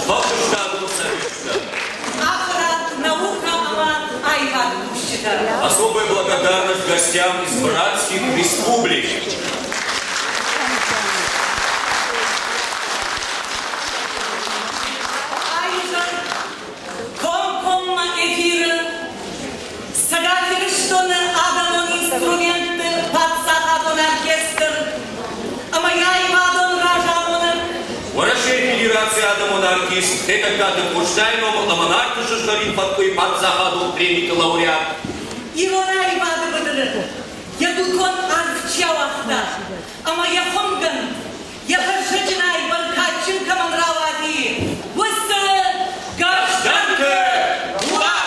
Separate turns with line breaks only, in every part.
Сфӕлдыстадон цӕдистӕ.
Ахуырад, наукӕ ӕмӕ аивады кусджытӕ.
Особая благодарность гостям из братских республик.
Аизӕр комкоммӕ эфиры Цӕгат Ирыстоны адӕмон инструментты паддзахадон оркестр ӕмӕ йӕ аивадон разамонӕг
Уӕрӕсейы Федерацийы адӕмон артист Хетӕгкаты Къостайы номыл ӕмӕ Нарты сызгъӕрин фӕткъуыйы паддзахадон премиты лауреат.
Ирон аивады быдыры йӕ гутон арф чи ауагъта ӕмӕ йӕ хуымгӕнд йӕ фӕрсӕджынӕй бӕркадджын кӕмӕн рауади, уыцы
Гӕздӕнты Мурат!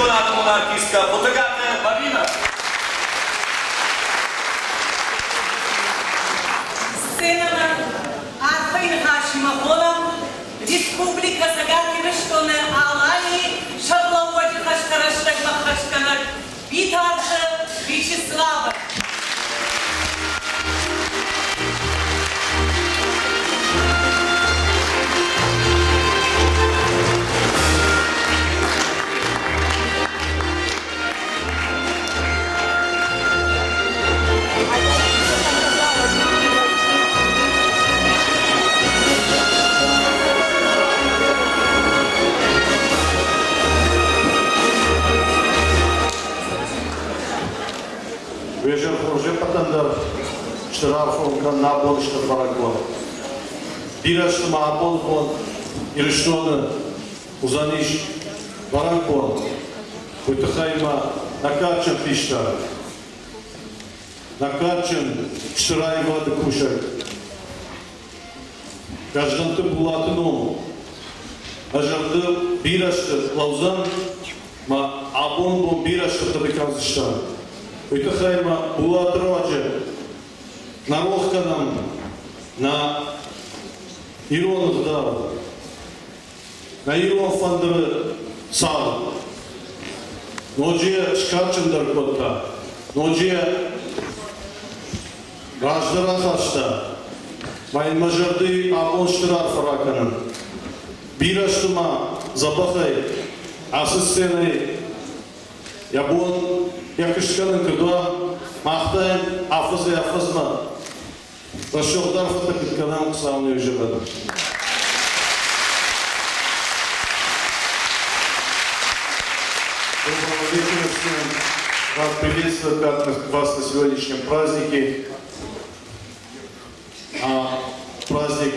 Ирыстоны адӕмон артисткӕ Хъуытыгаты Маринӕ.
Сценӕмӕ арфӕйы ныхасимӕ хонӕм Республикӕ Цӕгат Ирыстоны Аланийы Сӕргълӕууӕджы хӕстӕ рӕстӕгмӕ ӕххӕстгӕнӕг Битарты Вячеславы.
Уе зӕр хорз ӕппӕтӕн дӕр стыр арфӕ кӕн нӕ абоны стыр бӕрӕгбон. Бирӕ сты ма абоны бон Ирыстоны уыдзӕнис бӕрӕгбон. Уый тыххӕй ма нӕ кадджын хистӕр, нӕ кадджын стыр аивады кусӕг Гӕздӕнты Булаты ном ӕ зӕрдыл бирӕ сты лӕудзӕн ма абон бон бирӕ сты хъуыды кӕндзыстӕм. Уый тыххӕй ма Булаты руаджы нӕ рох кӕнӕм нӕ ирон ӕгъдау, нӕ ирон фӕндыры цард. Ноджы йӕ скадджындӕр кодта, ноджы йӕ раздӕр ахаста. Ма йын мӕ зӕрдӕйы абон стыр арфӕ ракӕнын. Бирӕ сты ма дзӕбӕхӕй ацы сценӕйы йӕ бон йӕ куыст кӕнын куыд уа, мах та йын афӕдзӕй-афӕдзмӕ рӕсугъд арфӕтӕ куыд кӕнӕм, Хуыцау не зӕгъӕд. Доброго вечера всем. Рад приветствовать вас на сегодняшнем празднике. А праздник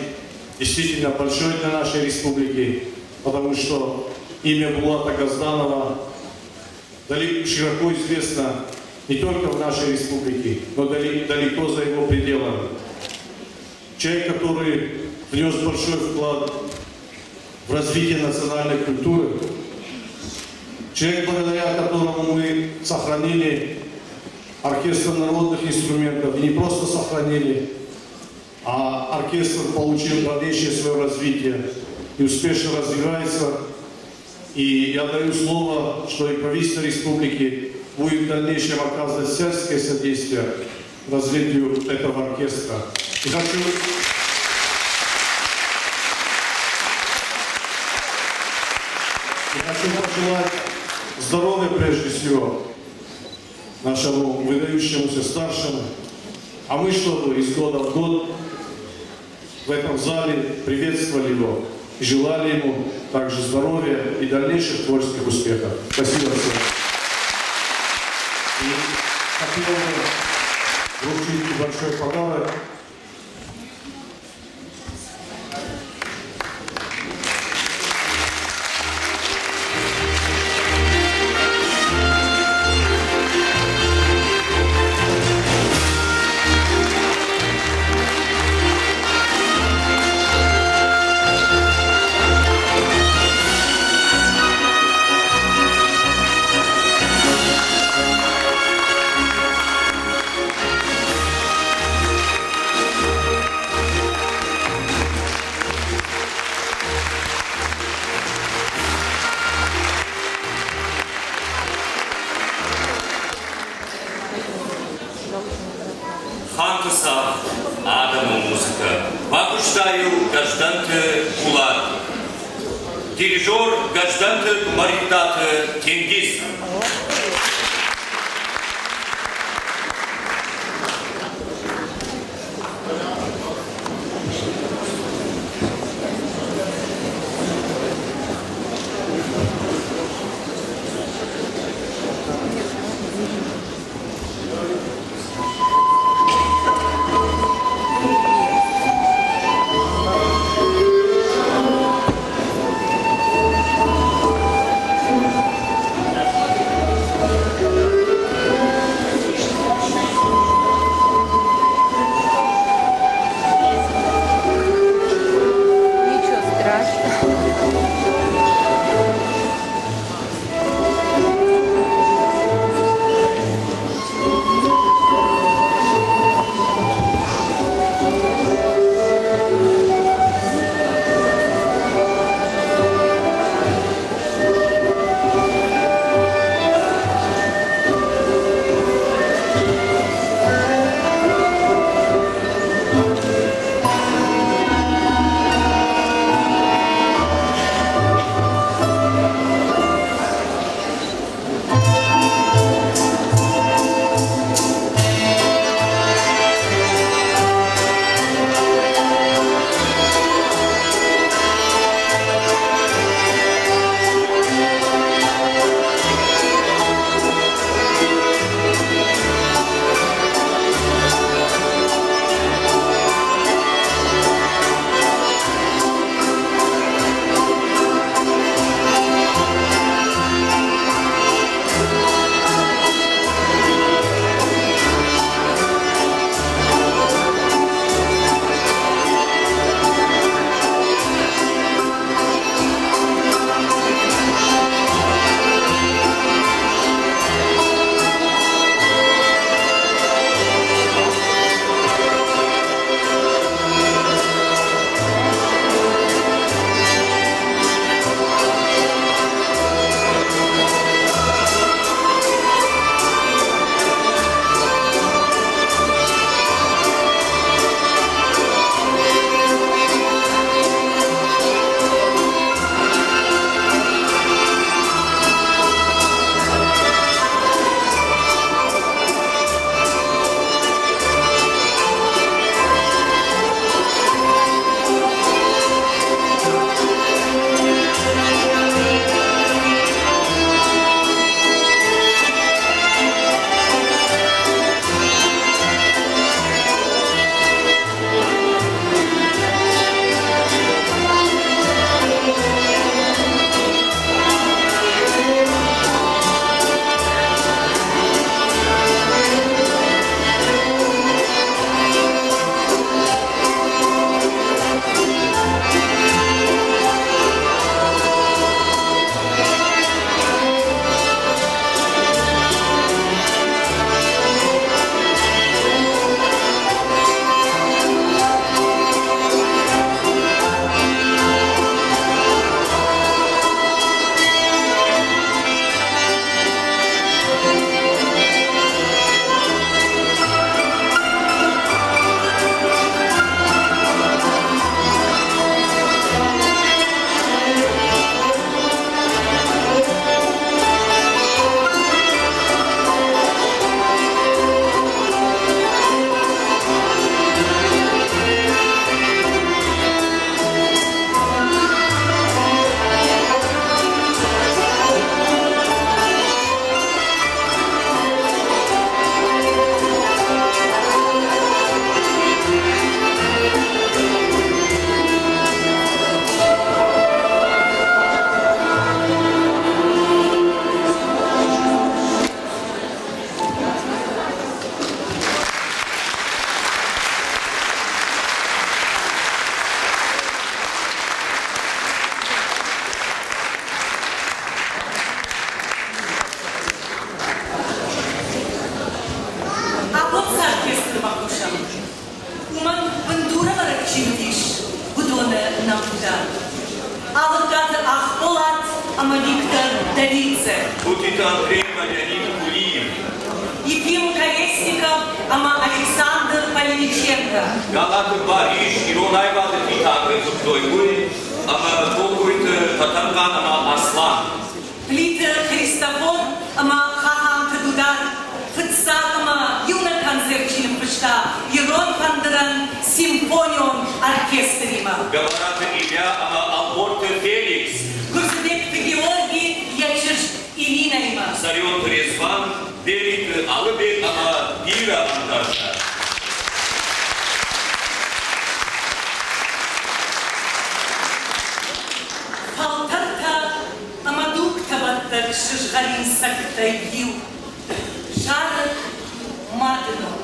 действительно большой для нашей республики, потому что имя Булата Газданова широко известно не только в нашей республике, но далеко за его пределами. Человек, который внес большой вклад в развитие национальной культуры, человек, благодаря которому мы сохранили оркестр народных инструментов, и не просто сохранили, а оркестр получил дальнейшее свое развитие и успешно развивается. И я даю слово, что и правительство республики будет в дальнейшем оказывать всяческое содействие развитию этого оркестра. И хочу пожелать здоровья прежде всего нашему выдающемуся старшему, а мы, чтобы из года в год в этом зале приветствовали его и желали ему также здоровья и дальнейших творческих успехов. Спасибо всем. И хотел бы вручить небольшой подарок.
Ханты цагъд, адӕмон музыкӕ. Бакуыста-иу Гӕздӕнты Булат. Дирижер Гӕздӕнты Куымӕридтаты Тенгиз.
ӕмӕ Виктор Долидзе.
Путиты Андрей ӕмӕ Леонид Кулиев.
Ефим Колесников ӕмӕ Александр Полиниченко.
Галаты Барис ирон аивады хитӕгӕй хуыдтой уый ӕмӕ Кокойты Татархан ӕмӕ Аслан.
Плиты Христофор ӕмӕ Хаханты Дудар фыццаг ӕмӕ иунӕг концерт чи ныффыста ирон фӕндырӕн симфонион оркестримӕ.
Гӕбӕраты Илья ӕмӕ Ӕлборты Феликс.
Гуырдзыбегты Георги йӕ чызг Иринӕимӕ.
Цӕрионты Резван, Бериты Алыбег ӕмӕ бирӕ ӕндӕртӕ.
Фӕлтӕртӕ ӕмӕ дугтӕбӕттӕг сызгъӕрин цӕгтӕй иу. Зарӕг мады ном.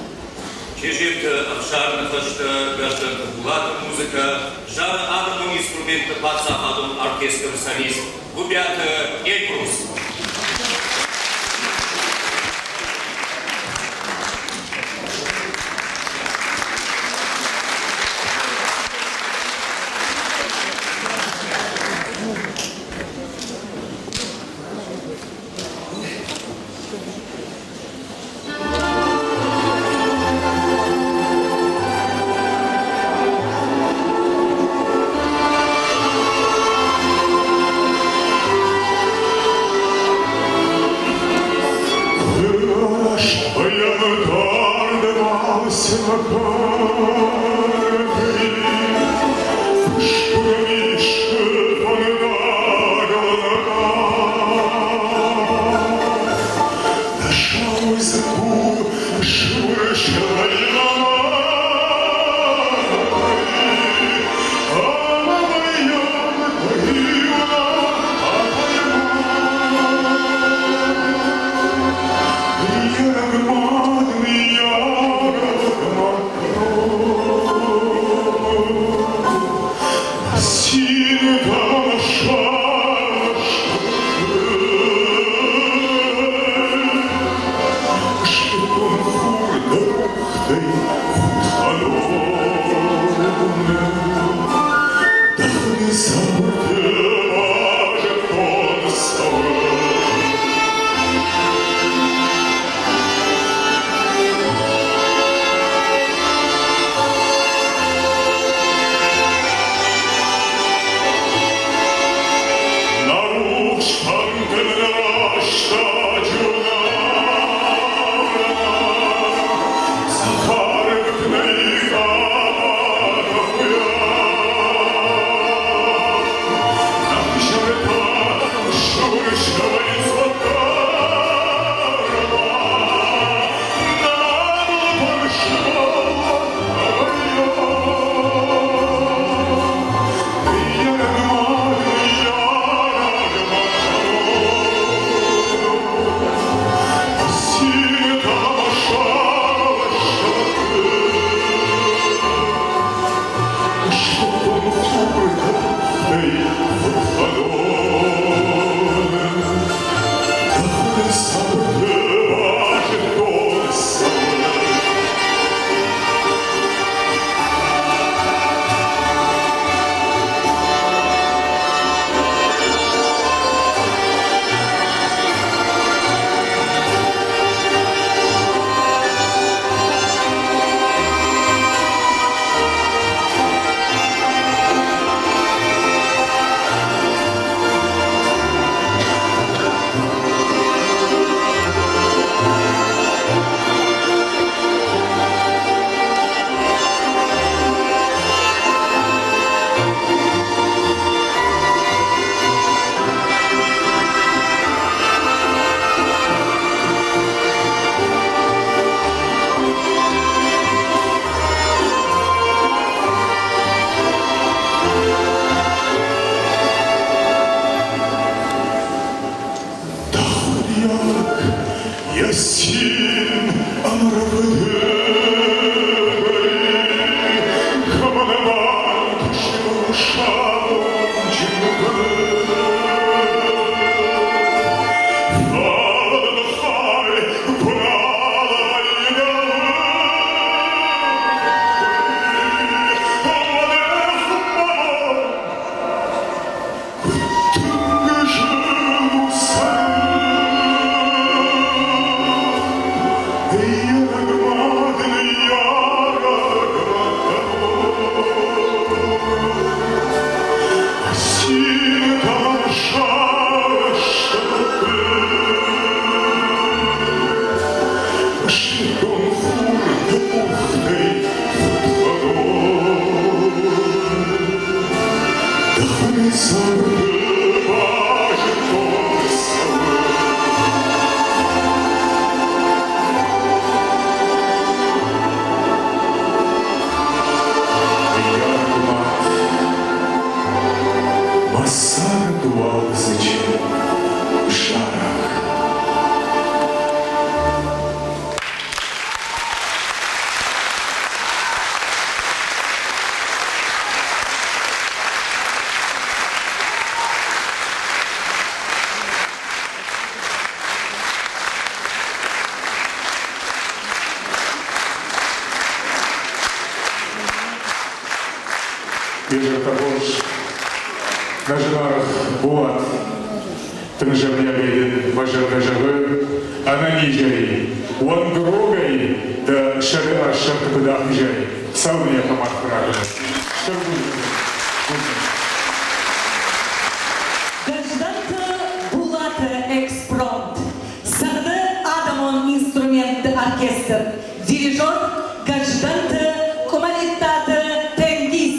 Чеджемты ӕхсар ныхӕстӕ Гӕздӕнты Булаты музыкӕ, зары адӕмон инструментты паддзахадон оркестры солист Гуыбиаты Эльбрус.
Уалдзӕджы зарӕг.
Изӕртӕ хорз, нӕ зынаргъ Булат, тынг зӕрдиагӕй дын мӕ зӕрдӕ зӕгъы ӕнӕнизӕй, уӕнгрогӕй дӕ сӕры ӕссӕрты куыд ахизай, цӕуылнӕ фӕмард Стыр бузныг. Бузныг.
Гражданты Булаты экспромт. Цӕгъды адӕмон инструментты оркестр. Дирижер Гражданты Къуымӕлиттаты Тенгиз.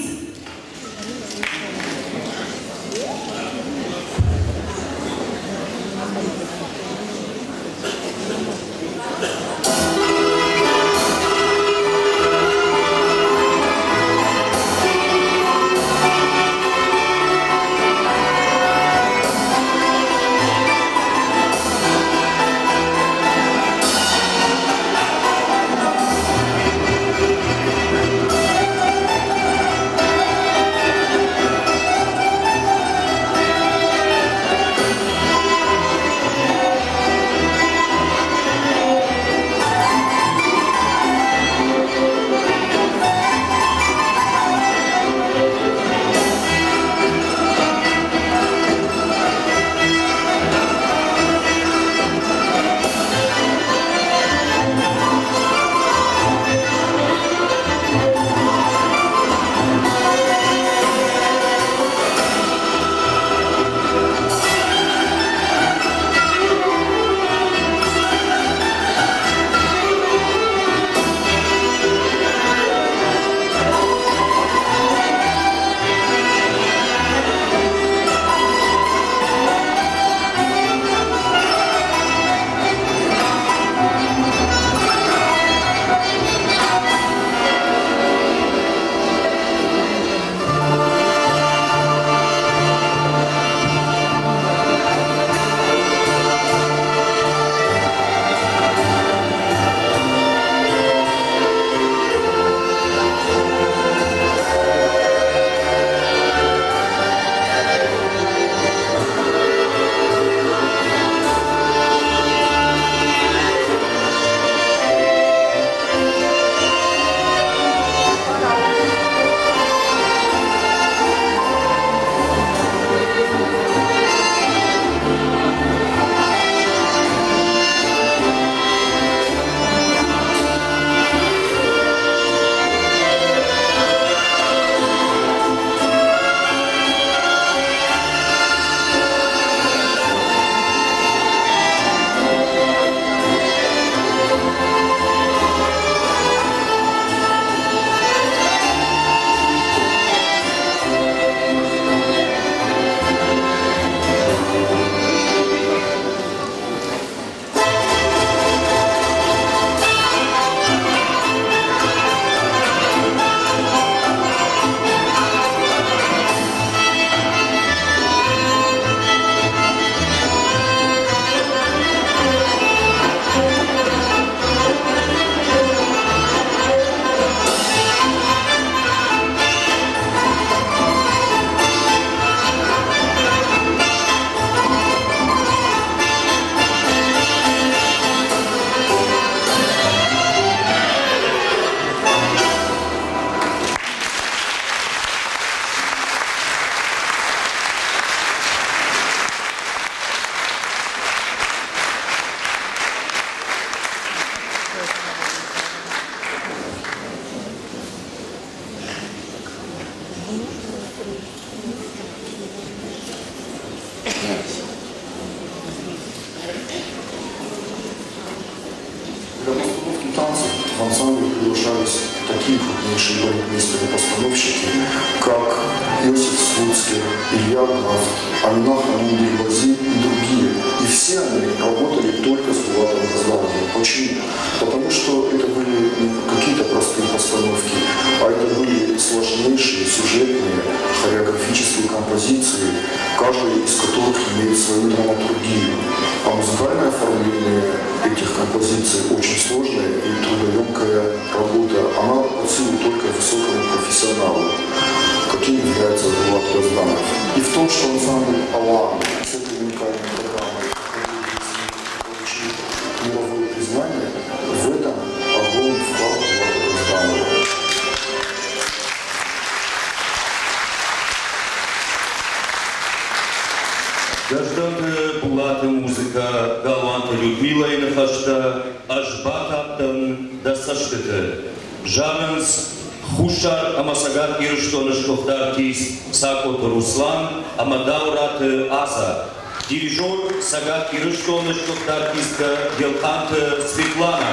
Для постановки танцев в ансамбль приглашались такие крупнейшие балетмейстеры-постановщики, как Иосиф Слуцкий, Илья Гафт, Амина Ханум Дельбази и другие. И все они работали только с Булатом Газдановым. Почему? Потому что это были не какие-то простые постановки, а это были сложнейшие сюжетные хореографические композиции, каждая из которых имеет свою драматургию. А музыкальное оформление этих композиций очень сложная и трудоемкая работа. Она под силу только высокому профессионалу, каким является Булат Газданов. И в том, что ансамбль «Алан» с этой уникальной программой получил мировое признание, в этом огромный вклад Булата Газданова.
Гӕздӕнты Булаты музыкӕ Галуанты Людмилӕйы ныхӕстӕ ӕз батадтӕн дӕ цӕстыты. Зарынц Хуссар ӕмӕ Цӕгат Ирыстоны сгуыхт артист Цакъоты Руслан ӕмӕ Дауыраты Азӕ, дирижер Цӕгат Ирыстоны сгуыхт артисткӕ Елхъанты Светланӕ.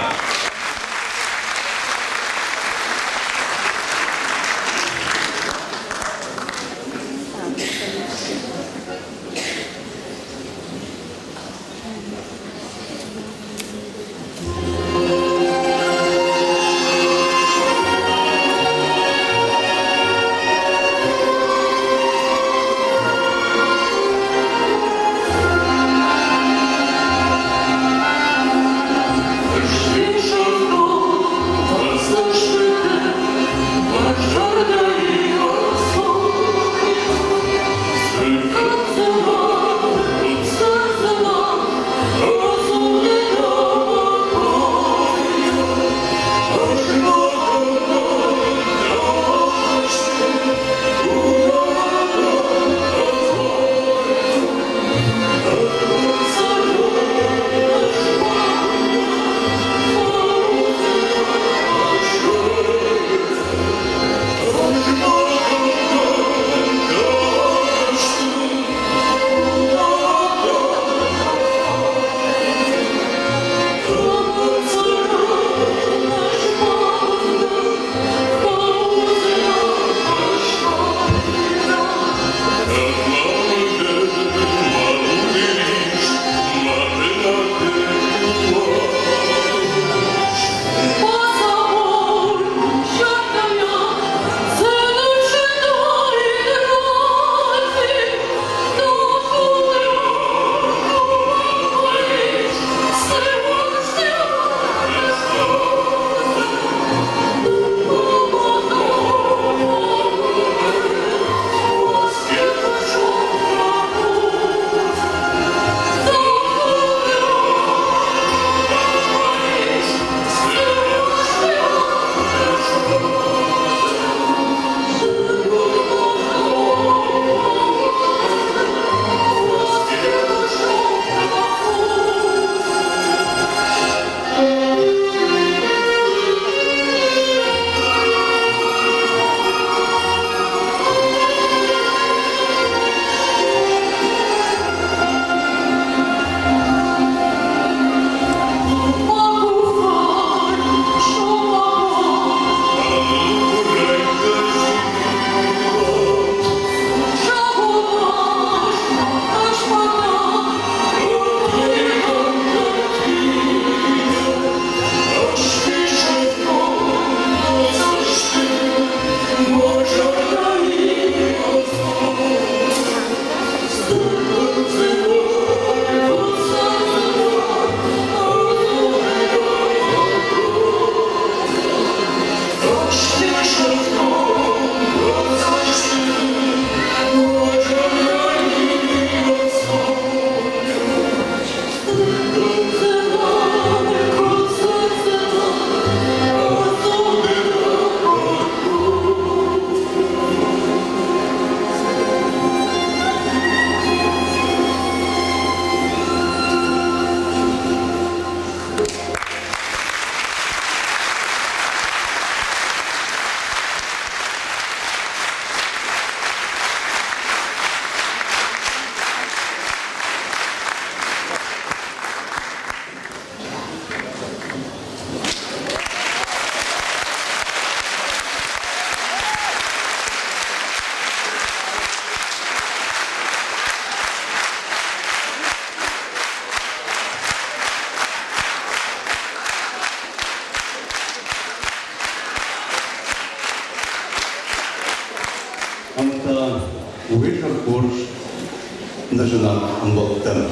ӕмбӕлттӕм.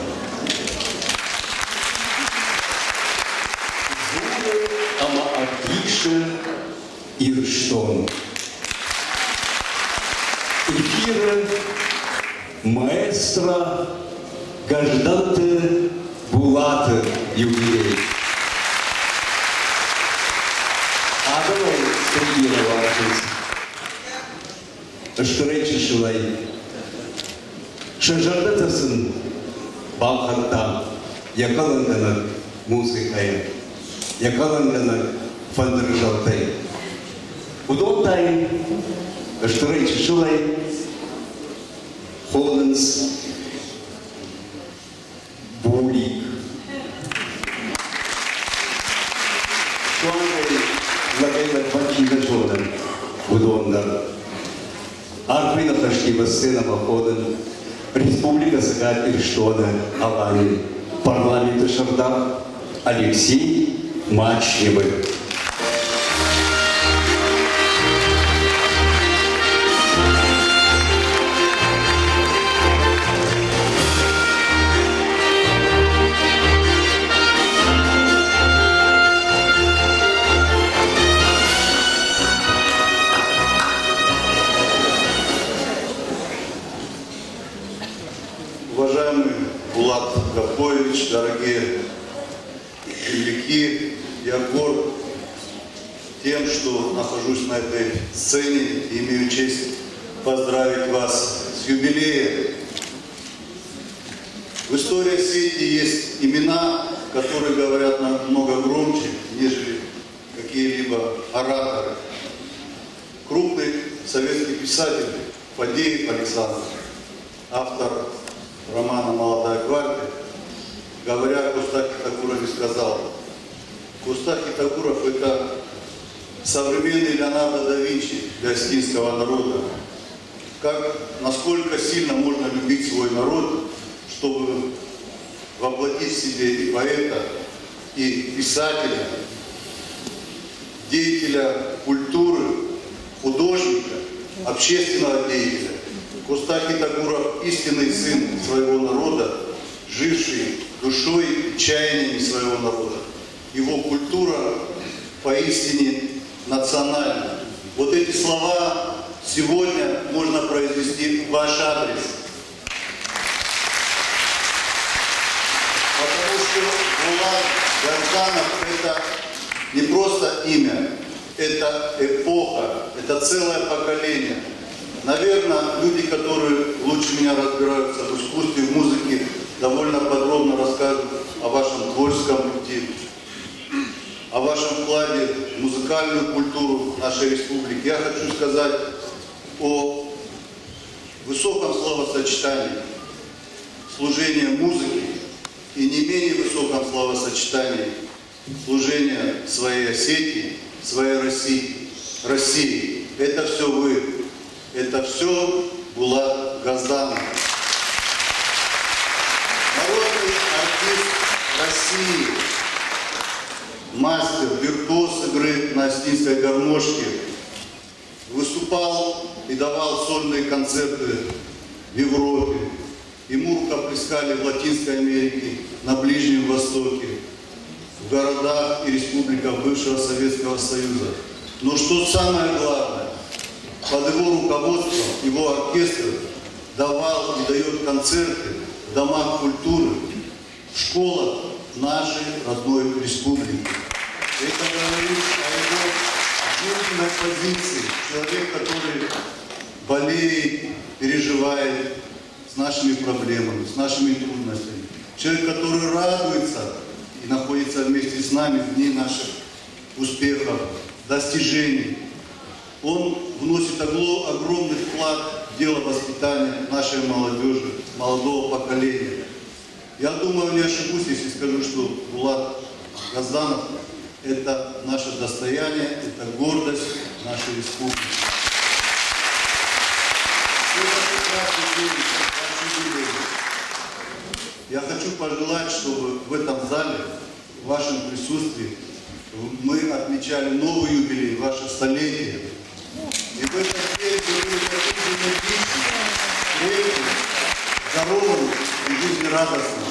Дзуры ӕмӕ ӕвдисы Ирыстон. Эфиры маэстро Гӕздӕнты Булаты юбилей. Адӕмӕй стыр бирӕ уарзынц. Стырӕй чысылӕй. Сӕ зӕрдӕтӕ сын балхӕдта йӕ кӕлӕнгӕнӕг музыкӕйӕ, йӕ кӕлӕнгӕнӕг фӕндыры зӕлтӕй. Уыдон та йын стырӕй чысылӕй хонынц Булик. Суангӕй лӕгӕй-лӕгмӕ чи нӕ зоны, уыдон дӕр. Арфӕйы ныхӕстимӕ сценӕмӕ хонын Республикӕ Цӕгат Ирыстоны Аланийы Парламенты сӕрдар Алексей Мачневы.
Уважаемый Булат Гафоевич, дорогие земляки, я горд тем, что нахожусь на этой сцене и имею честь поздравить вас с юбилеем. В истории Осетии есть имена, которые говорят намного громче, нежели какие-либо ораторы. Крупный советский писатель Фадеев Александр, автор романа «Молодая гвардия», говоря о Кустахе Тагурове, сказал, Кустахи Тагуров – это современный Леонардо да Винчи для осетинского народа. Как, насколько сильно можно любить свой народ, чтобы воплотить в себе и поэта, и писателя, деятеля культуры, художника, общественного деятеля. Кустахи Тагуров – истинный сын своего народа, живший душой и чаяниями своего народа. Его культура поистине национальна. Вот эти слова сегодня можно произнести в ваш адрес. Потому что Булат Газданов – это не просто имя, это эпоха, это целое поколение. Наверное, люди, которые лучше меня разбираются в искусстве, в музыке, довольно подробно расскажут о вашем творческом пути, о вашем вкладе в музыкальную культуру нашей республики. Я хочу сказать о высоком словосочетании служения музыки и не менее высоком словосочетании служения своей Осетии, своей России. России. Это все вы. Это все Булат Газданов. Народный артист России, мастер, виртуоз игры на осетинской гармошке, выступал и давал сольные концерты в Европе. Ему рукоплескали в Латинской Америке, на Ближнем Востоке, в городах и республиках бывшего Советского Союза. Но что самое главное, под его руководством, его оркестр давал и дает концерты в домах культуры, в школах нашей родной республики. Это говорит о его жизненной позиции. Человек, который болеет, переживает с нашими проблемами, с нашими трудностями. Человек, который радуется и находится вместе с нами в дни наших успехов, достижений. Он вносит огромный вклад в дело воспитания нашей молодежи, молодого поколения. Я думаю, не ошибусь, если скажу, что Булат Газданов – это наше достояние, это гордость нашей республики. Это прекрасный день, ваш юбилей. Я хочу пожелать, чтобы в этом зале, в вашем присутствии, мы отмечали новый юбилей, ваше столетие. И в этот день вы были таким же энергичным, крепким, здоровым и жизнерадостным. жизнерадостным,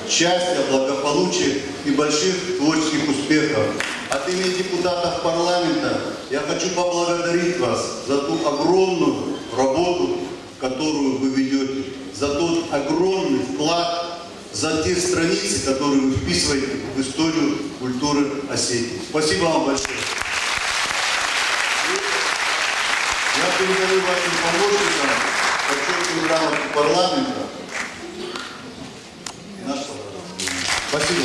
счастья, благополучия и больших творческих успехов. От имени депутатов парламента я хочу поблагодарить вас за ту огромную работу, которую вы ведете, за тот огромный вклад, за те страницы, которые вы вписываете в историю культуры Осетии. Спасибо вам большое. Я передаю вашим помощникам почетную грамоту парламента и наш подарок. Спасибо.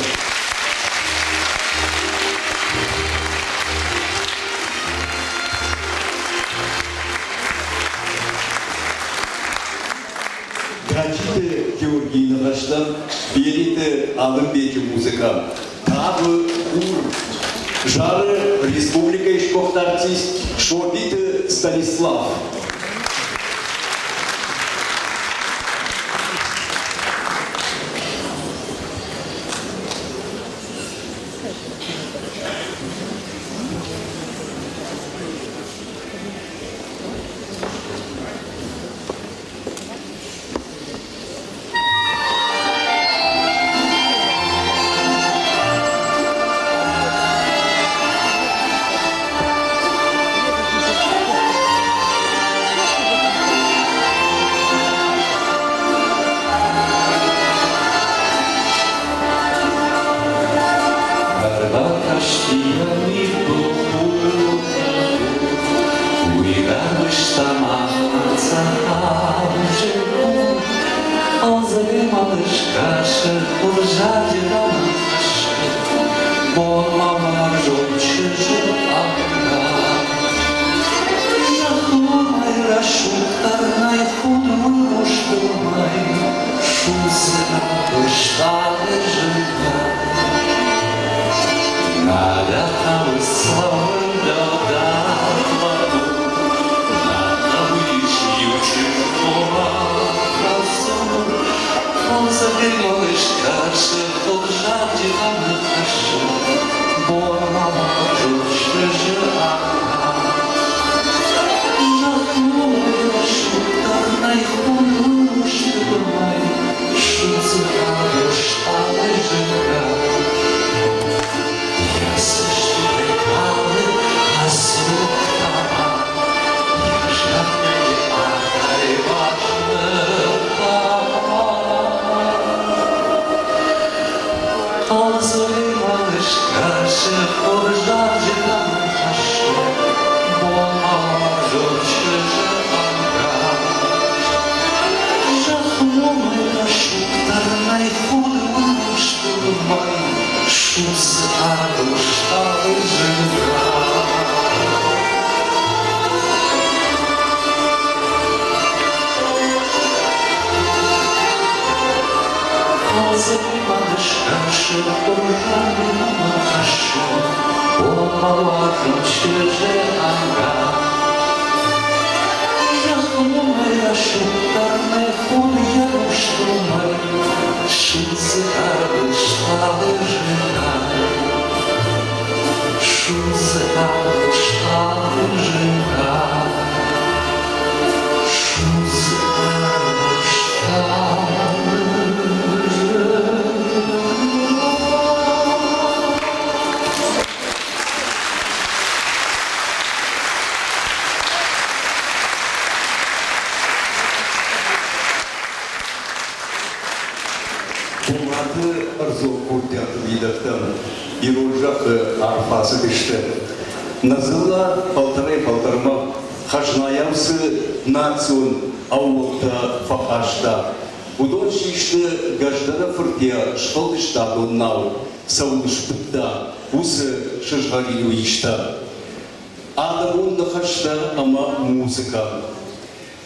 Гаджиты Георгийы ныхӕстӕм Бериты Алымбеджы музыкӕ Тавы хур зары республикӕйы сгуыхт артист Собиты Станислав. Булаты ӕрдзон курдиаты уидӕгтӕм ирон зӕххы арф ацыдысты. Нӕ дзыллӕ фӕлтӕрӕй-фӕлтӕрмӕ хӕзнайау цы национ ӕууӕлтӕ фӕхаста, уыдон систы Гӕздӕны фырт йӕ сфӕлдыстадон нау цӕуыл сбыдта, уыцы сызгъӕрин уистӕ. Адӕмон ныхӕстӕ ӕмӕ музыкӕ.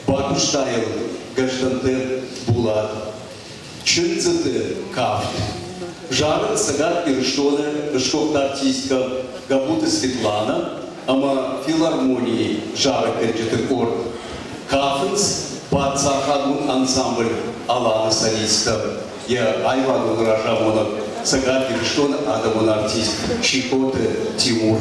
Бакуыста йыл Гӕздӕнты Булат. Чындзыты кафт. Зары Цӕгат Ирыстоны сгуыхт артисткӕ Габуты Светлана ӕмӕ филармонийы зарӕггӕнджыты къорд. Кафынц паддзахадон ансамбль Аланы солисттӕ, йӕ аивадон разамонӕг Цӕгат Ирыстоны адӕмон артист Чикоты Тимур.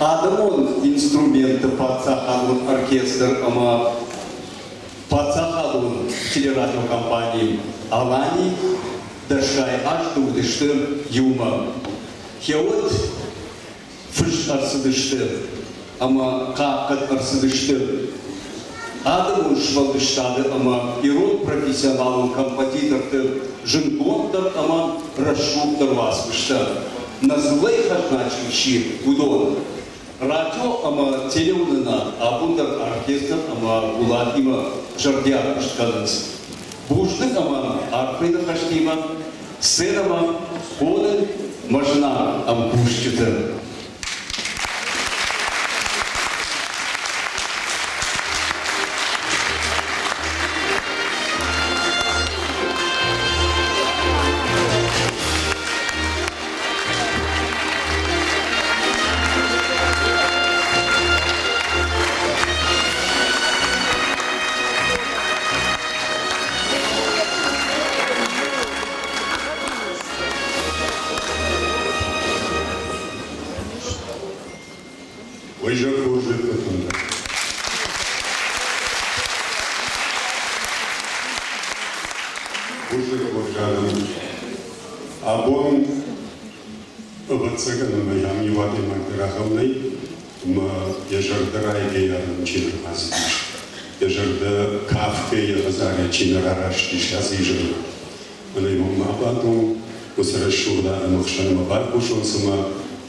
Адӕмон инструментты паддзахадон оркестр ӕмӕ паддзахадон телерадиокомпани «Алани» дӕсгай азты уыдысты иумӕ. Хеуӕт фыст ӕрцыдысты ӕмӕ хъахъхъӕд ӕрцыдысты адӕмон сфӕлдыстады ӕмӕ ирон профессионалон композиторты зындгонддӕр ӕмӕ рӕсугъддӕр уацмыстӕ. Нӕ дзыллӕйы хӕзна чи сси, уыдон. Радио ӕмӕ телеуынынад абон дӕр оркестр ӕмӕ Булатимӕ зӕрдиаг куыст кӕнынц. Бузныг ӕмӕ арфӕйы ныхӕстимӕ сценӕмӕ хоны мӕ зынаргъ ӕмкусджыты.
Уый зӕрдыл зыдта. Бузныг хорз Абон, ӕвӕццӕгӕн, ӕмӕ йӕм иу адӕймаг дӕр ахӕм нӕй, ӕмӕ йӕ зӕрдӕ райгӕйӕ чи нырхӕцыдис, йӕ зӕрдӕ кафгӕ йӕ хӕдзарӕй чи нӕ рараст ис ацы изӕры. Мӕнӕ уым ма абадон, уыцы рӕсугъд адӕмы хсӕнмӕ байхъусон, цыма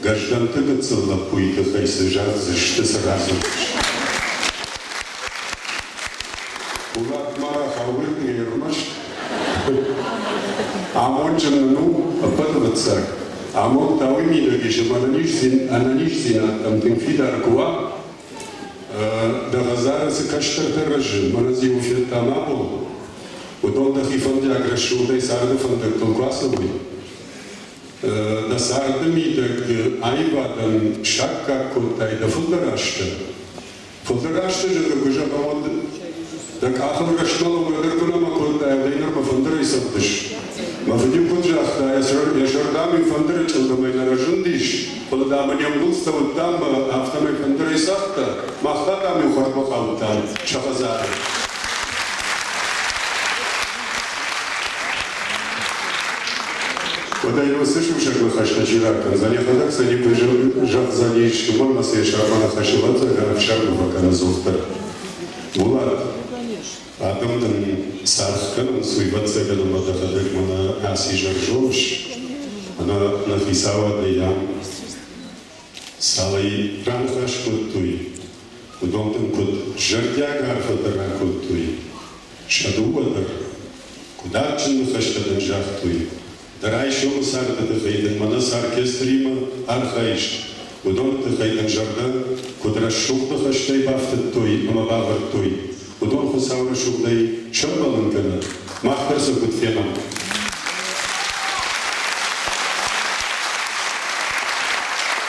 Гӕздӕнты гыццыл лӕппуйы тыххӕй цы зӕгъдзысты, цы радзурдзысты. Булат ма рахауырдыгӕй ӕрмӕст амондджын нын у ӕппӕтвыццаг. Амонд та уый мидӕг ис, ӕмӕ ӕнӕниздзинад тынг фидар куы уа, дӕ хӕдзары цы кӕстӕртӕ рӕзы, мӕнӕ дзы иу федтам абон, уыдон дӕхи фӕндиаг рӕсугъдӕй царды фӕндӕгтыл куы ацӕуой, дӕ царды мидӕг аивадӕн саккаг кодтай дӕ фылдӕр азты, Фылдӕр азты зӕгъы, куы зӕгъӕм, уӕд дӕ къахыл рӕстмӕ лӕугӕ дӕр куы нӕма кодтай, уӕдӕй нырмӕ фӕндырӕй цӕгъдыс. Мӕ фыд-иу куыд загъта, йӕ зӕрдӕм-иу фӕндыры чъылдымӕй нӕ разындис, фӕлӕ, дам, ын йе нгуылдзтӕ уыдтам ӕмӕ афтӕмӕй фӕндырӕй цагъта, мах та, дам-иу хӕрдмӕ хаудтам сӕ хӕдзары. Уӕдӕ йыл цы сусӕг ныхӕстӕ чи ракӕндзӕн, йӕхӕдӕг сӕ никуы зӕгъдзӕнис, уымӕн ӕмӕ сӕ йӕ сӕрмӕ ныхасы ӕвӕццӕгӕн ӕфсӕрмы фӕкӕны ӕдзухдӕр. Булат, адӕм дын цард кӕнынц, уый ӕвӕццӕгӕн ӕмӕ дӕхӕдӕг мӕнӕ ацы изӕр зоныс, мӕнӕ нӕ хицауадӕй ам цалӕй раныхас кодтой, уыдон дын куыд зӕрдиаг арфӕтӕ ракодтой, сӕ дыууӕ дӕр куыд адджын ныхӕстӕ дын загътой, дӕ райсомы царды тыххӕй дын мӕнӕ цы оркестримӕ архайыс, уыдоны тыххӕй дын зӕрдӕ куыд рӕсугъд ныхӕстӕй бафтыдтой ӕмӕ бавӕрдтой, уыдон Хуыцау рӕсугъдӕй сӕмбӕлын кӕнӕд, мах дӕр сӕ куыд фенӕм.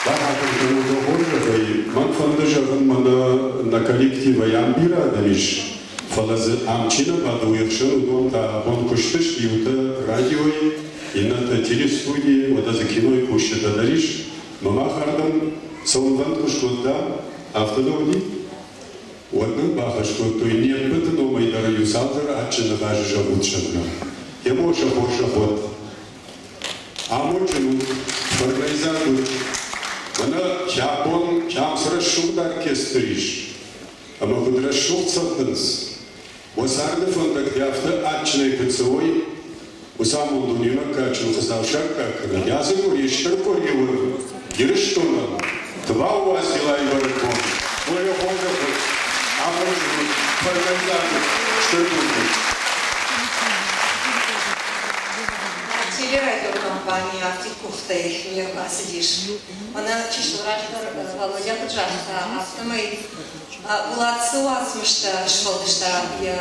Бахатыр кӕнут дӕ хорзӕхӕй, мӕн фӕнды зӕгъын, мӕнӕ нӕ коллективӕй ам бирӕ адӕм ис, Фӕлӕ дзы ам чи нӕ бады, уе хсӕн уыдон та абон куысты сты, иутӕ радиойы, иннӕтӕ телестудийы, уӕдӕ дзы кинойы кусджытӕ дӕр ис. Мӕ мах ардӕм цӕуынвӕнд куы скодта, афтӕ нӕ уыди? Уӕд нын бахӕс кодтой, не ппӕты номӕй дӕр иу цалдӕр адджын ныхасы зӕгъут, зӕгъгӕ. Йемӕ сӕ хорзӕх уӕд. Амондджын ут, фӕрнӕйдзаг ут. Мӕнӕ кӕм кӕм цы рӕсугъд оркестр ис, Ӕмӕ куыд рӕсугъд цӕгъдынц, уӕ царды фӕндӕгтӕ афтӕ адджынӕй куыд цӕуой, уыцы амонд уын иунӕг кадджын Хуыцау саккаг кӕнӕд. Ацы къуыри стыр къуыри у Ирыстонӕн, Тыбау Уациллайы бӕрӕгбон, уӕ хорзӕх уӕд, амондджын ут, фӕрнӕйдзаг ут, стыр бузныг!
Телерадиокомпани афтид къухтӕй не рбацыдис. Мӕнӕ чысыл раздӕр Володя куыд загъта, афтӕмӕй Булат цы уацмыстӕ сфӕлдыста йӕ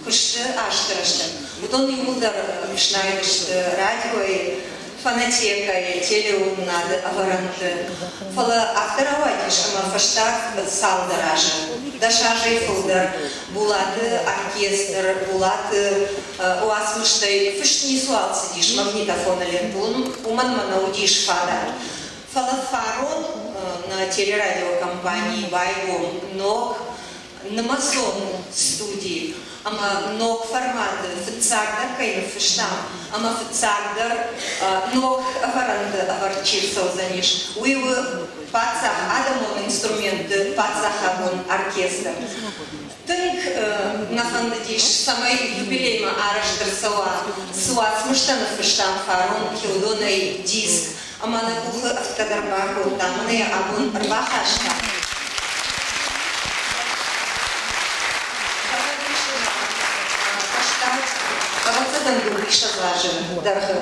куысты азты рӕстӕг, уыдон иууылдӕр снайд сты радиойы, фонотекӕйы, телеуынынады ӕвӕрӕнты. Фӕлӕ афтӕ рауадис, ӕмӕ фӕстаг цалдӕр азы, 10 азӕй фылдӕр Булаты оркестр, Булаты уацмыстӕй фыст ницуал цыдис магнитофоны лентыл, уымӕн ӕмӕ нӕ уыдис фадат. Фӕлӕ фарон нӕ телерадиокомпанийы байгом ног нымӕцон студи ӕмӕ ног форматы фыццагдӕр кӕй ныффыстам ӕмӕ фыццагдӕр ног ӕвӕрӕнты ӕвӕрд чи рцӕудзӕнис, уый у паддзах адӕмон инструментты паддзахадон оркестр. Тынг нӕ фӕндыдис, цӕмӕй юбилеймӕ арӕзт ӕрцӕуа, цы уацмыстӕ ныффыстам фарон, уыдонӕй диск. Ӕмӕ нӕ къухы ӕфтгӕ дӕр бакодта, мӕнӕ йӕ абон ӕрбахаста. Фӕстаг, ӕвӕццӕгӕн, дыууиссӕдз азы дӕргъы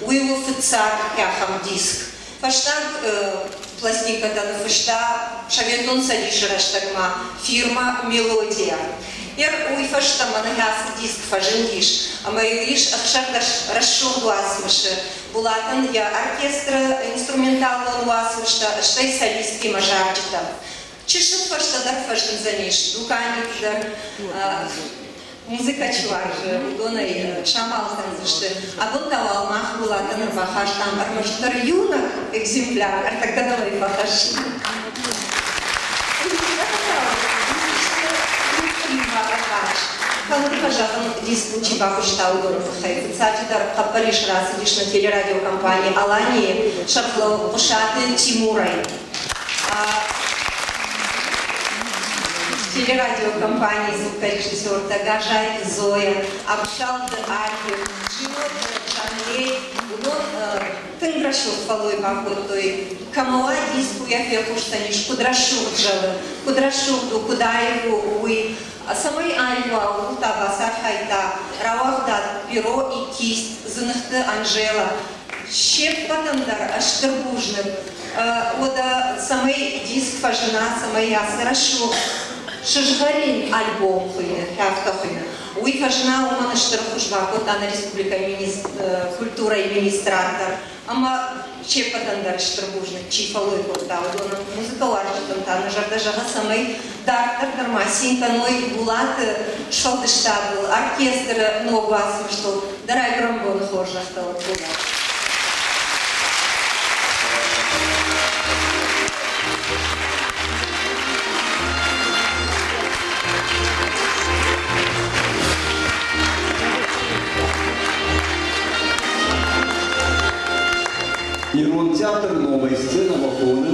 уый у фыццаг ахӕм диск. Фӕстаг пластинкӕтӕ ныффыста Советон Цӕдисы рӕстӕгмӕ фирмӕ «Мелодия». Ер уый фӕстӕ мӕнӕ ацы диск фӕзындис, ӕмӕ йыл ис 16 рӕсугъд уацмысы, Булатӕн йӕ оркестры инструменталон уацмыстӕ, стӕй солисттимӕ зарджытӕ. Чысыл фӕстӕдӕр фӕзындзӕнис дуканиты дӕр музыкӕ чи уарзы, уыдонӕй самал кӕндзысты. Абон та уал мах Булатӕн ӕрбахастам ӕрмӕстдӕр иунӕг экземпляр, ӕртӕккӕ дӕм ӕй фӕхӕссын. Фӕнды мӕ зӕгъын, дискыл чи бакуыста, уыдоны тыххӕй. Фыццаджыдӕр хъӕппӕрис рацыдис нӕ телерадиокомпани «Алани»-йы сӕргълӕууӕг Хъуысаты Тимурӕй. Телерадиокомпанийы звукорежиссертӕ Гажайты Зоя, Абсалты Альберт, Джиоты Жаннӕ, уыдон тынг рӕсугъд фӕллой бакодтой. Кӕмӕ уа диск, уый фехъусдзӕнис, куыд рӕсугъд зӕгъы, куыд рӕсугъд у, куыд аив у, уый. Цӕмӕй аив уа, ууыл та бацархайдта рауагъдад «Перо и кисть» Дзыныхты Анжела. Се ппӕтӕн дӕр стыр бузныг. Уӕдӕ цӕмӕй диск фӕзына, цӕмӕй ацы рӕсугъд сызгъӕрин альбом хуыйны, афтӕ хуыйны. Уый фӕзына уымӕн стыр ӕххуыс бакодта нӕ республикӕйы культурӕйы министрад дӕр ӕмӕ се ппӕтӕн дӕр стыр бузныг, чи фӕллой кодта, уыдонӕн. Музыкӕуарзджытӕн та нӕ зӕрдӕ зӕгъы, цӕмӕй дарддӕр дӕр ма цин кӕной Булаты сфӕлдыстадыл, оркестры ног уацмыстыл. Дӕ райгуырӕн боны хорзӕхтӕ уӕд, Булат!
Ирон театры номӕй сценӕмӕ хоны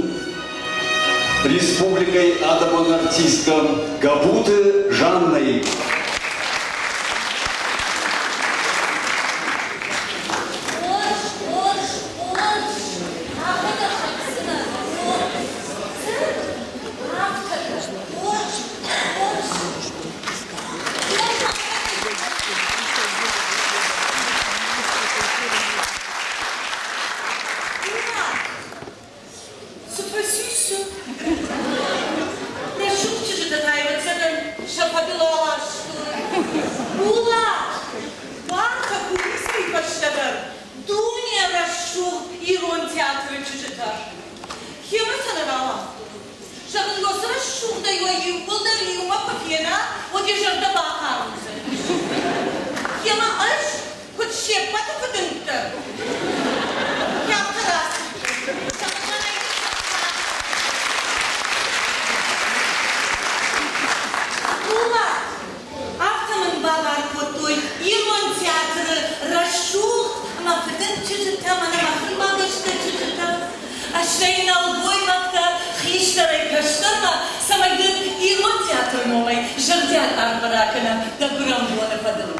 республикӕйы адӕмон артисткӕ Габуты Жаннӕйы.
Хорз, хорз, хорз! Афтӕ хӕцдзынӕ, хорз! Цы? Афтӕ хорз, хорз!
Цы фӕцис, цы? Рӕсугъд чызджытӕ та, ӕвӕццӕгӕн, сӕ фӕдыл аластой. Булат! Уартӕ кулисӕй фӕстӕдӕр дуне рӕсугъд ирон театры чызджытӕ. Хемӕ сӕ нӕ рауагътой. Зӕгъын, уыцы рӕсугъдӕй уӕ иууылдӕр иумӕ куы фена, уӕд йӕ зӕрдӕ бахъарм уыдзӕнис. Йемӕ ӕз куыд се ппӕты фыдындтӕ, афтӕ рацыдтӕн. Булат, афтӕ мын бабар кодтой ирон театры рӕсугъд ӕмӕ фыдынд чызджытӕ, мӕнӕ мӕхимӕ гӕсгӕ чызджытӕ, стӕй нӕлгоймӕгтӕ хистӕрӕй кӕстӕрмӕ, цӕмӕй дын ирон театры номӕй зӕрдиаг арфӕ ракӕнӕм дӕ гуырӕнбоны фӕдыл.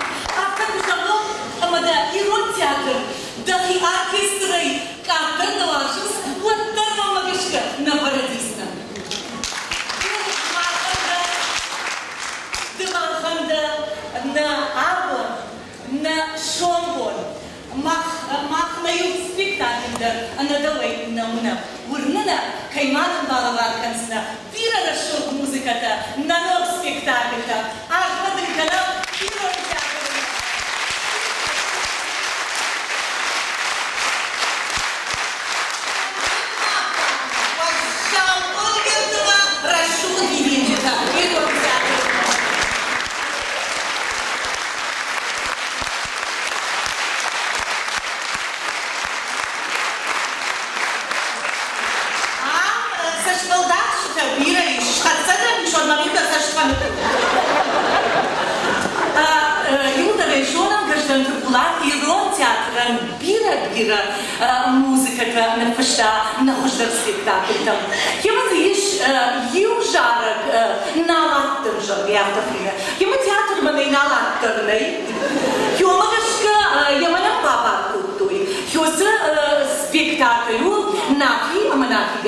Афтӕ куы зӕгъон, ӕмӕ дӕ ирон театр дӕхи оркестрӕй къаддӕр нӕ уарзынц, уӕддӕр мӕнмӕ гӕсгӕ нӕ фӕрӕдидзынӕн. Ды махӕн дӕ нӕ абон, нӕ сомбон. Мах, мах нӕ иу спектакль дӕр ӕнӕ дӕуӕй нӕ уынӕм. Уырны нӕ, кӕй ма нын балӕвар кӕндзынӕ бирӕ рӕсугъд музыкӕтӕ, нӕ ног спектакльтӕ. Арфӕ дын кӕнӕм ирон театры Уӕззау органтимӕ рӕсугъд дидинджытӕ ирон театры. Ам цӕстфӕлдахджытӕ бирӕ ис, схӕццӕ дӕм ис, уӕд цӕстфӕныкъуылд. Иуылдӕр ӕй зонӕм, Гӕздӕнты Булат ирон театрӕн бирӕ-бирӕ музыкӕтӕ ныффыста нӕ хуыздӕр спектакльтӕм. Йемӕ дзы ис иу зарӕг Налаттӕн, зӕгъгӕ, афтӕ хуыйны. Йемӕ театрмӕ нӕй налат дӕр нӕй. Ёмӕ гӕсгӕ йӕ мӕнӕн бабар кодтой. Ёсы спектакль у.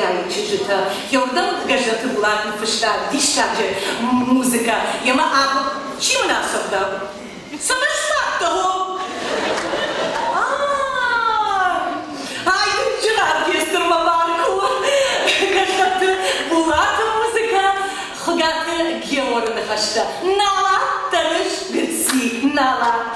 Хуыгайы чызджытӕ. Йордан Гӕззаты Булат ныффыста диссаджы музыкӕ. Йемӕ абон чи мын ацӕгъда? Цӕмӕ сбадтӕ, хо? Айдынджын оркестрмӕ барку. Гӕззаты Булаты музыкӕ, Хуыгаты Георы ныхӕстӕ. Налат дӕр гыцци, налат.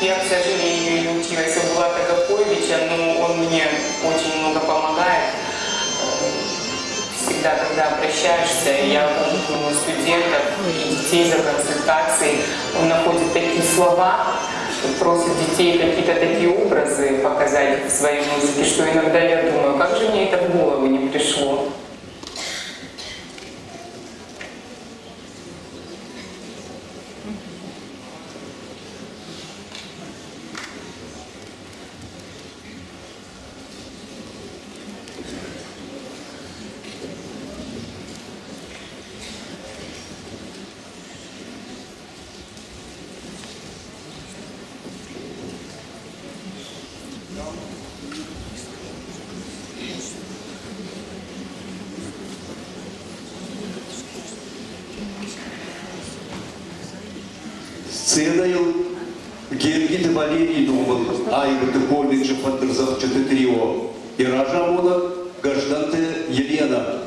Я, к сожалению, не училась у Булата Гапоевича, но он мне очень много помогает. Всегда, когда обращаешься, я вожу к нему студентов и детей за консультацией, он находит такие слова, просит детей какие-то такие образы показать в своей музыке, что иногда я думаю, как же мне это в голову не пришло.
Сценӕйыл Гергиты Валерийы номыл аивады колледжы фӕндырдзӕгъдджыты трио йӕ разамонӕг Гӕздӕнты Еленӕ.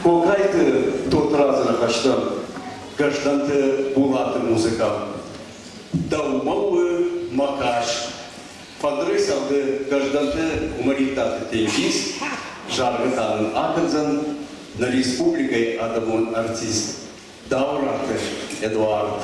Кокайты Тотрадзы ныхӕстӕм Гӕздӕнты Булаты музыкӕ. Дӕумӕ у мӕ кас. Фӕндырӕй цӕгъды Гӕздӕнты Куымӕридтаты Тенгиз, заргӕ та нын акӕндзӕн нӕ республикӕйы адӕмон артист Дауыраты Эдуард.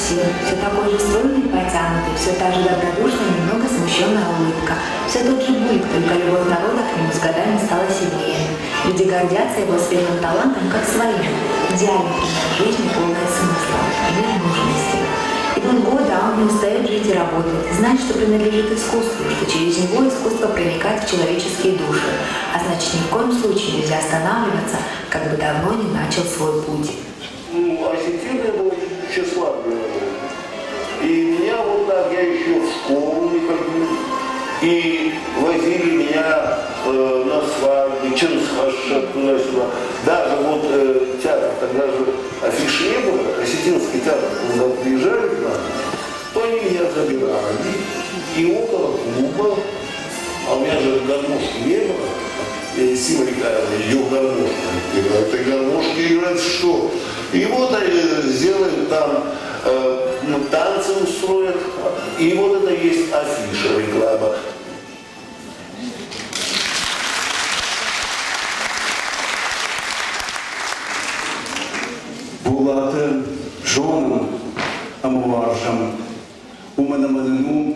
сил, все такой же стройный и потянутый, все та же добродушная, немного смущенная улыбка. Все тот же Булик, только любовь народа к нему с годами стала сильнее. Люди гордятся его светлым талантом, как своим. Идеальный пример жизни, полная смысла, пример мужности. Идут годы, а он не устает жить и работать, знает, что принадлежит искусству, что через него искусство проникает в человеческие души, а значит, ни в коем случае нельзя останавливаться, как бы давно не начал свой путь.
Ну, осетины было тщеславие. И меня вот так, я еще в школу не ходил, и возили меня на свадьбы, Ченсхаша, туда-сюда. Даже вот театр, тогда же афиши не было, осетинский театр, когда приезжали к нам, то они меня забирали, и около клуба, а у меня же гармошки не было, Сима Рикаева, ее гармошка играет, и гармошки играет что? И вот они сделают там, танцы устроят, и вот это есть афиша, реклама.
Булаты зонын ӕмӕ уарзӕм, уымӕн ӕмӕ нын у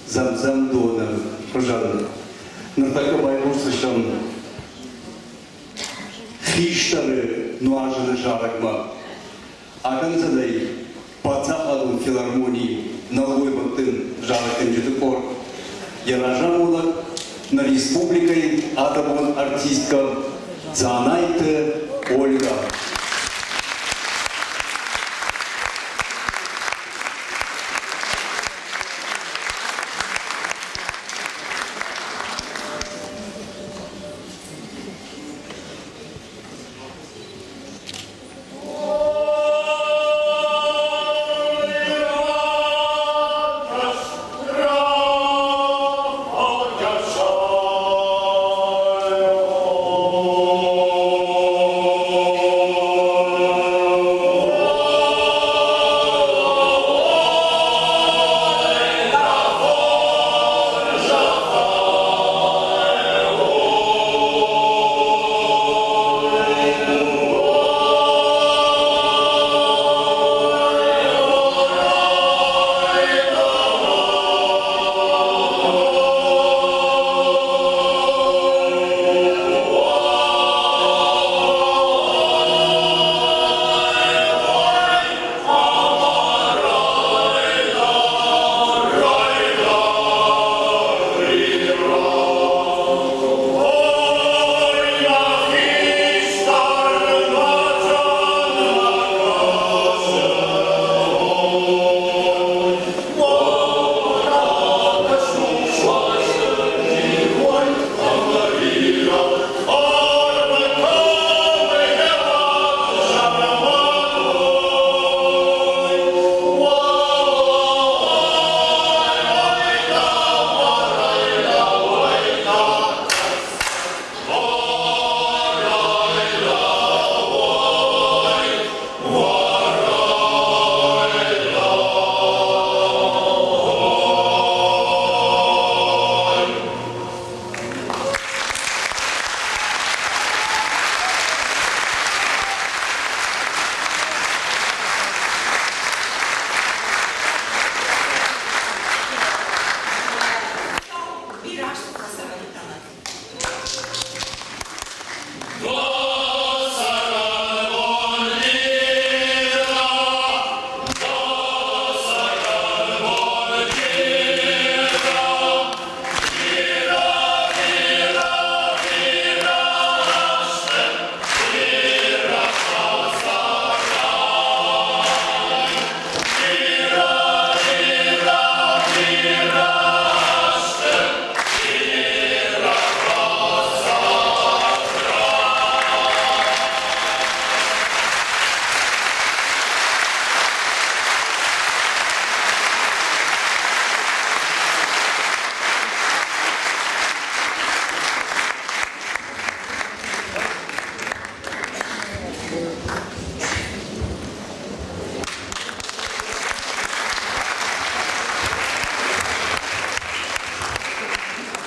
дзӕм-дзӕм доны хуызӕн. Ныртӕккӕ байхъусдзыстӕм хистӕры нуазыны зарӕгмӕ. Акӕндзӕн ӕй паддзахадон филармонийы нӕлгоймӕгты зарӕггӕнджыты къорд. Йӕ разамонӕг нӕ республикӕйы адӕмон артисткӕ Дзанайты Ольга.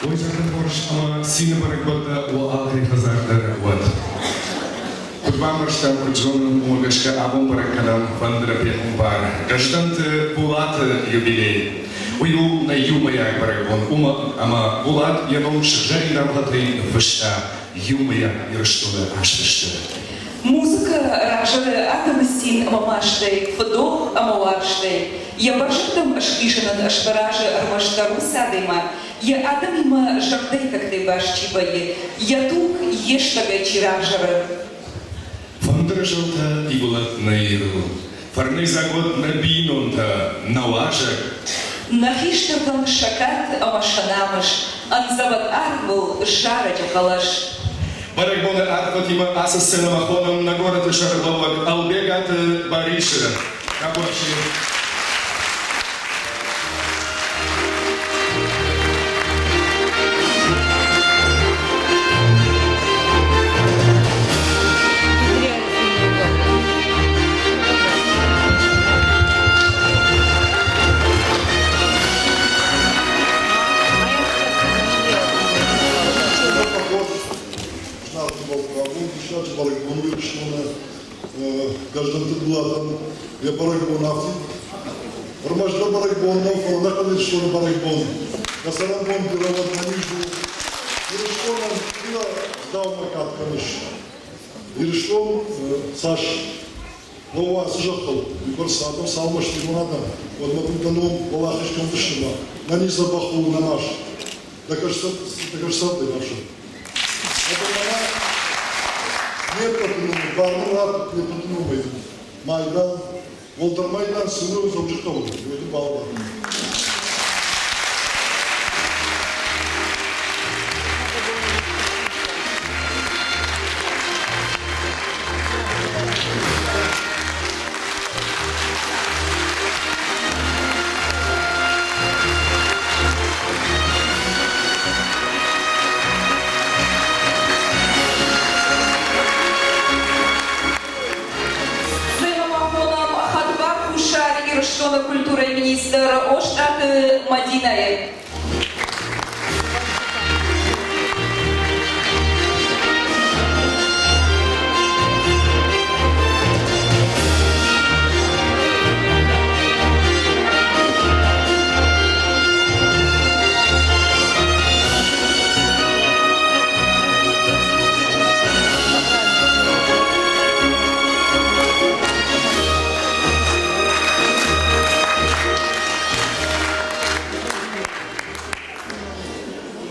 Уый зӕрдӕ хорз ӕмӕ цины бӕрӕгбӕттӕ уӕ алкӕй хӕдзар дӕр уӕд. Куыд бамбӕрстам, куыд зонӕм, уымӕ гӕсгӕ абон бӕрӕг кӕнӕм фӕндыры пехуымпар Гӕздӕнты Булаты юбилей. Уый у нӕ иумӕйаг бӕрӕгбон, уымӕ ӕмӕ Булат йӕ ном сыгъзӕрин дамгъӕтӕй ныффыста иумӕйаг Ирыстоны азфысты.
Музыкӕ равзӕры адӕмы цин ӕмӕ мастӕй, фыдох ӕмӕ уарзтӕй. Йӕ бӕрзӕндтӕм ысхизынӕн ысфӕразы ӕрмӕстдӕр уыцы адӕймаг, йӕ адӕмимӕ зӕрдӕйы тӕгтӕй баст чи вӕййы, йӕ туг йе стӕгӕй чи равзӕры.
Фӕндыры зӕлтӕ ивылӕд нӕ Ирыл, фӕрнӕйдзаг уӕд нӕ бинонтӕ, нӕ уазӕг.
Нӕ хистӕртӕн сӕ кад ӕмӕ сӕ намыс ӕндзӕвӕд арвыл зарӕджы хъӕлӕс.
Бӕрӕгбоны арфӕтимӕ ацы сценӕмӕ хонӕм нӕ горӕты сӕргълӕууӕг Ӕлбегаты Барисы. Рабочий.
Гӕздӕнты Булатӕн йӕ бӕрӕгбон афтид. Ӕрмӕстдӕр бӕрӕгбон нӕу, фӕлӕ нӕхъӕн Ирыстоны бӕрӕгбон. Дӕ цӕрӕнбон бирӕ уӕд, нӕ низ у. Ирыстонӕн бирӕ ӕгъдаумӕ кад кӕныс. Ирыстон цас лӕууа ацы зӕххыл, уыйбӕрц адӕм цалынмӕ сты ирон адӕм, уӕдмӕ дын дӕ ном уӕлахиз кӕндзысты ӕмӕ нӕ низ дзӕбӕх у, нӕ маст. Дӕ кӕстӕртӕй фӕрсын. Не ппӕты номӕй, бӕрны раттут не ппӕты номӕй майдан, уӕлдӕр майдан цы у, Дзӕуджыхъӕуы, уый балӕвар.
Сценӕмӕ хӕдбар Хуссар Ирыстоны культурӕйы министр Остъаты Мадинӕйы.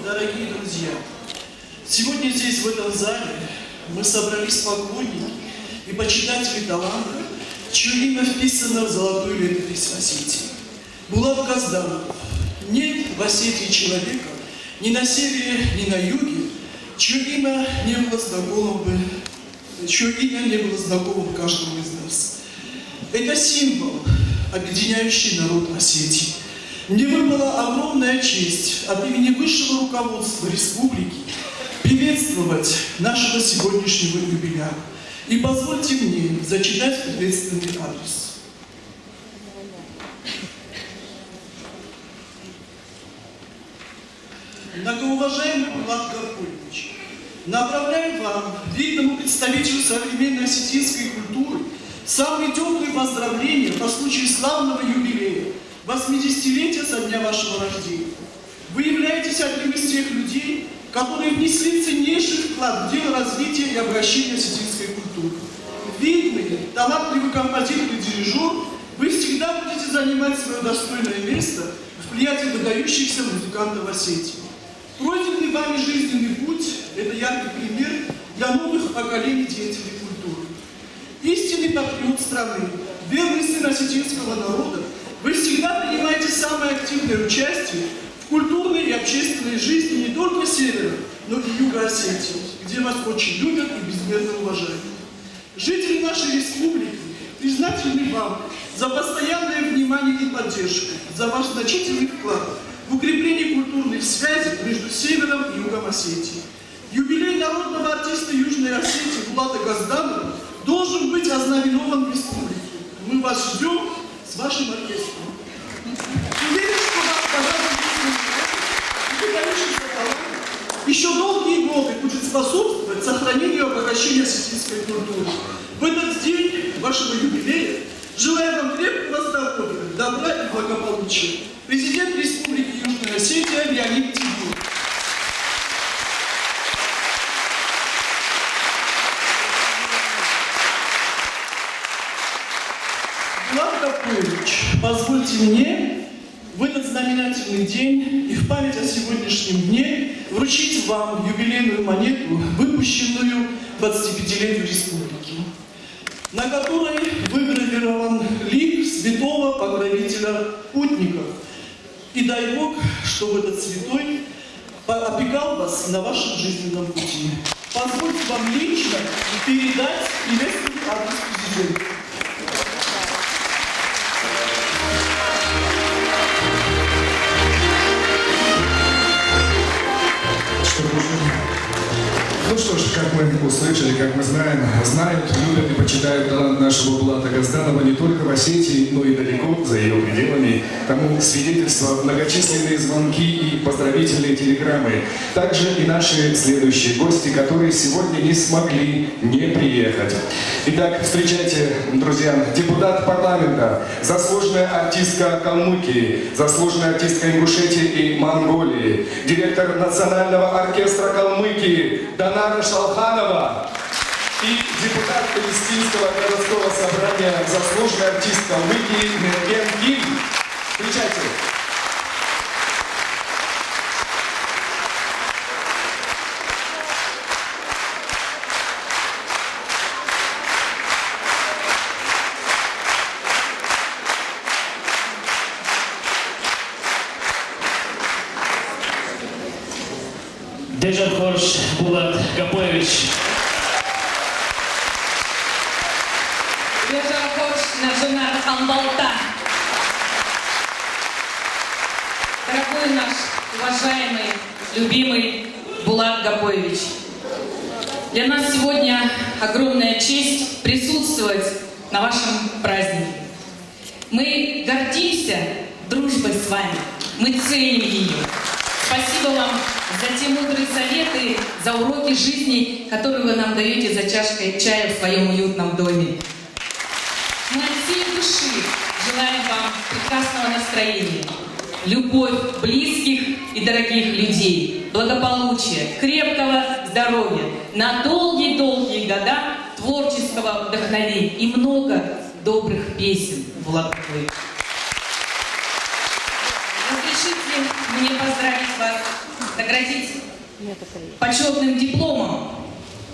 Дорогие друзья, сегодня здесь, в этом зале, мы собрались поклонники и почитатели таланта, чье имя вписано в золотую летопись Осетии. Булат Газданов. Нет в Осетии человека ни на севере, ни на юге, чье имя не было знакомым бы, чье имя не было знакомым каждому из нас. Это символ, объединяющий народ Осетии. Мне выпала огромная честь от имени высшего руководства республики приветствовать нашего сегодняшнего юбиляра. И позвольте мне зачитать приветственный адрес. Многоуважаемый Булат Гаркулевич, направляю вам, видному представителю современной осетинской культуры, самые теплые поздравления по случаю славного юбилея, 80-летия со дня вашего рождения. Вы являетесь одним из тех людей, которые внесли ценнейший вклад в дело развития и обращения осетинской культуры. Видный, талантливый композитор и дирижер, вы всегда будете занимать свое достойное место в плеяде выдающихся музыкантов Осетии. Пройденный вами жизненный путь – это яркий пример для новых поколений деятелей культуры. Истинный патриот страны, верный сын осетинского народа, вы всегда принимаете самое активное участие в культурной и общественной жизни не только Севера, но и Юга Осетии, где вас очень любят и безмерно уважают. Жители нашей республики признательны вам за постоянное внимание и поддержку, за ваш значительный вклад в укрепление культурных связей между Севером и Югом Осетии. Юбилей народного артиста Южной Осетии Булата Газданова должен быть ознаменован в республике. Мы вас ждем с вашим оркестром. Уверен, что вас богатый и выдающийся талант еще долгие годы будет способствовать сохранению распространению и обогащению осетинской культуры. В этот день вашего юбилея желаю вам крепкого здоровья, добра и благополучия. Президент Республики Южная Осетия Леонид Тигур. Булат Гапуевич, позвольте мне в этот знаменательный день и в память о сегодняшнем дне вручить вам юбилейную монету, выпущенную 25-летию республики, на которой выгравирован лик святого покровителя путников. И дай Бог, чтобы этот святой опекал вас на вашем жизненном пути. Позвольте вам лично передать приветственный адрес президента.
Ну что ж, как мы услышали, как мы знаем, знают, любят и почитают талант нашего Булата Газданова не только в Осетии, но и далеко за ее пределами. Тому свидетельство многочисленные звонки и поздравительные телеграммы. Также и наши следующие гости, которые сегодня не смогли не приехать. Итак, встречайте, друзья, депутат парламента, заслуженная артистка Калмыкии, заслуженная артистка Ингушетии и Монголии, директор Национального оркестра Калмыкии Донара Шалханова и депутат Палестинского городского собрания, заслуженный артист Калмыкии Мерген Ким. Встречайте!
Дежан Хорш Булат Гапоевич.
Дежан Хорш Нажина Амбалта. Дорогой наш уважаемый, любимый Булат Гапоевич, для нас сегодня огромная честь присутствовать на вашем празднике. Мы гордимся дружбой с вами, мы ценим ее. Спасибо вам за те мудрые советы, за уроки жизни, которые вы нам даете за чашкой чая в своем уютном доме. Мы от всей души желаем вам прекрасного настроения, любовь близких и дорогих людей, благополучия, крепкого здоровья, на долгие-долгие года творческого вдохновения и много добрых песен, Булат Гапоевич. Разрешите мне поздравить вас, наградить почетным дипломом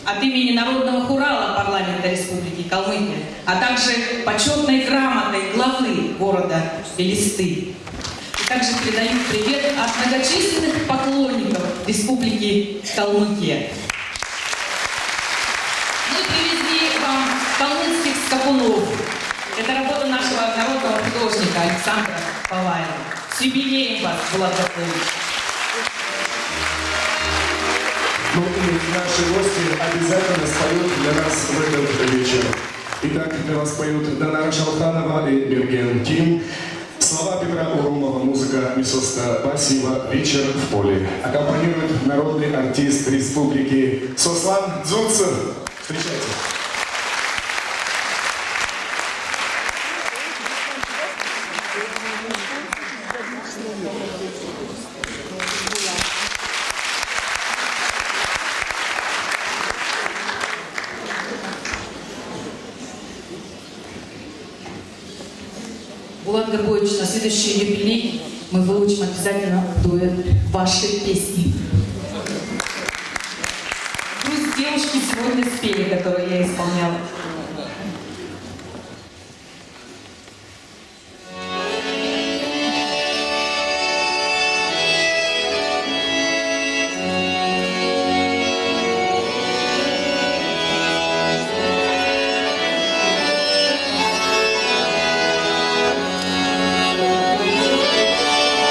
от имени Народного хурала парламента Республики Калмыкия, а также почетной грамотой главы города Элисты. И также передаю привет от многочисленных поклонников Республики Калмыкия. Мы привезли вам калмыцких скакунов. Это работа нашего народного художника Александра Палаева. С юбилеем вас, Булат Гапоевич!
Ну и наши гости обязательно споют для нас в этот вечер. Итак, для вас поют Донара Шалханова и Мерген Ким. Слова Петра Урумова, музыка Мисоста Басиева «Вечер в поле». Аккомпанирует народный артист республики Сослан Дзуцин. Встречайте.
Булат Гапоевич, на следующий юбилей мы выучим обязательно дуэт вашей песни. Грусть девушки сегодня спели, которую я исполняла.
Thank you.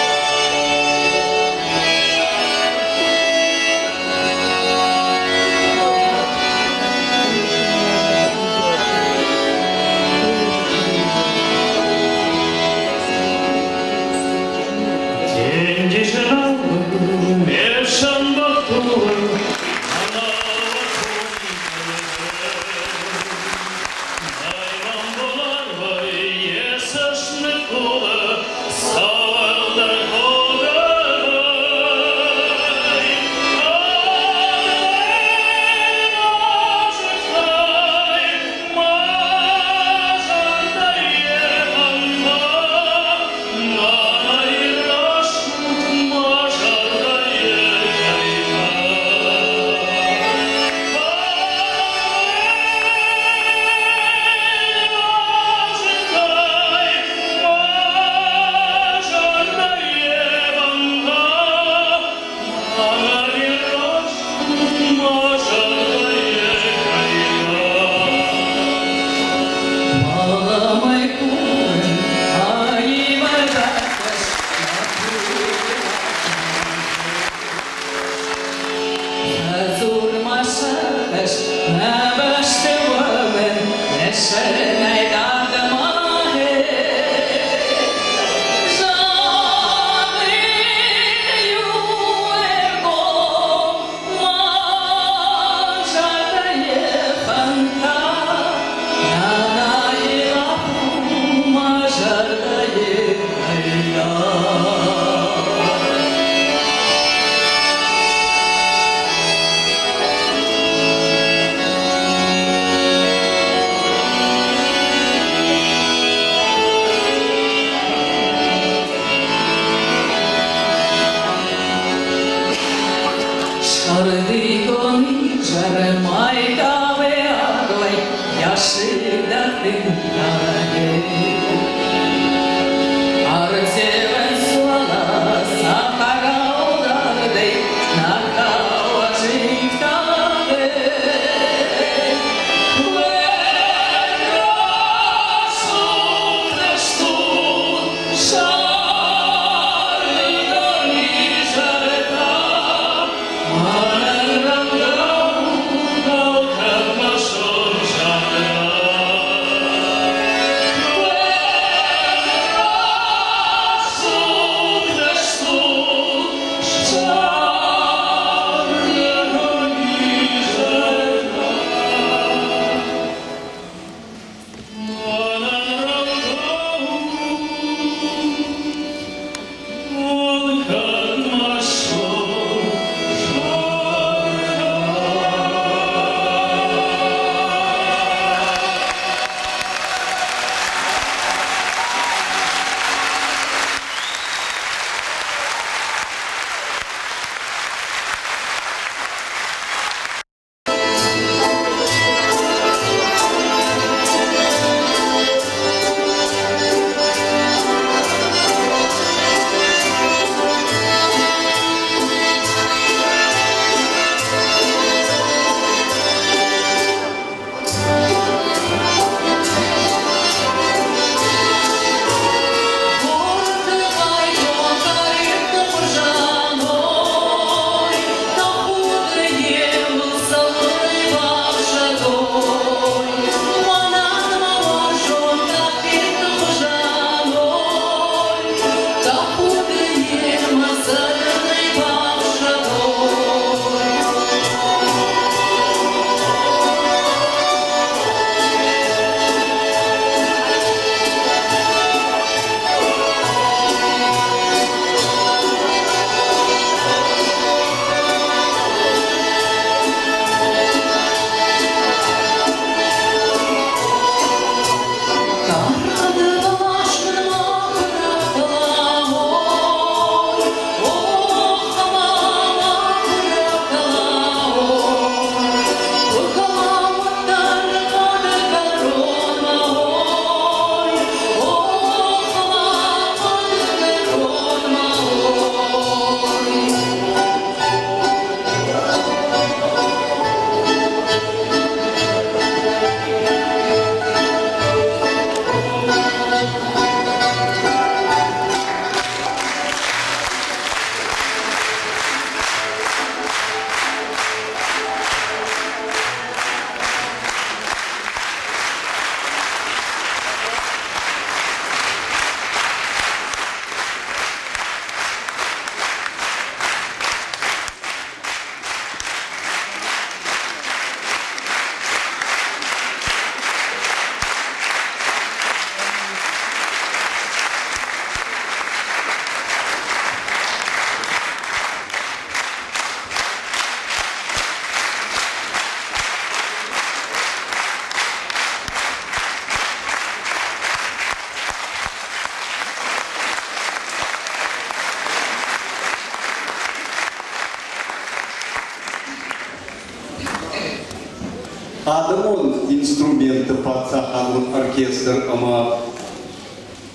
Адӕмон инструментты паддзахадон оркестр ӕмӕ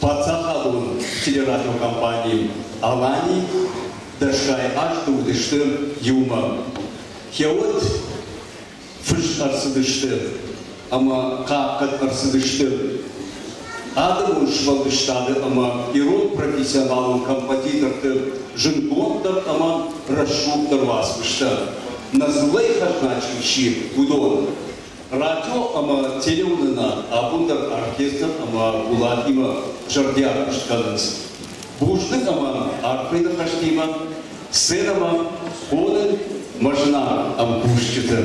паддзахадон телерадиокомпани Алани дӕсгай азты уыдысты иумӕ. Хеуӕт фыст ӕрцыдысты ӕмӕ хъахъхъӕд ӕрцыдысты адӕмон сфӕлдыстады ӕмӕ ирон профессионалон композиторты зындгонддӕр ӕмӕ рӕсугъддӕр уацмыстӕ. Нӕ дзыллӕйы хӕзна чи сси, уыдон. Радио ӕмӕ телеуынынад абон дӕр оркестр ӕмӕ Булатимӕ зӕрдиаг куыст кӕнынц. Бузныг ӕмӕ арфӕйы ныхӕстимӕ сценӕмӕ хонын мӕ зынаргъ ӕмкусджыты.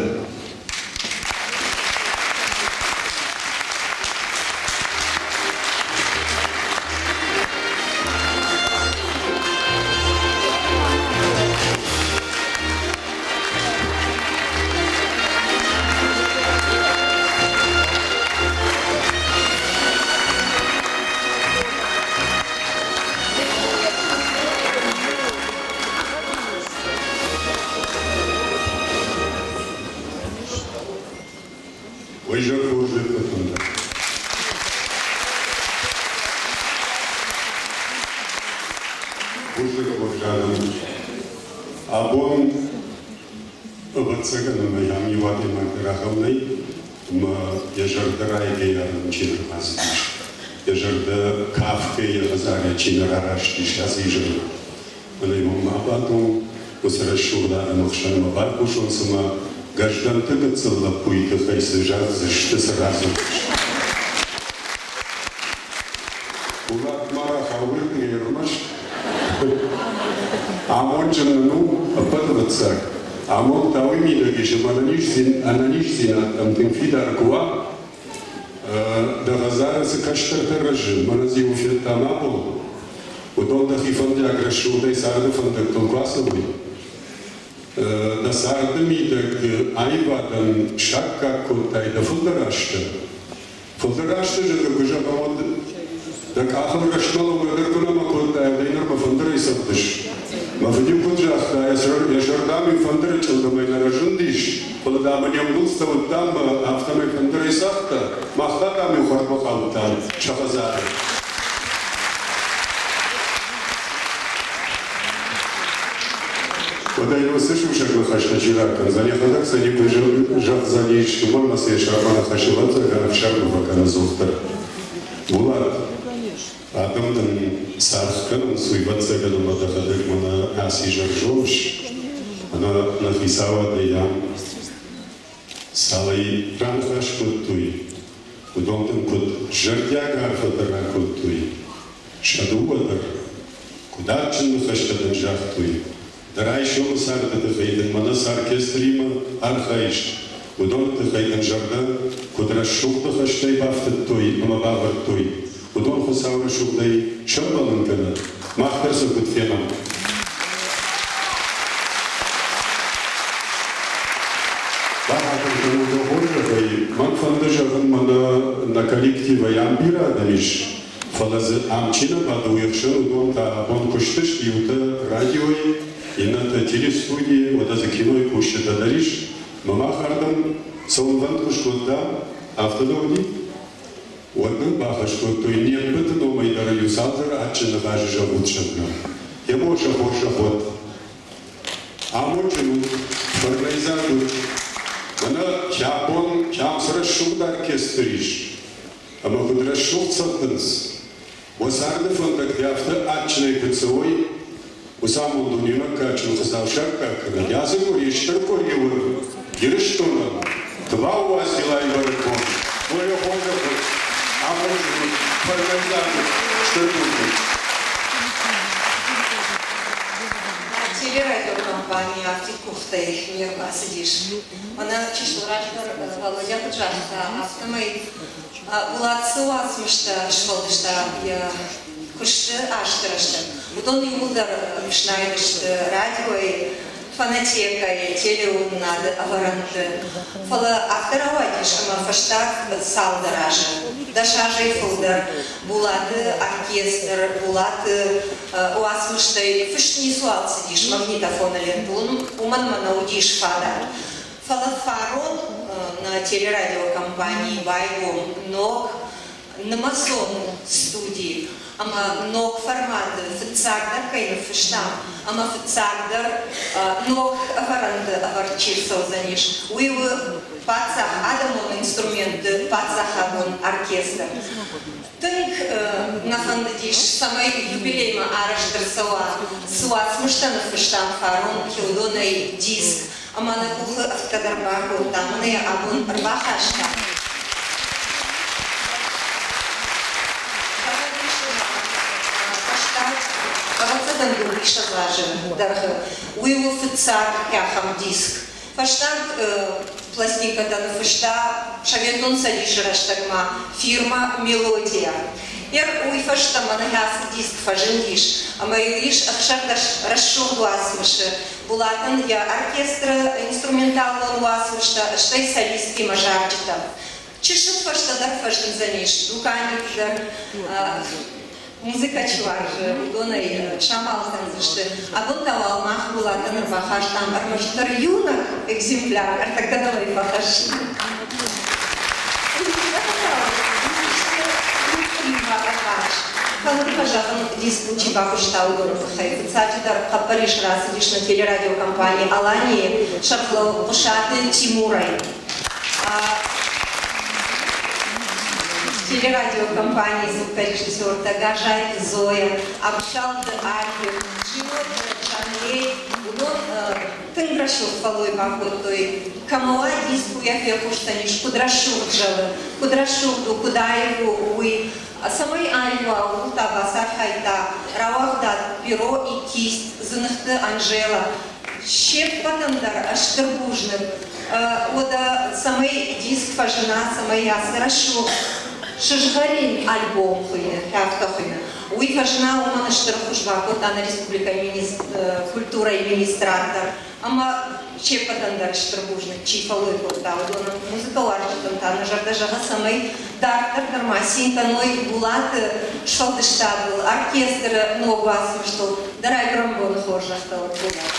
кӕнӕм. Абон, ӕвӕццӕгӕн, ӕмӕ йӕм иу адӕймаг дӕр ахӕм нӕй, ӕмӕ йӕ зӕрдӕ райгӕйӕ чи нӕ рбацыдис, йӕ зӕрдӕ кафгӕ йӕ хӕдзарӕй чи нӕ рараст ис ацы изӕры. Фӕлӕ уым ма бадон, уыцы рӕсугъд адӕмы хсӕнмӕ байхъусон, цыма Гӕздӕнты гыццыл лӕппуйы тыххӕй цы зӕгъдзысты, цы радзурдзысты. Булат ма рахауырдыгӕй ӕрмӕст амондджын нын у ӕппӕты фыццаг. Амонд та уый мидӕг ис, ӕмӕ ӕнӕниздзинад ӕм тынг фидар куы уа, дӕ хӕдзары цы кӕстӕртӕ рӕзы, мӕнӕ дзы иу федтам абон, уыдон дӕхи фӕндиаг рӕсугъдӕй царды фӕндӕгтыл куы ацӕуой, дӕ царды мидӕг аивадӕн саккаг кодтай дӕ фылдӕр азты, Фылдӕр азты зӕгъгӕ куы зӕгъӕм, уӕд дӕ къахыл рӕстмӕ лӕугӕ дӕр куы нӕма кодтай, уӕдӕй нырмӕ фӕндырӕй цӕгъдыс. Мӕ фыд-иу куыд загъта, йӕ зӕрдӕм-иу фӕндыры чъылдымӕй нӕ разындис, фӕлӕ дам ын йе нгуылдзтӕ уыдтам ӕмӕ афтӕмӕй фӕндырӕй цагъта, мах та дам-иу хӕрдмӕ хаудтам сӕ хӕдзары. Уӕдӕ йын уыцы сусӕг ныхӕстӕ чи ракӕндзӕн, йӕхӕдӕг сӕ никуы зӕгъдзӕнис, уымӕн ӕмӕ сӕ йӕ сӕрмӕ ныхасы ӕвӕццӕгӕн ӕфсӕрмы фӕкӕны ӕдзухдӕр. Булат, адӕм дын цы аргъ кӕнынц, уый ӕвӕццӕгӕн ӕмӕ дӕхӕдӕг мӕнӕ ацы изӕр зоныс, ӕмӕ нӕ хицауадӕй ам цалӕй раныхас кодтой, уыдон дын куыд зӕрдиаг арфӕтӕ ракодтой, сӕ дыууӕ дӕр куыд адджын ныхӕстӕ дын загътой, дӕ райсомы царды тыххӕй дын мӕнӕ цы оркестримӕ архайыс, уыдоны тыххӕй дын зӕрдӕ куыд рӕсугъд ныхӕстӕй бафтыдтой ӕмӕ бавӕрдтой, уыдон Хуыцау рӕсугъдӕй сӕмбӕлын кӕнӕд, мах дӕр сӕ куыд фенӕм. Бахатыр кӕнут дӕ хорзӕхӕй, мӕн фӕнды зӕгъын, мӕнӕ нӕ коллективӕй ам бирӕ адӕм ис, Фӕлӕ дзы ам чи нӕ бады, уе хсӕн уыдон та абон куысты сты, иутӕ радиойы, иннӕтӕ телестудийы, уӕдӕ дзы кинойы кусджытӕ дӕр ис. Мӕ мах ардӕм цӕуынвӕнд куы скодтам, афтӕ нӕ уыди? Уӕд нын бахӕс кодтой, не ппӕты номӕй дӕр иу цалдӕр адджын ныхасы зӕгъут, зӕгъгӕ. Йемо сӕ хорзӕх уӕд. Амондджын ут, фӕрнӕйдзаг ут. Мӕнӕ кӕбон кӕм цы рӕсугъд оркестр ис, Ӕмӕ куыд рӕсугъд цӕгъдынц, уӕ царды фӕндӕгтӕ афтӕ адджынӕй куыд цӕуой, уыцы амонд уын иунӕг кадджын Хуыцау саккаг кӕнӕд. Ацы къуыри стыр къуыри уыд Ирыстонӕн, Тыбау Уациллайы бӕрӕгбон, уӕле хорзӕх уыд, амондджын уыд, фӕрнӕйдзаг уыд, стыр бузныг.
Телерадиокомпани афтид къухтӕй не рбацыдис. Мӕнӕ чысыл раздӕр Володя куыд загъта, афтӕмӕй Булат цы уацмыстӕ сфӕлдыста йӕ куысты азты рӕстӕг, уыдон иууылдӕр ӕфснайд сты радиойы, фонотекӕйы, телеуынынады ӕвӕрӕнты. Фӕлӕ афтӕ рауадис, ӕмӕ фӕстаг цалдӕр азы, 10 азӕй фылдӕр Булаты оркестр, Булаты уацмыстӕй фыст ницуал цыдис магнитофоны лентыл, уымӕн ӕмӕ нӕ уыдис фадат. Фӕлӕ фарон нӕ телерадиокомпанийы байгом ног нымӕцон студи ӕмӕ ног форматы фыццагдӕр кӕй ныффыстам ӕмӕ фыццагдӕр ног ӕвӕрӕнты ӕвӕрд чи рцӕудзӕнис, уый у паддзах адӕмон инструментты паддзахадон оркестр. Тынг нӕ фӕндыдис, цӕмӕй юбилеймӕ арӕзт ӕрцӕуа, цы уацмыстӕ ныффыстам фарон, уыдонӕй диск, ӕмӕ нӕ къухы ӕфтгӕ дӕр бакодта, мӕнӕ йӕ абон ӕрбахаста. Фӕстаг, ӕвӕццӕгӕн, 22 азы дӕргъы уый у фыццаг ахӕм диск. Фӕстаг пластинкӕтӕ ныффыста Советон Цӕдисы рӕстӕгмӕ фирмӕ «Мелодия». Йӕ уый фӕстӕ мӕнӕ ацы диск фӕзындис, ӕмӕ йыл ис 16 рӕсугъд уацмысы, Булатӕн йӕ оркестры инструменталон уацмыстӕ, стӕй солисттимӕ зарджытӕ. Чысыл фӕстӕдӕр фӕзындзӕнис дуканиты дӕр музыкӕ чи уарзы, уыдонӕй самал кӕндзысты. Абон та уал мах Булатӕн ӕрбахастам ӕрмӕстдӕр иунӕг экземпляр, ӕртӕккӕ дӕм ӕй фӕхӕссын. Фӕнды мӕ зӕгъын, дискыл чи бакуыста, уыдоны тыххӕй. Фыццаджыдӕр хъӕппӕрис рацыдис нӕ телерадиокомпани Алани-йы сӕргълӕууӕг Хъуысаты Тимурӕй. Телерадиокомпанийы звукорежиссертӕ Гӕзайты Зоя, Абсалты Альберт, Джиоты Джанлей, уыдон тынг рӕсугъд фӕллой бакодтой. Камала дискуйӕ фехъусдзӕнис, куыд рӕсугъд зӕгъы, куыд рӕсугъд у, куыд аив у, уый. Цӕмӕй аив уа, ууыл та бацархайдта рауагъдад Перо и кисть Дзыныхты Анжела. Се ппӕтӕн дӕр стыр бузныг. Уӕдӕ цӕмӕй диск фӕзына, цӕмӕй ацы рӕсугъд сызгъӕрин альбом хуыйны, афтӕ хуыйны. Уый фӕзына уымӕн стыр ӕххуыс бакодта нӕ республикӕйы культурӕйы министрад дӕр. Ӕмӕ се ппӕтӕн дӕр стыр бузныг, чи фӕллой кодта, уыдонӕн. Музыкӕуарзджытӕн та нӕ зӕрдӕ зӕгъы, цӕмӕй дарддӕр дӕр ма цин кӕной Булаты сфӕлдыстадыл, оркестры ног уацмыстыл. Дӕ райгуырӕн боны хорзӕхтӕ уӕд, Булат!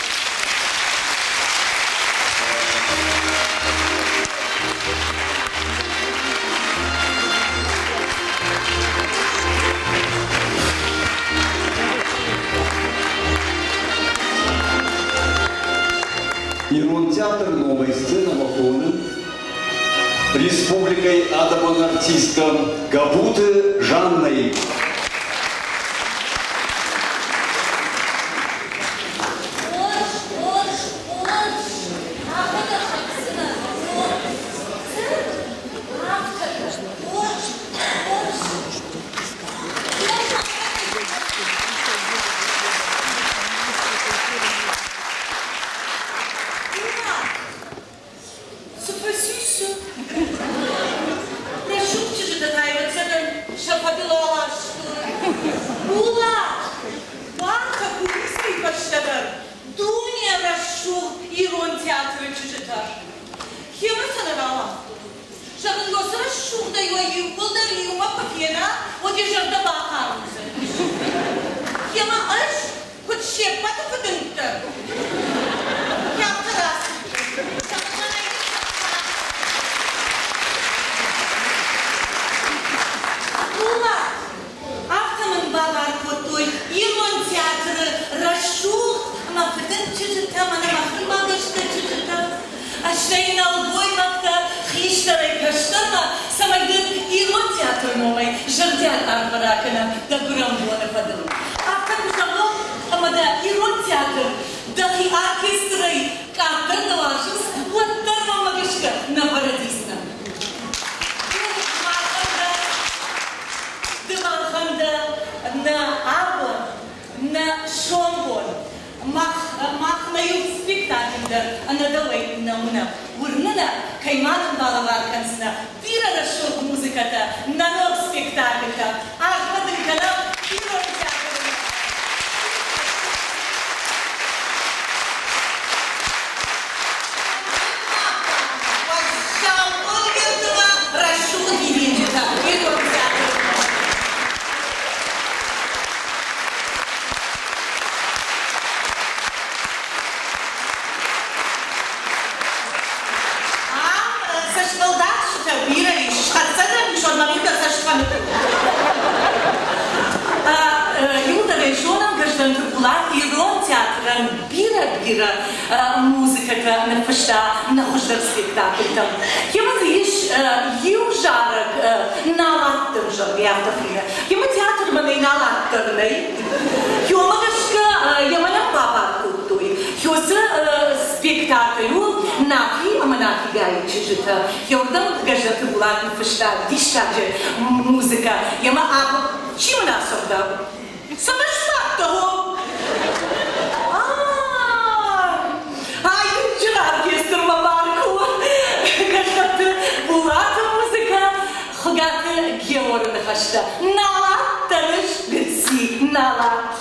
Ирон театры номӕй сценӕмӕ хоны республикӕйы адӕмон артисткӕ Габуты Жаннӕйы.
Хорз, хорз, хорз! Афтӕ хӕцдзынӕ, хорз! Цы? Афтӕ хорз, хорз!
Цы фӕцис, цы? Рӕсугъд чызджытӕ та, ӕвӕццӕгӕн, сӕ фӕдыл аластой. Булат! Уартӕ кулисӕй фӕстӕдӕр дуне рӕсугъд ирон театры чызджытӕ. Хемӕ сӕ нӕ рауагътой. Зӕгъын, уыцы рӕсугъдӕй уӕ иууылдӕр иумӕ куы фена, уӕд йӕ зӕрдӕ бахъарм уыдзӕнис. Йемӕ ӕз куыд се ппӕты фыдындтӕн, афтӕ рацыдтӕн. Булат, афтӕ мын бабар кодтой ирон театры рӕсугъд ӕмӕ фыдынд чызджытӕ, мӕнӕ мӕхимӕ гӕсгӕ чызджытӕ, стӕй нӕлгоймӕгтӕ хистӕрӕй кӕстӕрмӕ, цӕмӕй дын ирон театры номӕй зӕрдиаг арфӕ ракӕнӕм дӕ гуырӕн боны фӕдыл. Афтӕ куы зӕгъон, ӕмӕ дӕ ирон театр дӕхи оркестрӕй къаддӕр нӕ уарзынц, уӕддӕр мӕмӕ гӕсгӕ нӕ фӕрӕдидзынӕ. Ды махӕн дӕ нӕ абон, нӕ сомбон. Мах, мах нӕ иу спектакль дӕр ӕнӕ дӕуӕй нӕ уынӕм. Уырны нӕ, кӕй ма нын балӕвар кӕндзынӕ бирӕ рӕсугъд музыкӕтӕ, нӕ ног спектакльтӕ. Арфӕ дын кӕнӕм ирон театры Уӕззау къонвертмӕ рӕсугъд дидинджытӕ ирон театры. Ам цӕстфӕлдахджытӕ бирӕ ис, схӕццӕ дӕм ис, уӕд мӕм цӕстфӕныкъуылд. Иуылдӕр ӕй зонӕм, Гӕздӕнты Булат ирон театрӕн бирӕ-бирӕ музыкӕтӕ ныффыста нӕ хуыздӕр спектакльтӕм. Йемӕ дзы ис иу зарӕг Налаттӕн, зӕгъгӕ, афтӕ хуыйны. Йемӕ театрмӕ нӕй налаттӕн нӕй. Йомӕ гӕсгӕ йӕ мӕнӕн бабар кодтой. Ёсы спектакль у Нафи ӕмӕ Нафигайы чызджытӕ. Йордан Гӕззаты Булат ныффыста диссаджы музыкӕ. Йемӕ абон чи мын ацӕгъда? Цӕмӕ сбадтӕ, хо? Айдынджын оркестрмӕ баркуы Гӕззаты Булаты музыкӕ Хуыгаты Георы ныхӕстӕ. Налат дӕр гыцци, налат.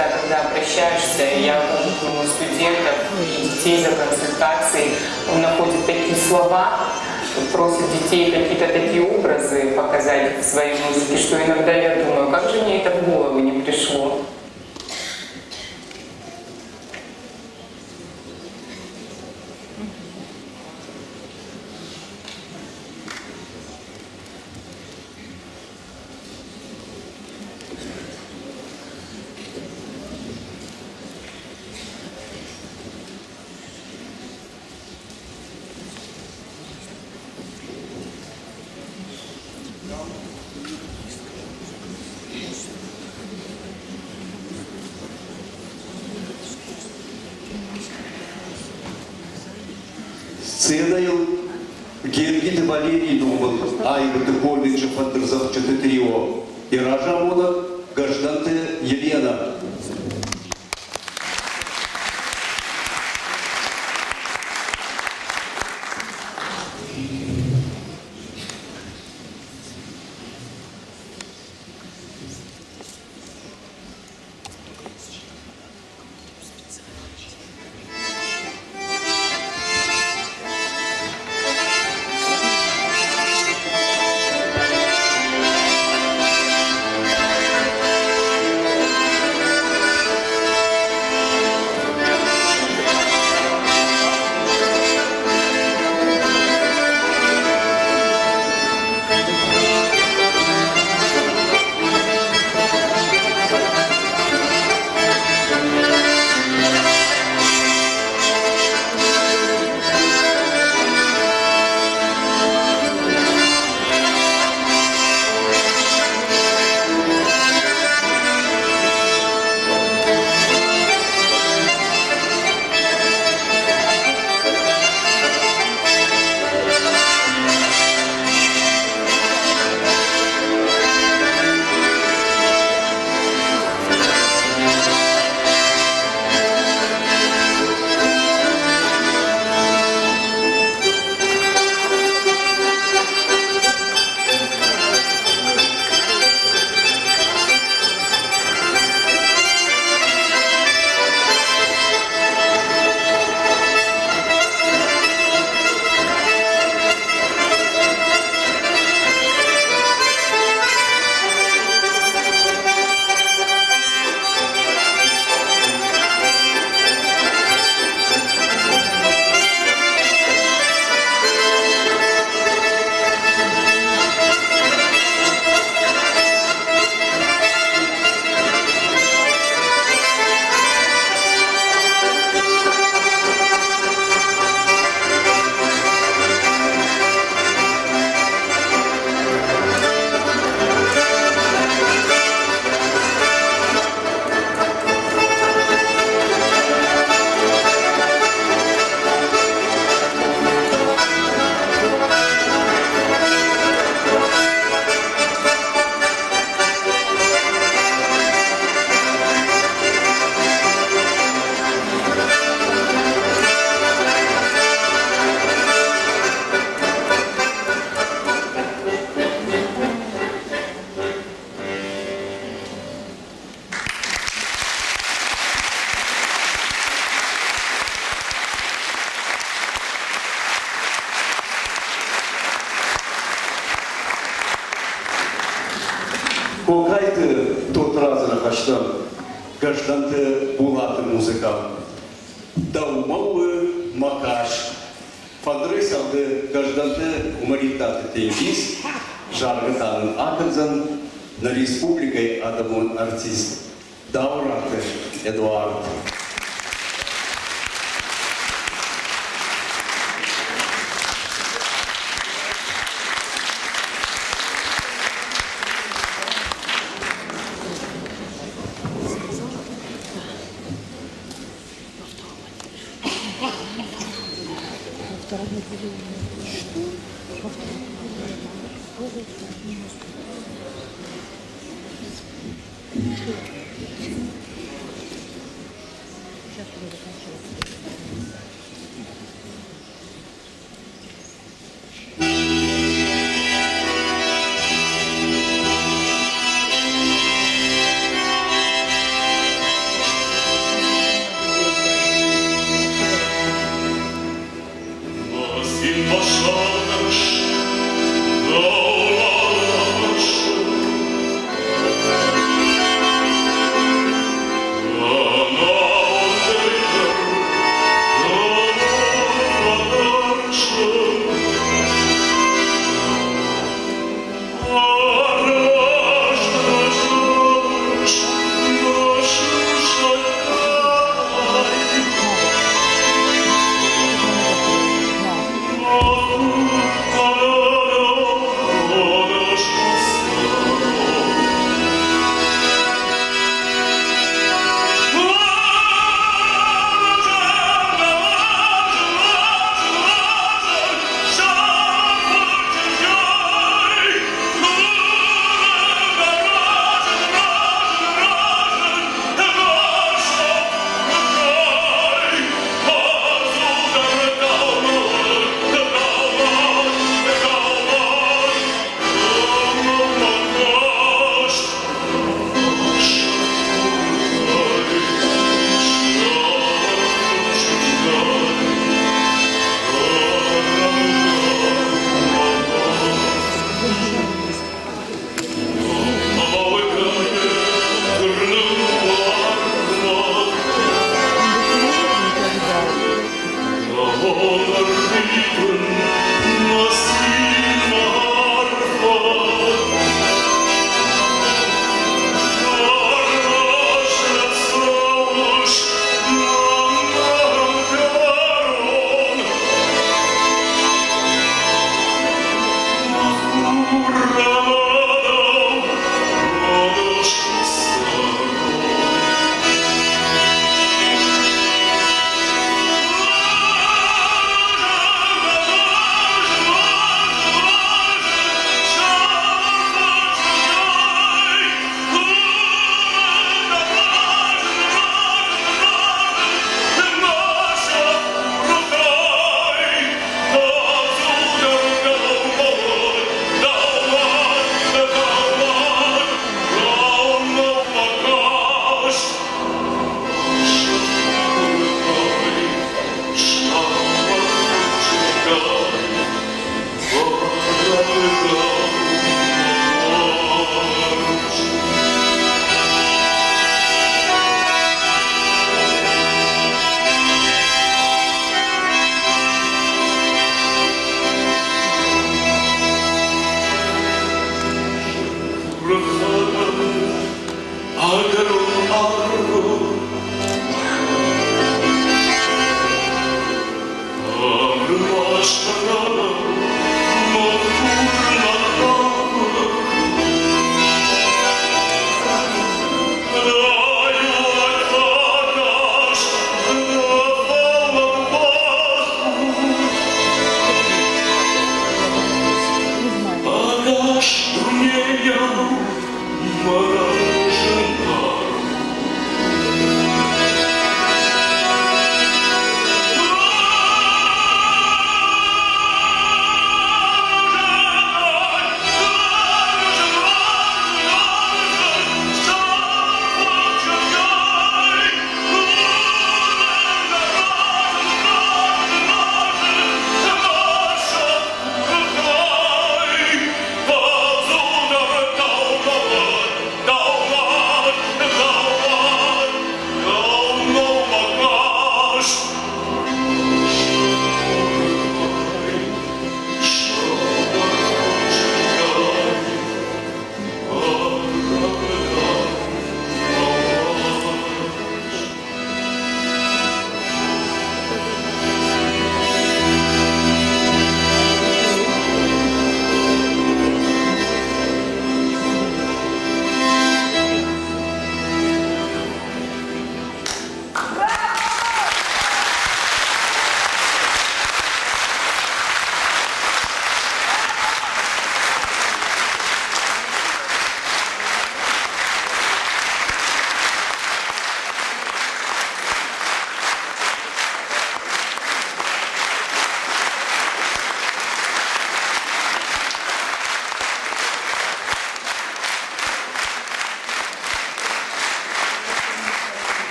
всегда, когда обращаешься, я вожу к нему студентов и детей за консультацией, он находит такие слова, просит детей какие-то такие образы показать в своей музыке, что иногда я думаю, как же мне это в голову не пришло.
Сценӕйыл Гергиты Валерийы номыл аивады колледжы фӕндырдзӕгъдджыты трио, йӕ разамонӕг Гӕздӕнты Еленӕ. Кокайты Тотрадзы ныхӕстӕм Гӕздӕнты Булаты музыкӕ. Дӕумӕ у мӕ кас. Фӕндырӕй цӕгъды Гӕздӕнты Куымӕридтаты Тенгиз, заргӕ та нын акӕндзӕн нӕ республикӕйы адӕмон артист Дауыраты Эдуард.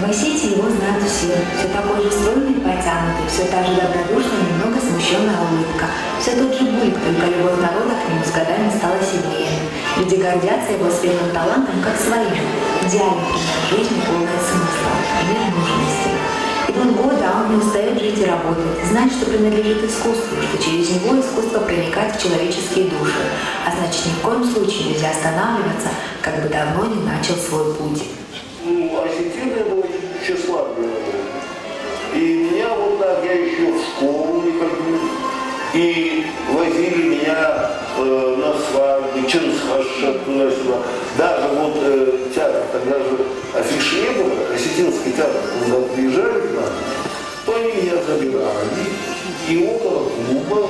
В Осетии его знают все. Все такой же стройный и потянутый, все та же добродушная, немного смущенная улыбка. Все тот же булик, только любовь народа к нему с годами стала сильнее. Люди гордятся его светлым талантом, как своим. Идеальный пример жизни, полная смысла, пример нужности. Идут годы, а он не устает жить и работать. Знает, что принадлежит искусству, что через него искусство проникает в человеческие души. А значит, ни в коем случае нельзя останавливаться, как бы давно не начал свой путь.
Ну, осетины было тщеславие. И меня вот так, я еще в школу не ходил. И возили меня на свадьбы, Ченсхаша, туда-сюда. Даже вот театр, тогда же афиши не было, осетинский театр, когда приезжали к нам, то они меня забирали. И около клуба,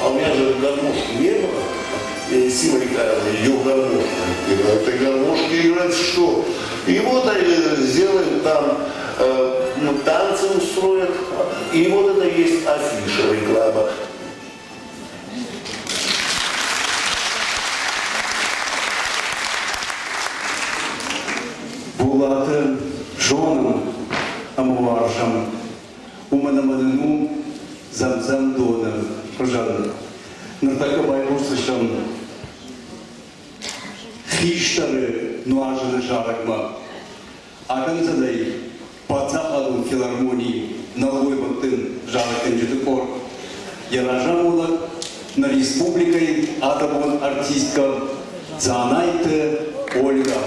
а у меня же гармошки не было, Сима Николаевна, ее гармошка играет, и гармошки играет что? И вот они сделают там, танцы устроят, и вот это есть афиша, реклама.
Булаты зонӕм ӕмӕ уарзӕм, уымӕн ӕмӕ нын у дзӕм-дзӕм доны хуызӕн. Ныртӕккӕ байхъусдзыстӕм хистӕры нуазыны зарӕгмӕ. Акӕндзӕн ӕй паддзахадон филармонийы нӕлгоймӕгты зарӕггӕнджыты къорд. Йӕ разамонӕг нӕ республикӕйы адӕмон артисткӕ Дзанайты Ольга.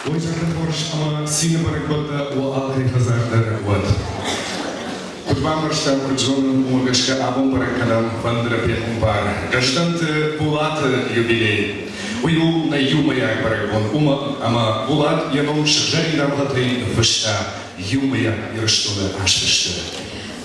Уый зӕрдӕ хорз ӕмӕ цины бӕрӕгбӕттӕ уӕ алкӕй хӕдзар дӕр уӕд. Куыд бамбӕрстам, куыд зонӕм, уымӕ гӕсгӕ абон бӕрӕг кӕнӕм фӕндыры пехуымпар Гӕздӕнты Булаты юбилей. Уый у нӕ иумӕйаг бӕрӕгбон, уымӕ ӕмӕ Булат йӕ ном сыгъзӕрин дамгъӕтӕй ныффыста иумӕйаг Ирыстоны азфысты.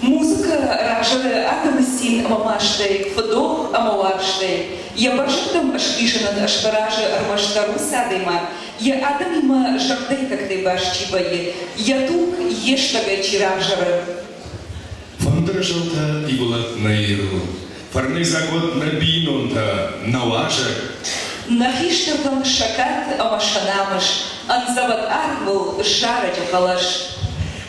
Музыкӕ равзӕры адӕмы цин ӕмӕ мастӕй, фыдох ӕмӕ уарзтӕй. Йӕ бӕрзӕндтӕм ысхизынӕн ысфӕразы ӕрмӕстдӕр уыцы адӕймаг, йӕ адӕмимӕ зӕрдӕйы тӕгтӕй баст чи вӕййы, йӕ туг йе стӕгӕй чи равзӕры.
Фӕндыры зӕлтӕ ивылӕд нӕ Ирыл, фӕрнӕйдзаг уӕд нӕ бинонтӕ, нӕ уазӕг.
Нӕ хистӕртӕн сӕ кад ӕмӕ сӕ намыс ӕндзӕвӕд арвыл зарӕджы хъӕлӕс.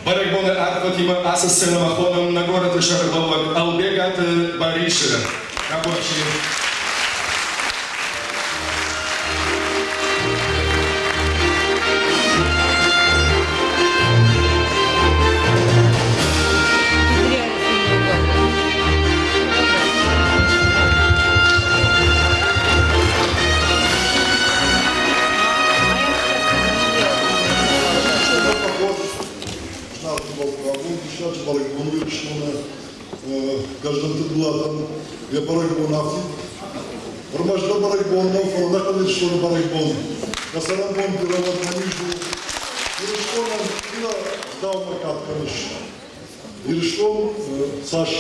Бӕрӕгбоны арфӕтимӕ ацы сценӕмӕ хонӕм нӕ горӕты сӕргълӕууӕг Ӕлбегаты Барисы. Рабочий.
Гӕздӕнты Булатӕн йӕ бӕрӕгбон афтид. Ӕрмӕстдӕр бӕрӕгбон нӕу, фӕлӕ ӕнӕхъӕн Ирыстоны бӕрӕгбон. Дӕ цӕрӕнбон бирӕ уӕд, ӕнӕниз у. Ирыстонӕн бирӕ ӕгъдаумӕ кад кӕныс. Ирыстон цас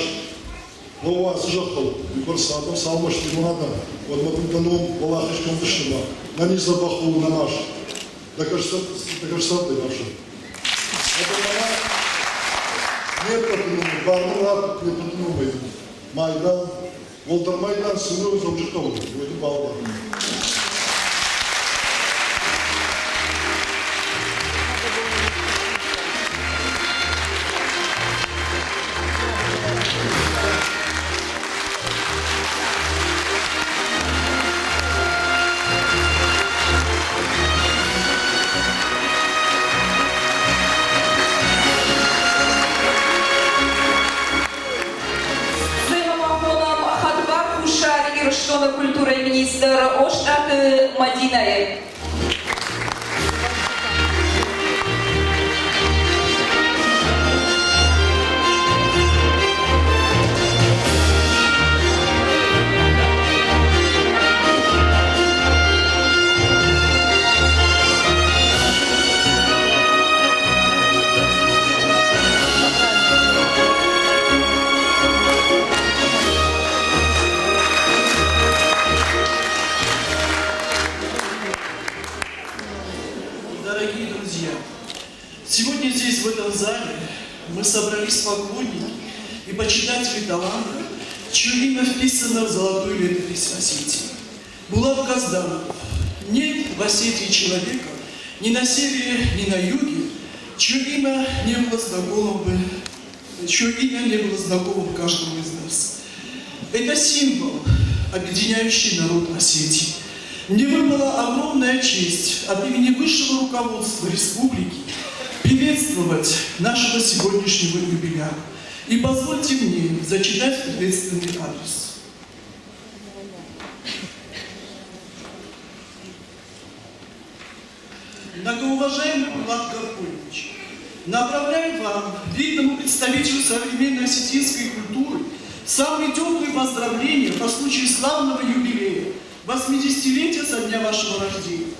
лӕууа ацы зӕххыл, уый бӕрц адӕм цалмӕ сты ирон адӕм, уӕдмӕ дын дӕ ном уӕлахиз кӕндзысты ӕмӕ нӕниз дзӕбӕх у нӕ маст. Дӕ кӕстӕртӕй ӕфсӕд. Ӕмӕ не ппӕты номӕй, бӕрны рад не ппӕты номӕй майдан, уӕлдӕр майдан цы у Дзӕуджыхъӕуы, уый дын балӕвар.
Сценӕмӕ хӕдбар Хуссар Ирыстоны культурӕйы министр Остъаты Мадинӕйы.
Дорогие друзья, сегодня здесь, в этом зале, мы собрались поклонники и почитатели таланта, чье имя вписано в золотую летопись Осетии. Булат Газданов. Нет в Осетии человека ни на севере, ни на юге, чье имя не было знакомым бы, чье имя не было знакомым каждому из нас. Это символ, объединяющий народ Осетии. Мне выпала огромная честь от имени высшего руководства республики приветствовать нашего сегодняшнего юбиляра. И позвольте мне зачитать приветственный адрес. Многоуважаемый Булат Гаркулевич, направляю вам, видному представителю современной осетинской культуры, самые теплые поздравления по случаю славного юбилея, 80-летия со дня вашего рождения.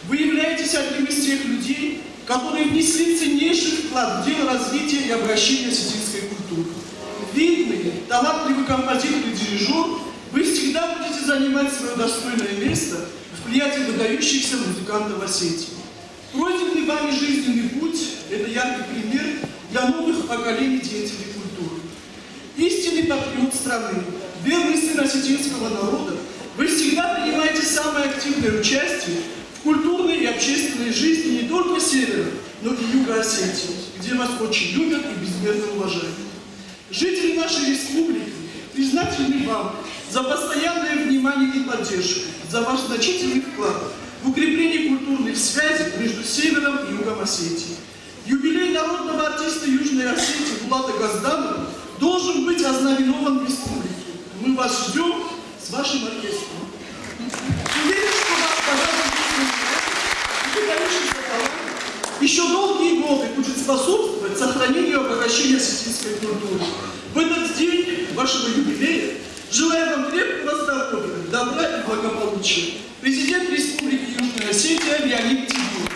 Вы являетесь одним из тех людей, которые внесли ценнейший вклад в дело развития и обращения осетинской культуры. Видный, талантливый композитор и дирижер, вы всегда будете занимать свое достойное место в плеяде выдающихся музыкантов Осетии. Пройденный вами жизненный путь – это яркий пример для новых поколений деятелей культуры. Истинный патриот страны, верный сын осетинского народа, вы всегда принимаете самое активное участие в культурной и общественной жизни не только Севера, но и Юга Осетии, где вас очень любят и безмерно уважают. Жители нашей республики признательны вам за постоянное внимание и поддержку, за ваш значительный вклад в укрепление культурных связей между Севером и Югом Осетии. Юбилей народного артиста Южной Осетии Булата Газданова должен быть ознаменован в республике. Мы вас ждем с вашим оркестром. Уверен, что вас порадует выдающийся талант еще долгие годы будет способствовать. сохранению и обогащению осетинской культуры. В этот день вашего юбилея желаю вам крепкого здоровья, добра и благополучия. Президент Республики Южная Осетия Леонид Тигур.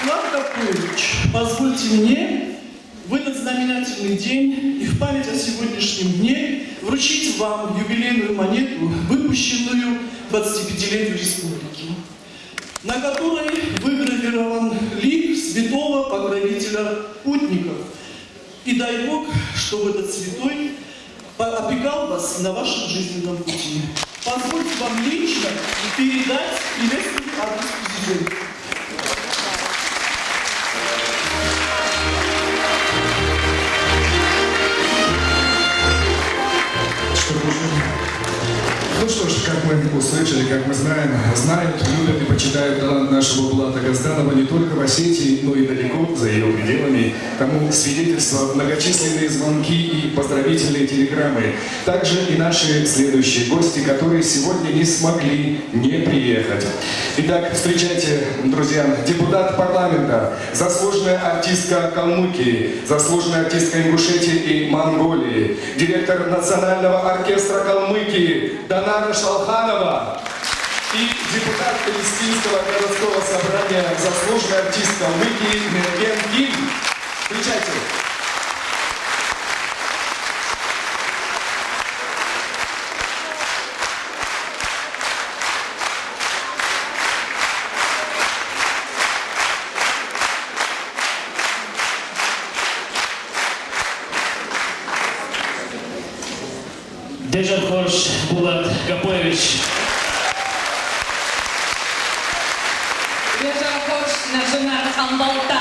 Булат Гапуевич, позвольте мне в этот знаменательный день и в память о сегодняшнем дне вручить вам юбилейную монету, выпущенную 25-летию республики, на которой выгравирован лик святого покровителя путников. И дай Бог, чтобы этот святой опекал вас на вашем жизненном пути. Позвольте вам лично передать приветственный адрес президента.
Ну что ж, как мы услышали, как мы знаем, знают, любят и почитают талант нашего Булата Газданова не только в Осетии, но и далеко за ее пределами. Тому свидетельство многочисленные звонки и поздравительные телеграммы. Также и наши следующие гости, которые сегодня не смогли не приехать. Итак, встречайте, друзья, депутат парламента, заслуженная артистка Калмыкии, заслуженная артистка Ингушетии и Монголии, директор Национального оркестра Калмыкии Донара Шалханова и депутат Палестинского городского собрания, заслуженный артист Калмыкии Мерген Ким. Встречайте!
Дэ зӕр хорз, Булат Гапоевич.
Дэ зӕр хорз, нӕ зынаргъ ӕмбӕлттӕ.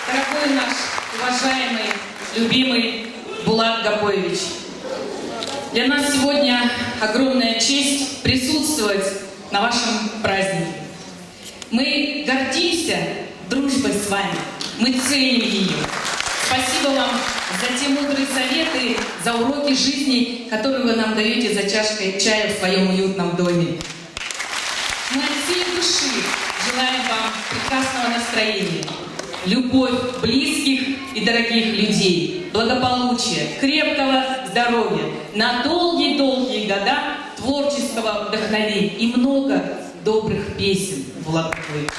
Дорогой наш, уважаемый, любимый Булат Гапоевич, для нас сегодня огромная честь присутствовать на вашем празднике. Мы гордимся дружбой с вами, мы ценим ее. Спасибо вам за те мудрые советы, за уроки жизни, которые вы нам даете за чашкой чая в своем уютном доме. Мы от всей души желаем вам прекрасного настроения, любовь близких и дорогих людей, благополучия, крепкого здоровья, на долгие-долгие года творческого вдохновения и много добрых песен, Булат Гапоевич.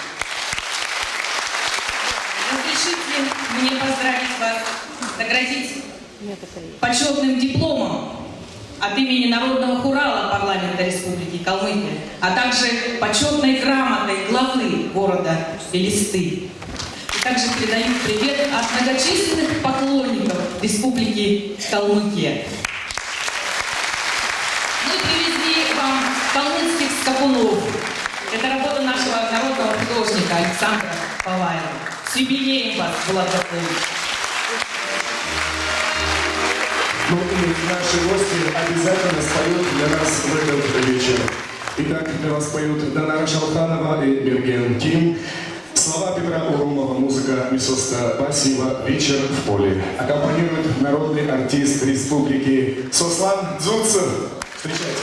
Разрешите мне поздравить вас, наградить почетным дипломом от имени Народного хурала парламента Республики Калмыкия, а также почетной грамотой главы города Элисты. И также передаю привет от многочисленных поклонников Республики Калмыкия. Мы привезли вам калмыцких скакунов. Это работа нашего народного художника Александра Палаева. С юбилеем вас, Булат Гапоевич!
Ну и наши гости обязательно споют для нас в этот вечер. Итак, для вас поют Донара Шалханова и Мерген Ким. Слова Петра Урумова, музыка Мисоста Басиева «Вечер в поле». Аккомпанирует народный артист республики Сослан Дзуцев. Встречайте.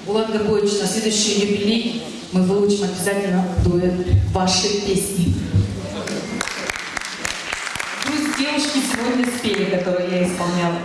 Булат Гапоевич, на следующий юбилей мы выучим обязательно дуэт вашей песни. Пусть девушки сегодня спели, которую я исполняла.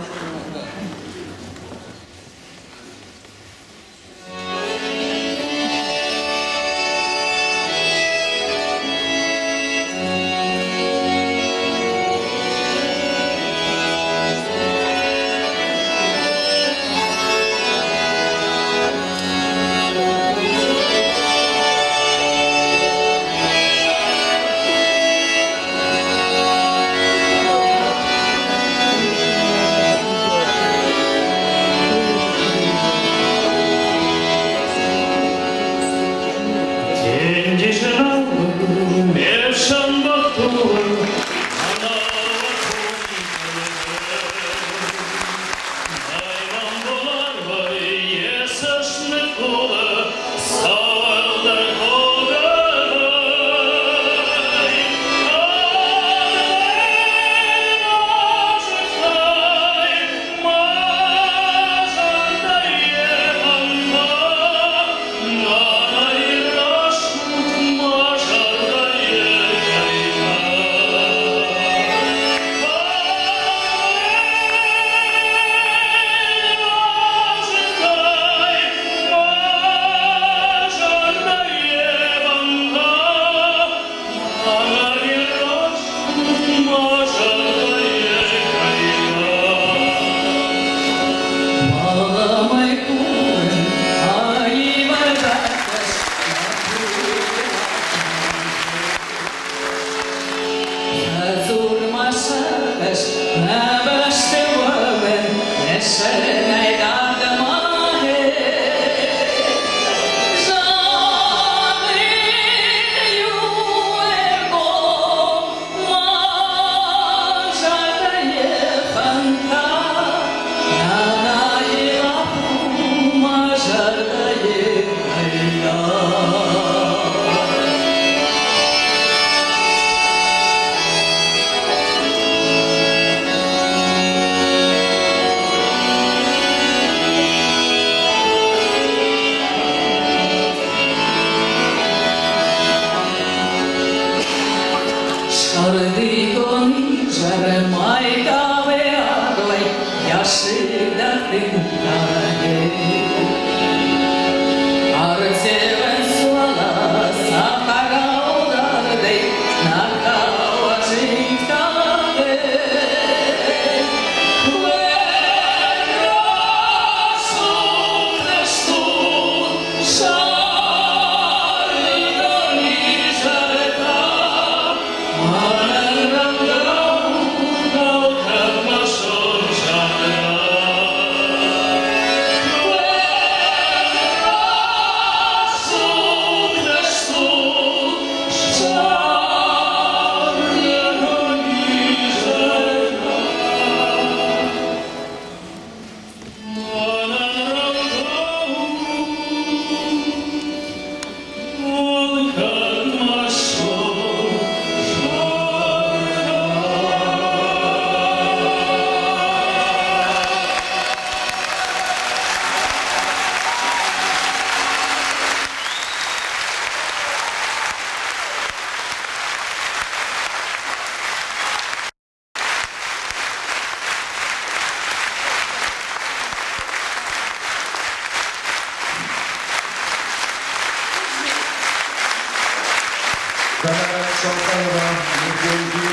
Шалханова, Мургенги,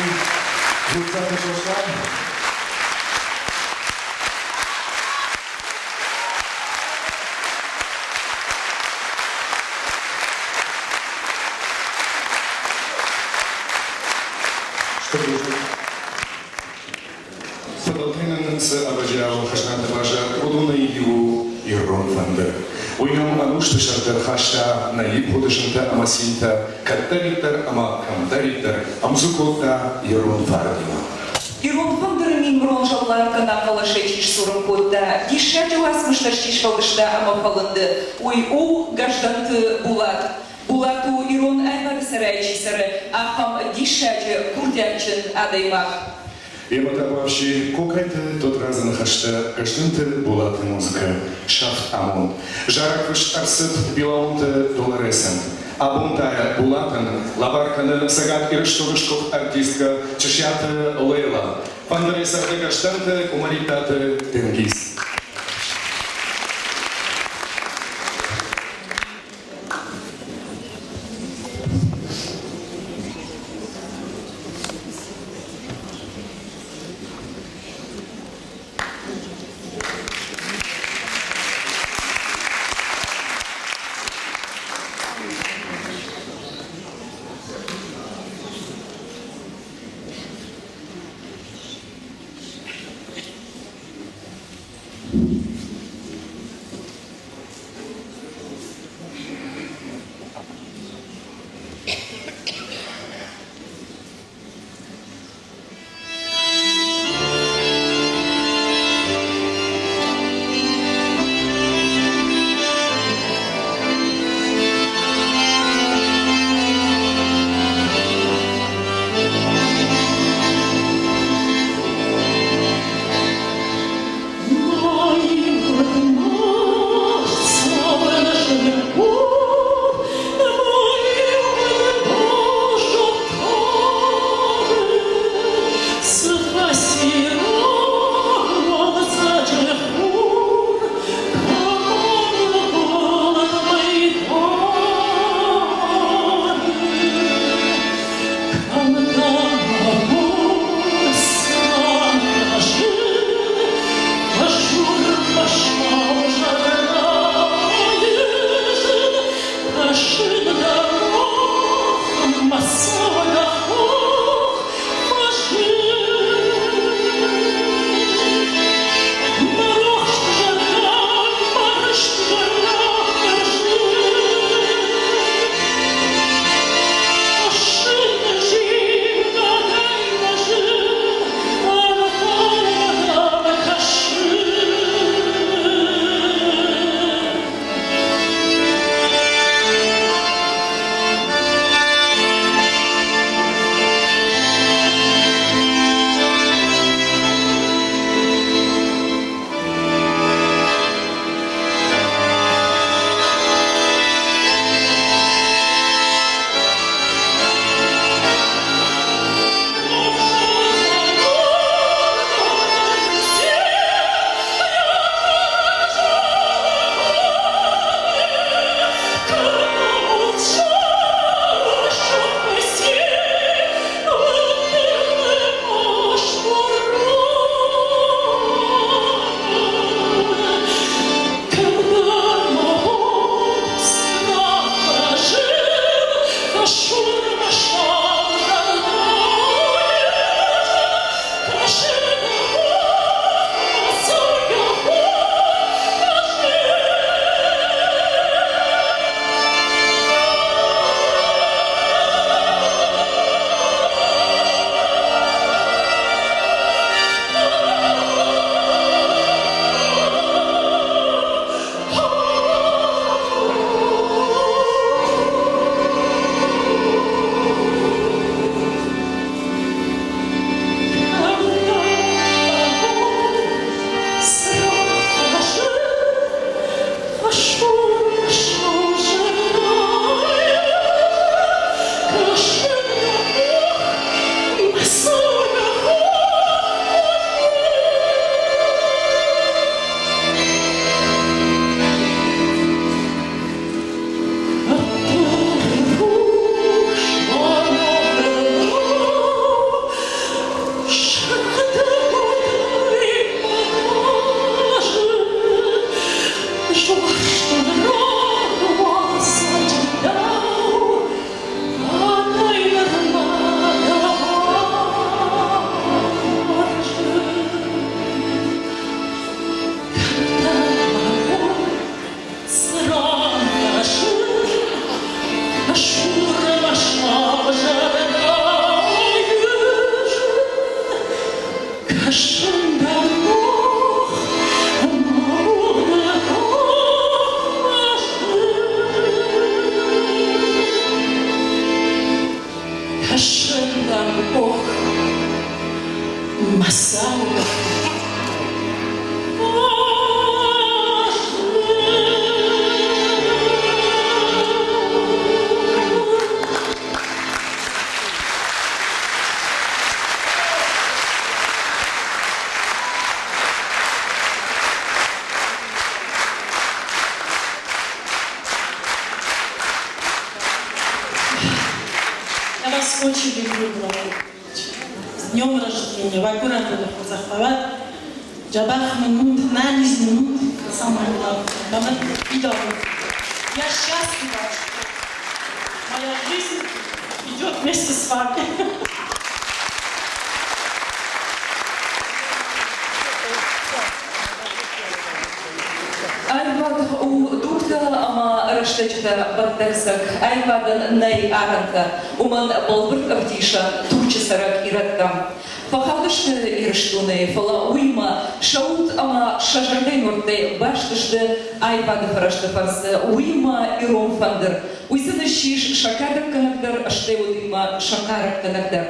Дзуццаты Сослан.
Стыр бузныг. Фыдӕлтӕй нын цы ӕвӕджиауы хӕзнатӕ баззад, уыдонӕй иу у ирон фӕндыр. Уый нӕм ӕнусты сӕрдӕр хаста нӕ ивгъуыды зынтӕ ӕмӕ цинтӕ, кӕддӕриддӕр ӕмӕ кӕмдӕриддӕр ӕмдзу кодта ирон фарнимӕ.
Ирон фӕндыры минмырон зӕлланггӕнӕг хъӕлӕсӕй чи сдзурын кодта, диссаджы уацмыстӕ чи сфӕлдыста ӕмӕ фӕлынды, уый у Гӕздӕнты Булат. Булат у ирон аивады сӕрӕй чи цӕры, ахӕм диссаджы курдиатджын адӕймаг.
Йемӕ та вообще Кокайты Тотрадзы ныхӕстӕ Гӕздӕнты Булаты музыкӕ Сӕфт амонд. Зарӕг фыст ӕрцыд Билаонты Долоресӕн. Абон та Булатӕн лӕвар кӕны Цӕгат Ирыстоны сгуыхт артисткӕ Чысиаты Лейла. Фӕндырӕй цӕгъды Гӕздӕнты Къуымӕриттаты Тенгиз.
Мой
вас очень люблю, Булат С днем рождения! Вакура Хурзахпават. Джабах минут, наниз минут, самое главное. Я счастлива, что моя жизнь идет вместе с вами.
Аивад у дугтӕ ӕмӕ рӕстӕджытӕ бӕттӕг цӕг, аивадӕн нӕй арӕнтӕ, уымӕн бӕлвырд ӕвдисӕн Турчы цӕрӕг ирӕттӕ. Фӕхаудысты Ирыстонӕй, фӕлӕ уыимӕ сӕ уд ӕмӕ сӕ зӕрдӕйы нуӕрттӕй баст сты аивады фӕрӕзты фӕрцы, уыимӕ ирон фӕндыр. Уый сын ссис сӕ кадӕггӕнӕг дӕр, стӕй уыдимӕ сӕ хъарӕггӕнӕг дӕр.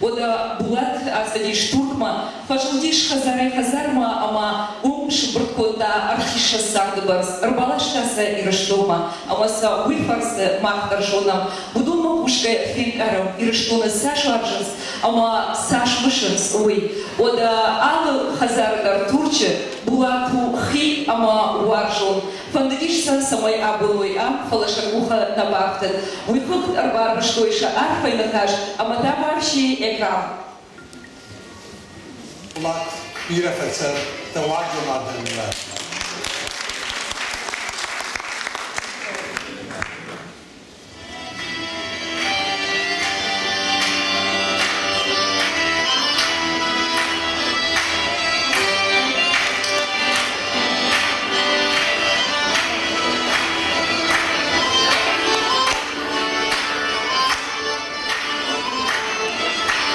Уӕдӕ Булат ацыдис Туркмӕ, фӕзылдис хӕдзарӕй-хӕдзармӕ ӕмӕ уым сымбырд кодта ӕртиссӕдз царды бӕрц, ӕрбаласта сӕ Ирыстонмӕ ӕмӕ сӕ уый фӕрцы мах дӕр зонӕм, уыдонмӕ хъусгӕ фенкъарӕм, Ирыстоны цас уарзынц ӕмӕ цас мысынц, уый. Уӕдӕ алы хӕдзары дӕр Турчы Булат у хи ӕмӕ уарзон. Фӕндыдис сӕ, цӕмӕй абон уой ам, фӕлӕ сӕ къухы нӕ бафтыд. Уый хыгъд ӕрбарвыстой сӕ арфӕйы ныхас ӕмӕ та бавси экран.
Булат, бирӕ фӕцӕр дӕ уарзон адӕмимӕ.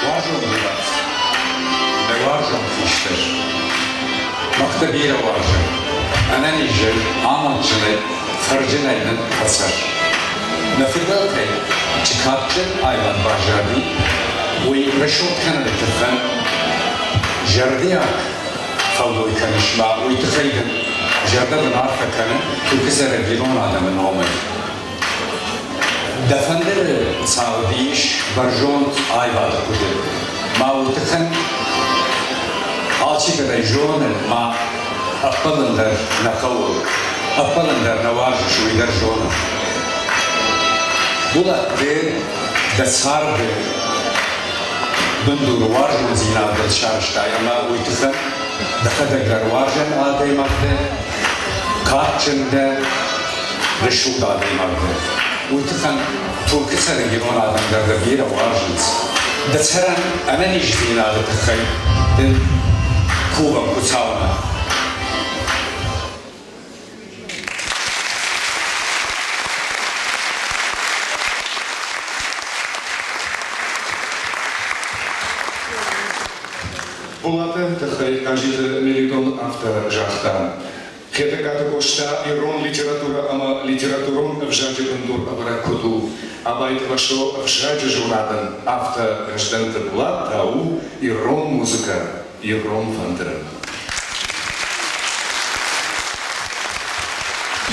Уарзон Булат, дӕ уарзон хистӕр. Мах дӕ бирӕ уарзӕм. Ӕнӕнизӕй, амондджынӕй, фӕрджынӕй нын фӕцӕр. Нӕ фыдӕлтӕй чи кадджын аивад баззади, уый рӕсугъд кӕныны тыххӕн зӕрдиаг фӕллой кӕныс ма уый тыххӕй дын зӕрдӕбын арфӕ кӕнын Туркы цӕрӕг ирон адӕмы номӕй. Дӕ фӕндыры цагъды ис бӕрзонд аивады хъуыды. Ма уый тыххӕн алчидӕр ӕй зоны, ма ӕппӕлын дӕр нӕ хъӕуы, ӕппӕлын дӕр нӕ уарзыс, уый дӕр зоны. Булат, ды дӕ царды бындур уарзондзинадыл сарӕзтай ӕмӕ уый тыххӕн дӕхӕдӕг дӕр уарзӕн адӕймаг дӕ, кадджын дӕ, рӕсугъд адӕймаг дӕ. Уый тыххӕн Туркы цӕрӕг ирон адӕм дӕр дӕ бирӕ уарзынц. Дӕ цӕрӕн ӕнӕниздзинады тыххӕй дын кувӕм Хуыцаумӕ.
Булаты тыххӕй Хъазиты Мелитон афтӕ загъта: Хетӕгкаты Къоста ирон литературӕ ӕмӕ литературон ӕвзаджы бындур ӕвӕрӕг куыд у, Абайты Васо ӕвзаджы зонадӕн, афтӕ Гӕздӕнты Булат та у ирон музыкӕ, ирон фӕндырӕн.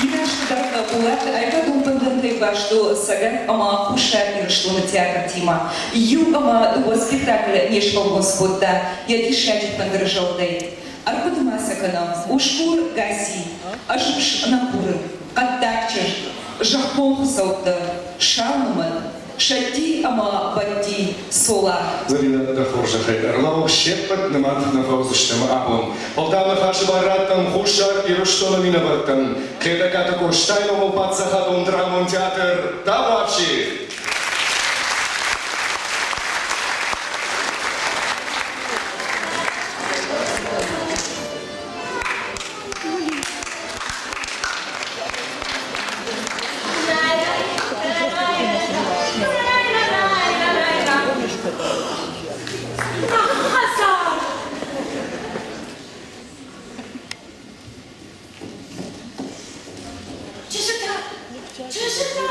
Бирӕ азты дӕргъы Булат ӕгадон бӕндӕнтӕй баст у Цӕгат ӕмӕ Хуссар Ирыстоны театртимӕ. Иу ӕмӕ дыууӕ спектаклы не сфӕлгонц кодта йӕ диссаджы фӕндыры зӕлдӕй. Ӕрхъуыды ма сӕ кӕнӕм Усгур Гаси, Ӕз ус нӕ курын, Хъӕддаг чызг, Зӕххон хуыцӕуттӕ, Сау нымӕт, Сӕтти ӕмӕ Бӕтти, Цола.
Зӕринӕ, дӕ хорзӕхӕй ӕрлӕуу, се ппӕт нымад нӕ фӕуыдзыстӕм абон. Фӕлтау ныхасы бар раттӕм Хуссар Ирыстоны минӕвӕрттӕн. Хетӕгкаты Къостайы номыл паддзахадон драмон театр Табуафси!
Чызджытӕ! Чызджытӕ!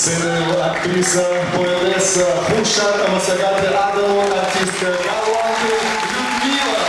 Сценӕйыл актриса, поэтесса, Хуссар ӕмӕ Цӕгаты адӕмон артисткӕ Галуанты Людмила.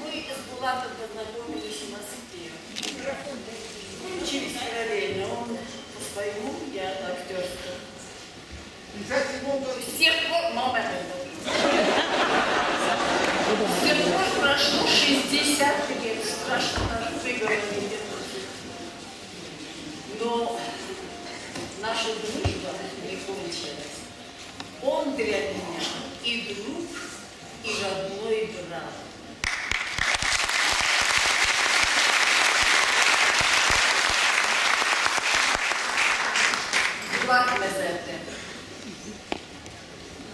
Мы с Булатом познакомились в Москве. Учились параллельно. Он по своему, я актерскому. С тех пор, момент. С тех пор прошло 60 лет. Страшно даже выговорить. Но наша дружба не кончилась. Он для меня и друг, и родной брат.
Булат мӕ зӕрдӕ.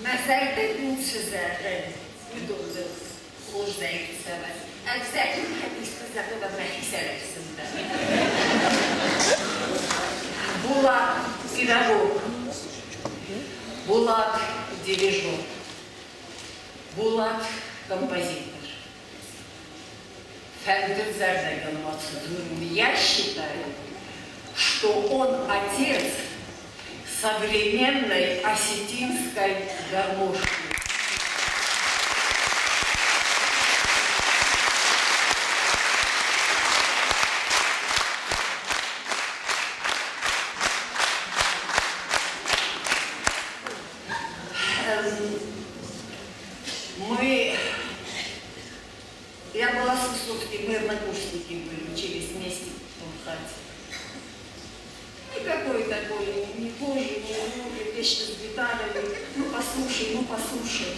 Мӕ зӕрдӕ буцы зӕгъы, уыдон дыл хорзӕй цӕуӕд. Ӕвзӕрты хӕдисты зӕгъы мӕхи сӕрӕфсындӕ.
Булат педагог, Булат дирижер, Булат композитор. Я считаю, что он отец современной осетинской гармошки. Мы, я была с Высоцким, мы однокурсники были, учились вместе в МХАТе. Никакой такой, ни кожи, ни ружи, вечно с гитарой. Ну послушай, ну послушай.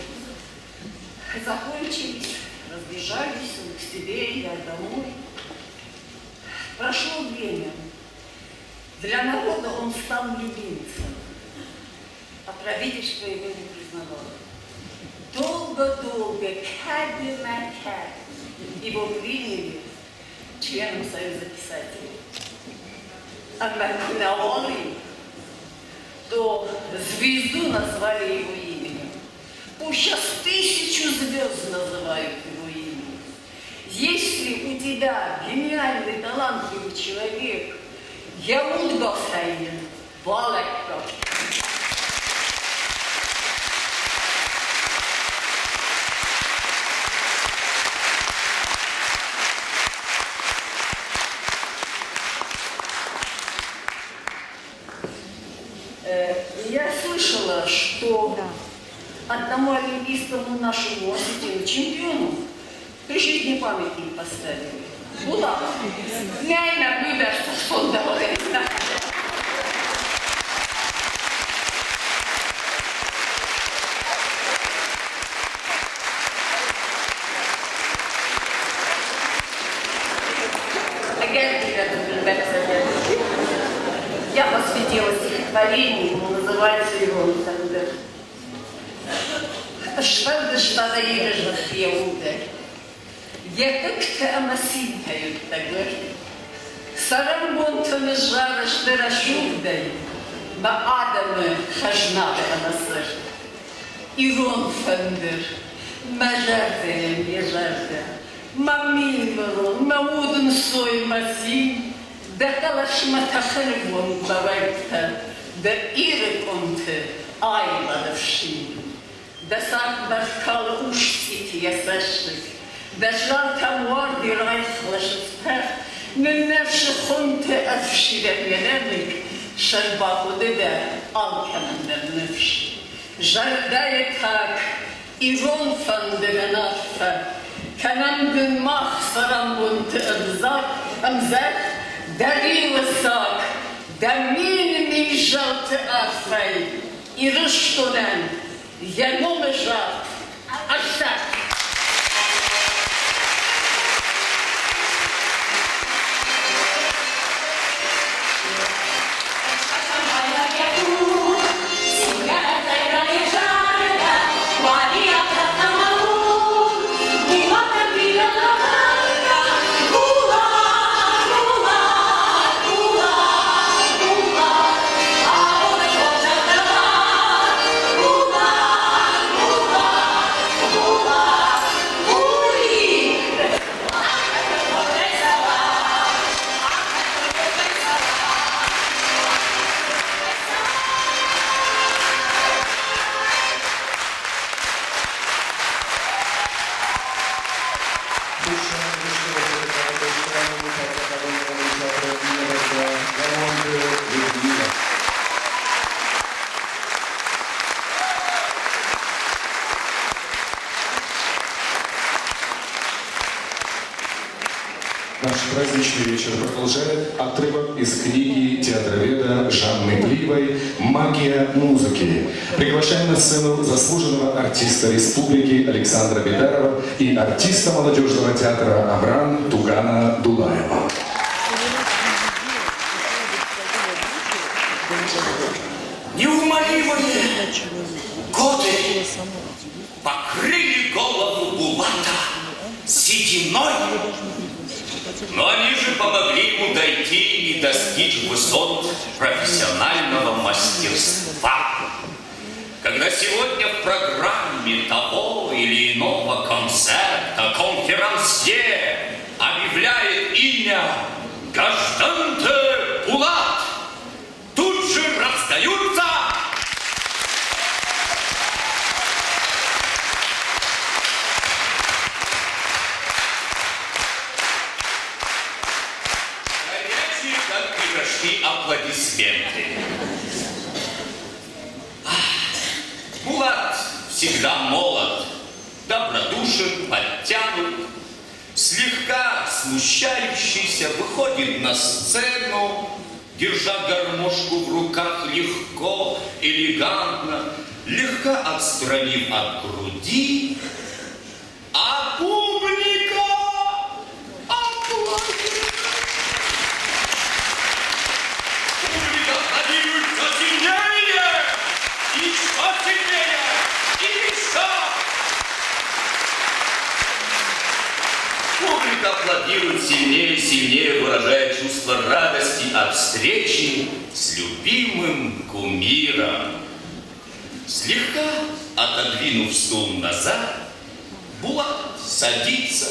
Закончились, разбежались, он к себе, я домой. Прошло время. Для народа он стал любимцем, а правительство его не признавало. Долго-долго, кад его приняли членом Союза писателей. А на то звезду назвали его именем. Пусть сейчас 1000 звезд называют его именем. Если у тебя гениальный, талантливый человек, Яуд Гасайнин, Балакка. Я слышала, что одному олимпийскому нашему осетину чемпиону при жизни памятник поставили. Булат. Я посвятила стихотворение, ему называется его тогда. Йӕ хъыгтӕ ӕмӕ цинтӕ йеддӕгӕр. Цӕрӕнбонты ныззарыс ды рӕсугъдӕй мӕ адӕмы хӕзнаты ӕмӕ цырд. Ирон фӕндыр, мӕ зӕрдӕйӕн йӕ зӕрдӕ, мӕ минмырон, мӕ удынцой, мӕ цин, дӕ хъӕлӕсмӕ тӕхынвонг бӕвӕрдтӕ, дӕ Иры къуымты аивады фсин. Дӕ цардмӕ калы урс цъити йӕ цӕссыг, Дӕ зӕлтӕм уарди райхласы цъӕх, Ныннӕрсы хуымты ӕфсирӕн йӕ нӕмыг, Сӕрбахъуыды дӕ алкӕмӕн дӕр ныфс. Зӕрдӕйы таг, ирон фӕндырӕн арфӕ, Кӕнӕм дын мах цӕрӕнбонты ӕвзаг, ӕмзӕх, Дӕ риуы саг, дӕ мин-мин зӕлты арфӕй Ирыстонӕн йӕ номы загъд ӕрцӕр.
Наш праздничный вечер продолжает отрывок из книги театроведа Жанны Пливой «Магия музыки». Приглашаем на сцену заслуженного артиста республики Александра Бедарова и артиста молодежного театра Амран Тугана Дулаева.
Неумолимые годы покрыли голову Булата сединой, но они же помогли ему дойти и достичь высот профессионального мастерства. Когда сегодня в программе того или иного концерта конферансье объявляет имя Гажданте Булат, тут же раздаются горячие, как пирожки, аплодисменты. Булат всегда молод, добродушен, подтянут, слегка смущающийся, выходит на сцену, держа гармошку в руках легко, элегантно, легко отстранив от груди, а публика аплодирует. Публика аплодирует все сильнее, еще сильнее, и еще. Публика аплодирует сильнее и сильнее, выражая чувство радости от встречи с любимым кумиром. Слегка отодвинув стул назад, Булат садится,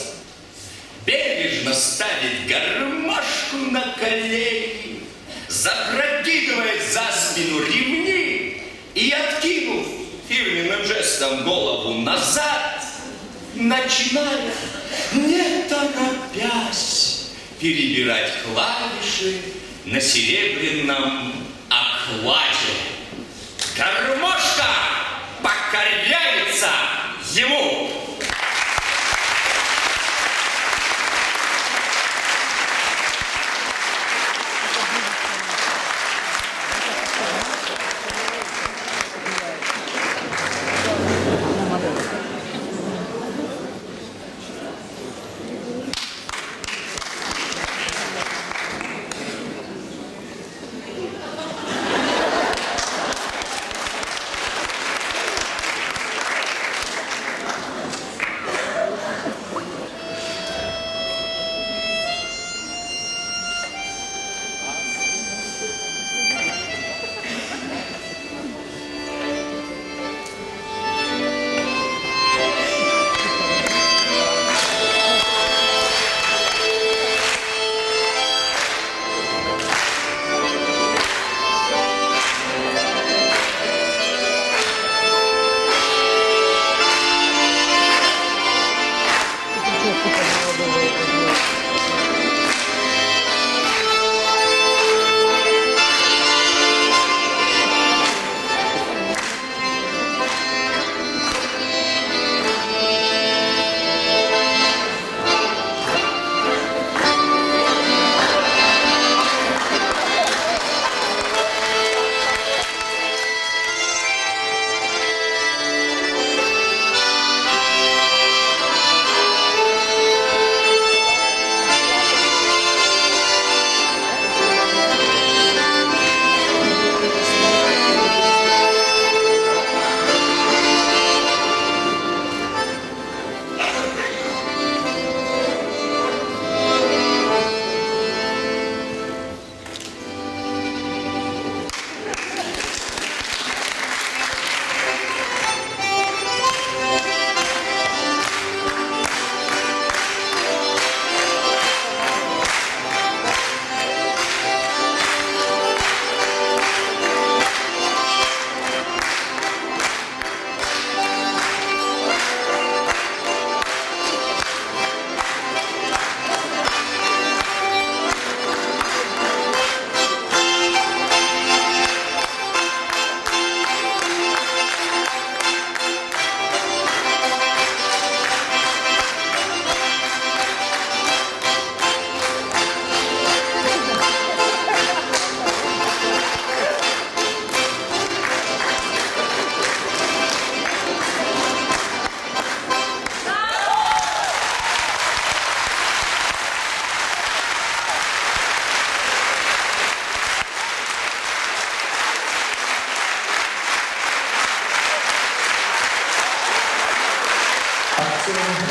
бережно ставит гармошку на колени, запрокидывает за спину ремни и, откинув фирменным жестом голову назад, начинает, не торопясь, перебирать клавиши на серебряном окладе. Гармошка покоряется ему.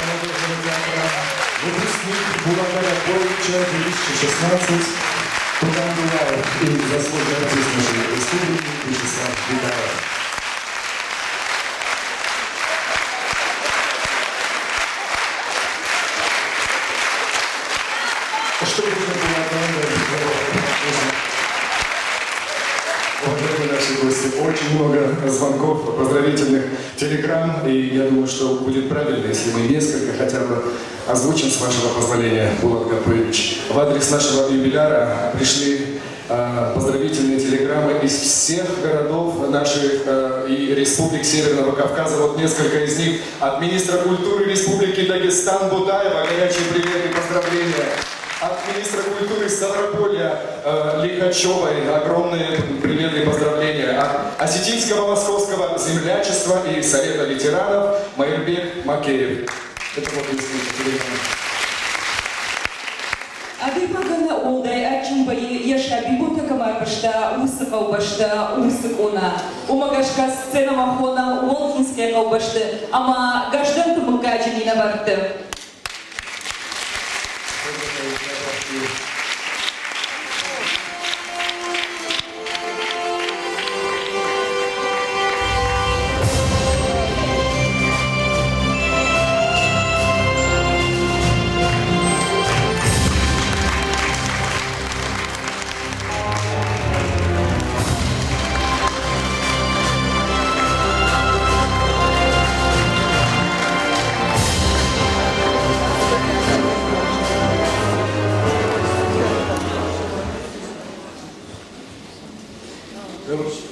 молодежного театра, выпускник Булата Гаповича 2016 Туган Дулаев и заслуженный артист нашей республики Вячеслав Бидаев. Что нужно было Уважаемые наши гости, очень много звонков, поздравительных телеграмм, и я думаю, что будет правильно, если мы несколько хотя бы озвучим, с вашего позволения, Булат Гапович. В адрес нашего юбиляра пришли поздравительные телеграммы из всех городов наших и республик Северного Кавказа. Вот несколько из них от министра культуры Республики Дагестан Будаева. Горячие привет и поздравления. От министра культуры Ставрополья Лихачевой огромные приветы и поздравления. От Осетинского московского землячества и Совета ветеранов Майрбек Макеев. Это вот несколько телеграмм.
Адӕймагӕн уӕлдай адджын вӕййы йӕ сабибонтӕ кӕм арвыста, уыцы хъӕубӕстӕ, уыцы къона. Уымӕ гӕсгӕ сценӕмӕ хонӕм Олгинскӕйы хъӕубӕсты ӕмӕ Гӕздӕнты мыггаджы минӕвӕртты.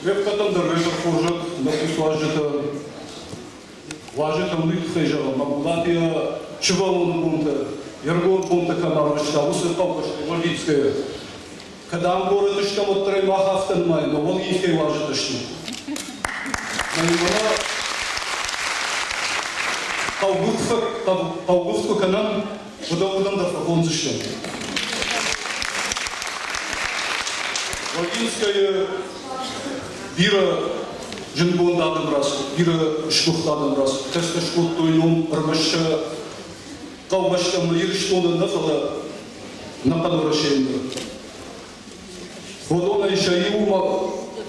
Ӕппӕтӕн дӕр изӕр хорзӕх нӕ хъус уазджытӕ. Уазджытӕн уый тыххӕй зӕгъӕм, мӕ Булат йӕ сывӕллоны бонтӕ, йе ргом бонтӕ кӕм арвыста, уыцы хъӕубӕстӕй Олгинскӕйы. Кӕд ам горӕты стӕм, уӕддӕр ӕй мах афтӕ нымайӕм, Олгинскӕйы уазджытӕ стут. Мӕнмӕ хъӕугуывд куы кӕнӕм, уыдон уыдон дӕр фӕхондзыстӕм. Олгинскӕйы бирӕ зындгонд адӕм рацыд, бирӕ сгуыхт адӕм рацыд. Кӕцытӕ скодтой ном ӕрмӕст сӕ хъӕубӕстӕм Ирыстоны нӕ, фӕлӕ ӕнӕхъӕн Уӕрӕсейы дӕр. Уыдонӕй сӕ иу,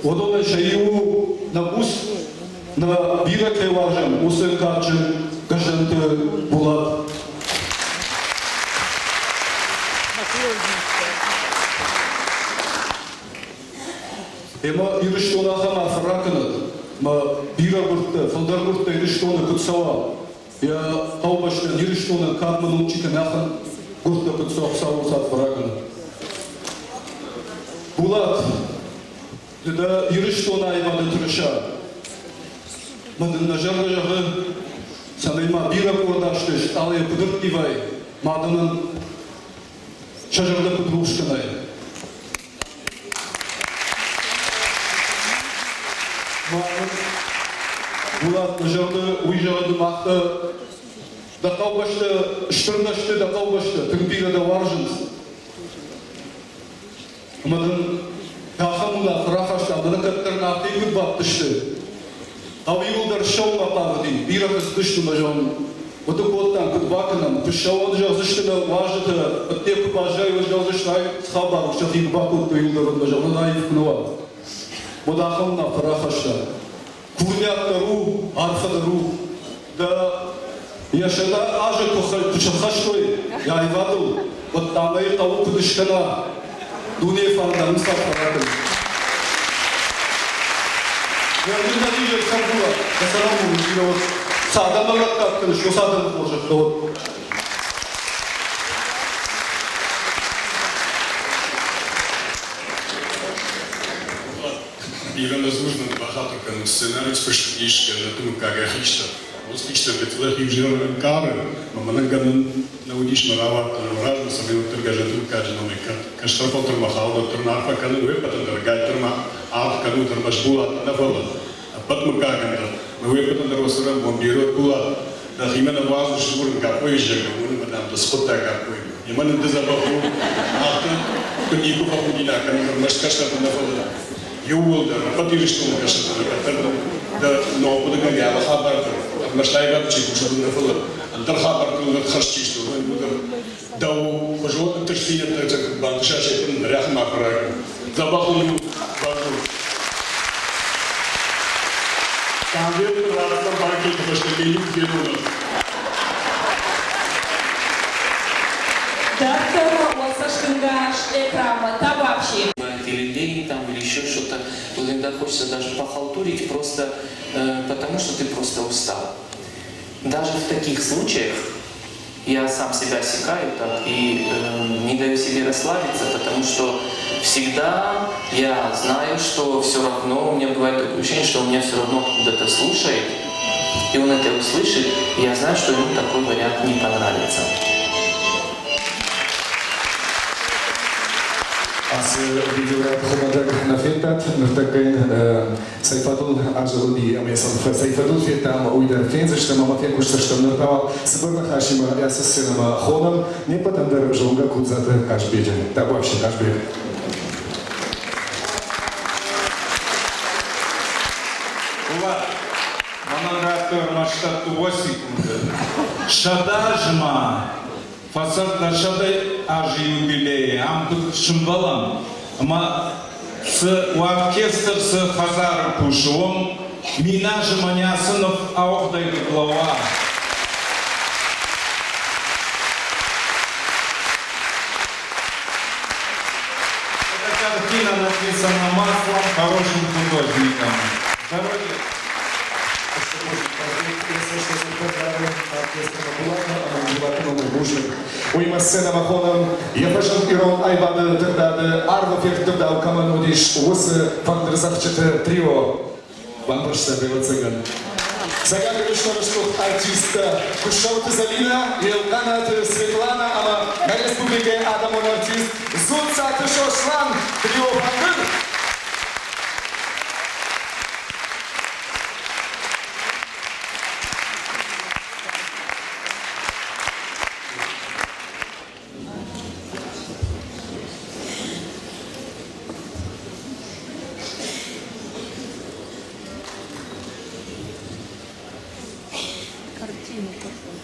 уыдонӕй сӕ иу нӕ буц, нӕ бирӕ кӕй уарзӕм, уыцы кадджын Гӕздӕнты Булат. Ӕмӕ Ирыстон ахӕм арфӕ ракӕнӕд, мӕ бирӕ гуырдтӕ, фылдӕр гуырдтӕ Ирыстоны куыд цӕуа, йӕ хъӕубӕстӕн Ирыстонӕн кадмӕ ном чи кӕны, ахӕм гуырдтӕ куыд цӕуа, Хуыцауы арфӕ ракӕнӕд. Булат, ды дӕ Ирыстоны аивады тырыса. Мӕ дын нӕ зӕрдӕ зӕгъы, цӕмӕй ма бирӕ къорд азты стъалыйӕ куыд ӕрттивай, ма адӕмӕн сӕ зӕрдӕ куыд рухс кӕнай. Булат, нӕ зӕрдӕ уый зӕгъы, мах дӕ дӕ хъӕубӕстӕ стыр нӕ сты, дӕ хъӕубӕстӕ тынг бирӕ дӕ уарзынц. Ӕмӕ дын ахӕм уынаффӕ рахаста, ӕмӕ нӕ кӕддӕр Нартӕй куыд бадтысты, хъӕу иуылдӕр ссӕуынмӕ хъавыди, бирӕ фыцыдысты мӕ зӕгъын, хъуыды кодтам, куыд бакӕнӕм, куы ссӕуӕм, зӕгъдзысты нӕ уазджытӕ, ӕдде куы баззайой, зӕгъдзысты, ай цы хабар у, сӕхи куы бакодтой иуылдӕр, уӕд мӕ зӕгъын, аив куы нӕ уа. Уӕд ахӕм уынаффӕ рахаста. Курдиат дӕр у, арфӕ дӕр у. Дӕ йӕ 100 азы куы сӕххӕстой йӕ аивадыл, уӕд дам ӕй хъӕуы куыд скӕна, дунейы фарнӕн уыцы арфӕ ракӕн. Йӕ низӕй цӕрдула, дӕ цӕрӕнбон бирӕ уӕд. Цы адӕмӕн лӕггад кӕныс, уыцы адӕмы хорзӕх дӕ уӕд.
Бирӕ нӕ дзурдзынӕн, бахатыр кӕнут, сценарий фыст ис гӕнӕнты мыггагӕй хистӕр. Уыцы хистӕр гыццылӕй хиузӕры ӕнкъары, ӕмӕ мӕнӕн гӕнӕн нӕ уыдис мӕ рауагъд ӕмӕ размӕ, цӕмӕй уӕддӕр газеты мыггаджы номӕй кӕд кӕстӕр фӕлтӕрмӕ хауд, уӕддӕр ын арфӕ кӕнын уе ппӕтӕн дӕр, гайддӕр ма аргъ кӕнут ӕрмӕст Булат нӕ, фӕлӕ ӕппӕт мыггагӕн дӕр. Мӕ уе ппӕтӕн дӕр уӕ цӕрӕнбон бирӕ уӕд, Булат. Дӕхимӕ нӕ уадзыс дзурын Гаппойы зӕгъгӕ, уымӕн ӕмӕ дам дӕ схуыдта Гаппой. Емӕ нын ды дзӕбӕх у, афтӕ куы никуы фӕхудинаг кӕнын ӕрмӕст кӕстӕрты нӕ, фӕлӕ иууылдӕр, ӕппӕт Ирыстоны кӕстӕрты дӕр, кӕддӕр дӕ ном хъуыдыгӕнгӕ алы хабар дӕр ӕрмӕст аивады чи кусы, уыдон нӕ, фӕлӕ.
Ӕндӕр хабӕрттыл ныр хӕст чи сты, уыдон иууылдӕр дӕу хуызон ӕнтыстдзинӕдтӕ куыд бантыса, се ппын рӕхмӕ ахуыраг у. Дзӕбӕх ыл-иу бадзур. Къамбеты рацыдӕн банкеты фӕстӕ йӕ иу феноны.
Дарддӕр уӕ цӕстынгас экранмӕ табуафси.
Или лень там, или еще что-то. Вот иногда хочется даже похалтурить просто потому, что ты просто устал. Даже в таких случаях я сам себя осекаю так и не даю себе расслабиться, потому что всегда я знаю, что все равно, у меня бывает такое ощущение, что он меня все равно откуда-то слушает, и он это услышит, и я знаю, что ему такой вариант не понравится.
Ацы видеоряд хуымӕтӕг нӕ федтат, ныртӕккӕ йын цӕй фӕдыл азылди ӕмӕ цӕй фӕдыл федтам, уый дӕр фендзыстӕм ӕмӕ фехъусдзыстӕм. Ныр та уал цыбыр ныхасимӕ ацы сценӕмӕ хонӕм не ппӕтӕн дӕр зонгӕ Кудзаты Хъазбеджы. Табуафси, Хъазбег.
Булат, мӕнӕн радтой ӕрмӕстдӕр дыууӕ секунды. 100 азы ма фӕцӕрд нӕ 100 азы юбилейы, ам куыд сымбӕлӕм, ӕмӕ цы оркестр цы хӕдзары кусы, уым 1000 азы мӕнӕ ацы ныв ауыгъдӕй куыд лӕууа. Эта картина написана маслом хорошим художником. Здоровья!
Уыимӕ сценӕмӕ хонӕм йӕ фӕзынд ирон аивады тыгъдады арвы ферттывдау кӕмӕн уыдис, уыцы фӕндырдзӕгъдджыты трио. Бамбӕрста, ӕвӕццӕгӕн. Цӕгат Ирыстоны сгуыхт артисттӕ Гуссауты Зӕлинӕ, Елхъанаты Светланӕ ӕмӕ нӕ республикӕйы адӕмон артист Дзуццаты Сослан трио «Фӕндыр».
Картину такую.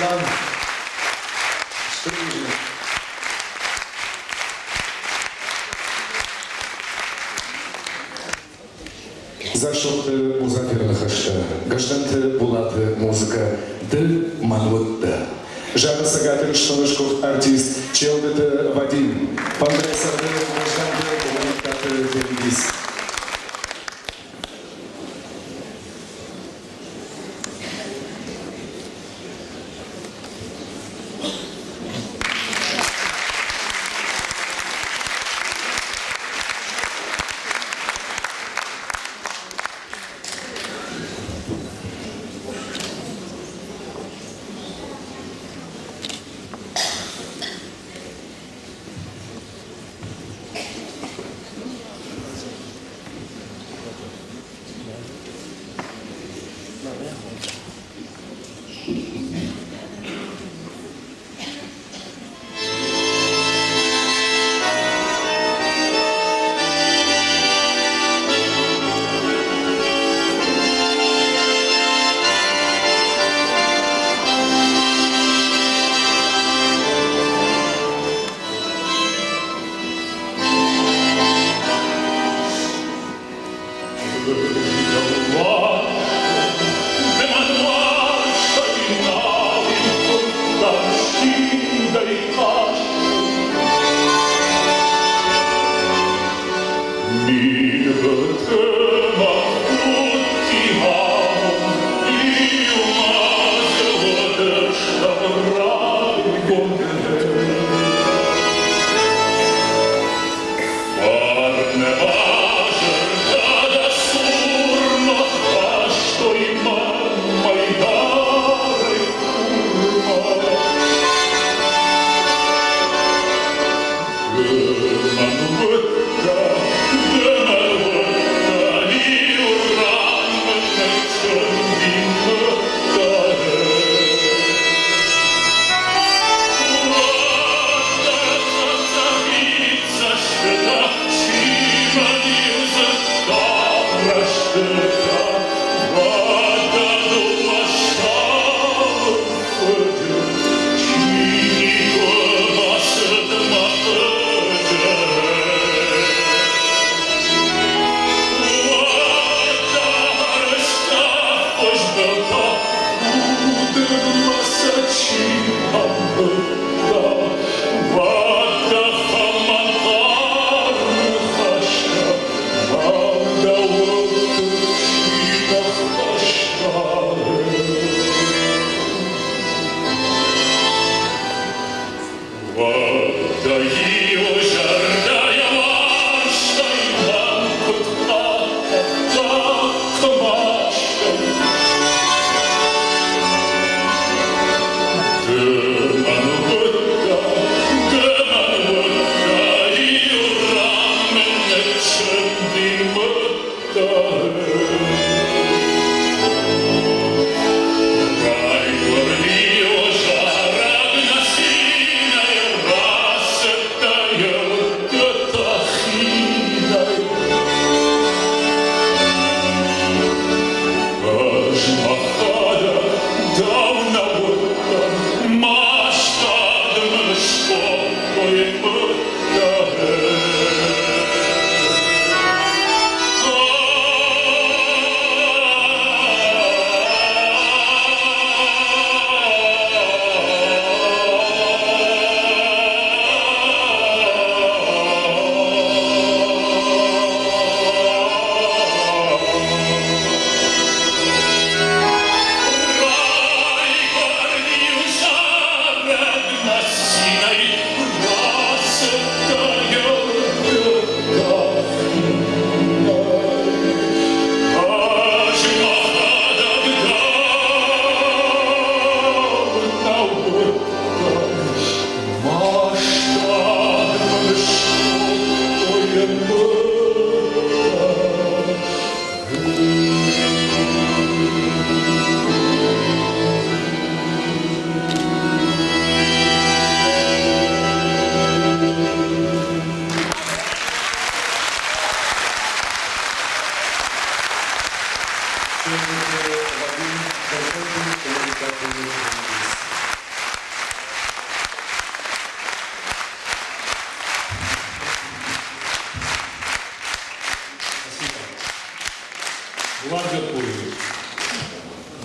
Сослан. Стыр бузныг. Дзасохты Музаферы ныхӕстӕ, Гӕздӕнты Булаты музыкӕ Ды мӕн уыдтӕ. Зӕгъы Цӕгат Ирыстоны сгуыхт артист Челдыты Вадим. Фӕндырӕй цӕгъды Гӕздӕнты Куымӕридтаты Тенгиз.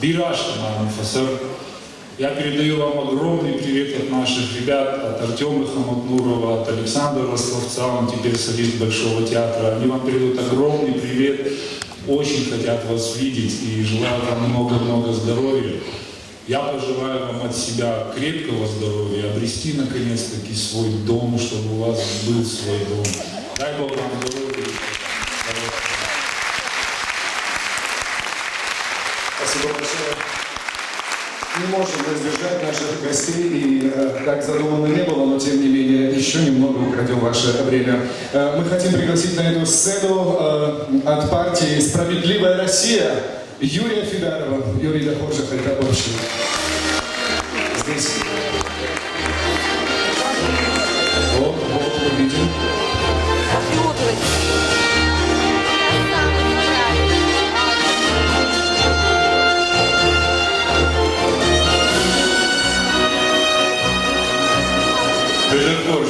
Бирӕ азты ма нын фӕцӕр. Я передаю вам огромный привет от наших ребят, от Артема Хаматнурова, от Александра Рословца, он теперь солист Большого театра. Они вам передают огромный привет, очень хотят вас видеть и желают вам много-много здоровья. Я пожелаю вам от себя крепкого здоровья, обрести наконец-таки свой дом, чтобы у вас был свой дом. Дай Бог вам здоровья.
Спасибо большое. Не можем воздержать наших гостей, и как задумано не было, но тем не менее еще немного украдем ваше время. Мы хотим пригласить на эту сцену от партии «Справедливая Россия» Юрия Фидарова. Юрий Дахоржа, Хайрабовщина. Здесь. Вот, вот, увидим.
Беженкорж,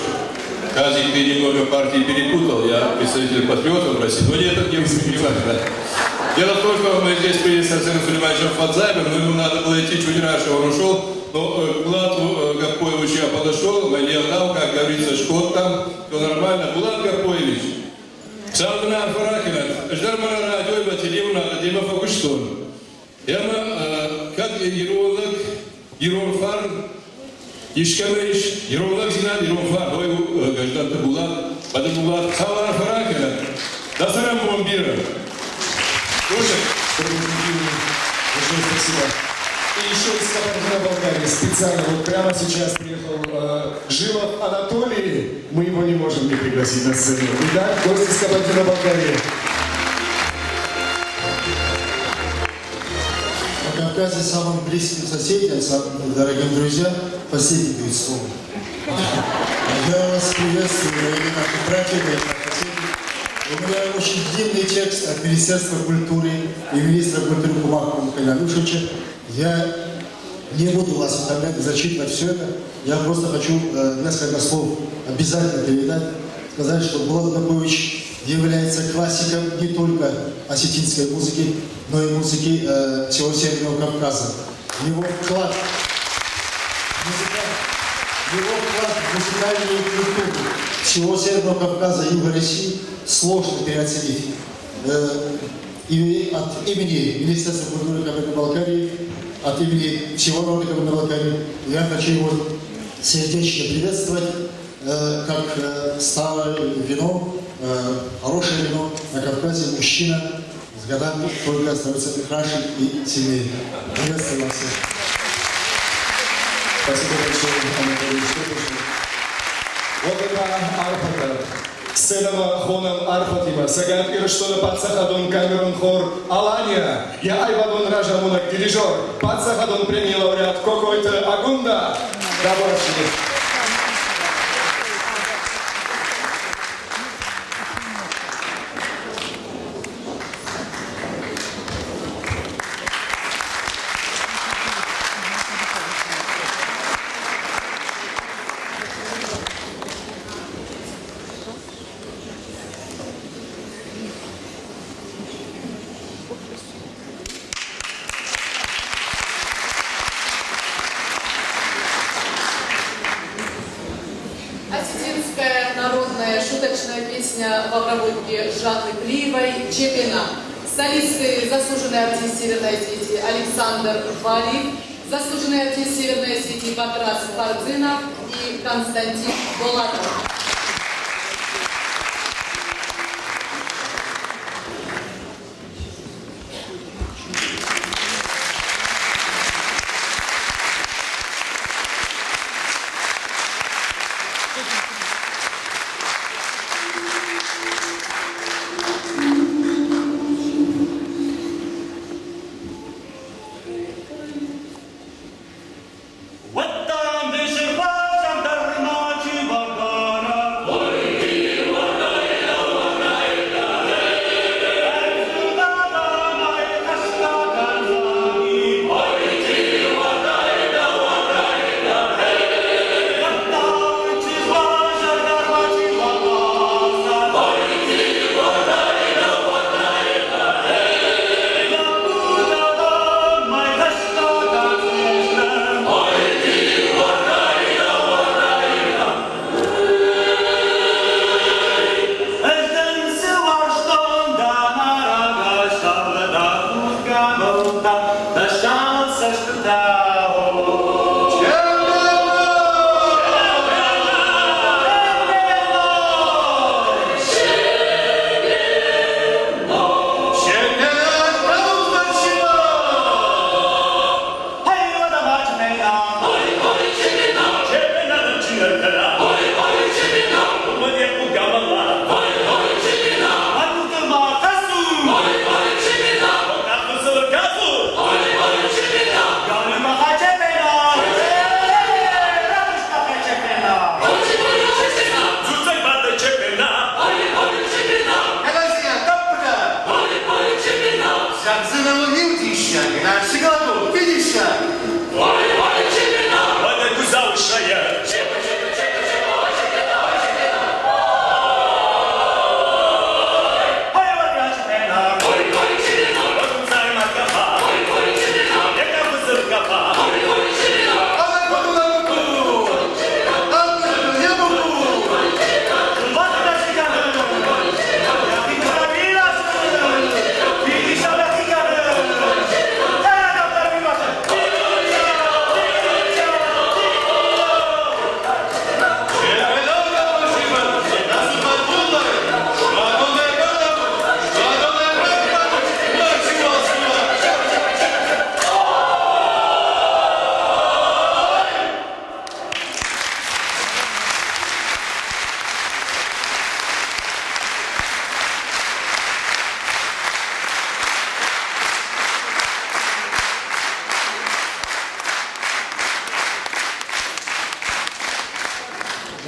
Казик, ты немного партии перепутал, я представитель патриотов России, но нет, это не важно. Дело в том, что мы здесь были с Арсеном Сулеймановичем Фадзаевым, но ему надо было идти чуть раньше, он ушел. Но к Булату Гапоевичу я подошел, мне дал, как говорится, шкот там, все нормально. Булат Гапоевич, Савдана Фарахина, Ждармана Радиоева, Телевна, Дима Фагуштон. Яма, как Еролог, Еронфар, Ишкамеш, Еролог Зинад, Еронфар, ой, граждан Булат, Бадам Булат, Савдана Фарахина, Дасарам Бомбира.
Слушай, большое спасибо. И еще из Кабардино-Балкарии специально вот прямо сейчас приехал Жилов Анатолий. Мы его не можем не пригласить на сцену. Итак, гость из Кабардино-Балкарии.
На Кавказе самым близким соседям, самым дорогим друзьям последний дают слово. Я вас приветствую, дорогие наши братья, дорогие наши соседи. У меня очень длинный текст от Министерства культуры и министра культуры Кумахова Михаила Алюшевича. Я не буду вас утомлять, зачитывать все это. Я просто хочу несколько слов обязательно передать. Сказать, что Булат Гапович является классиком не только осетинской музыки, но и музыки всего Северного Кавказа. Его вклад, в музыкальную культуру всего Северного Кавказа и Юга России сложно переоценить. И от имени Министерства культуры Кабардино-Балкарии, от имени всего народа Кабардино-Балкарии, я хочу его сердечно приветствовать, как старое вино, хорошее вино на Кавказе, мужчина с годами только становится краше и сильнее. Приветствую вас всех.
Спасибо большое, Анатолий Штепышев. Вот это арфа. Сценама хонам арфатима, Цӕгат Ирыстоны паддзахадон камерон хор Алания, йӕ аивадон разамонӕг дирижер, паддзахадон премийы лауреат Кокойты Агунда. Табуафси.
Осетинская народная шуточная песня в обработке Жанны Плиевой «Чепина». Солисты заслуженный артист Северной Осетии Александр Валиев, заслуженный артист Северной Осетии Батрас Фарзинов и Константин Булатов.
Вот там дышит жандарма Чебарбара.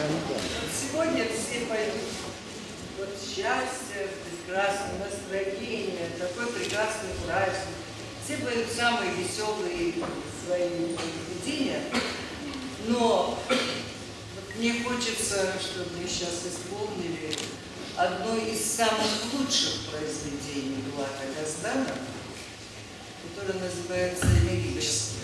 Сегодня все пойдут вот счастье, прекрасное настроение, такой прекрасный праздник. Все поют самые веселые свои произведения. Но вот мне хочется, чтобы мы сейчас исполнили одно из самых лучших произведений Булата Газдана, которое называется «Лирическое».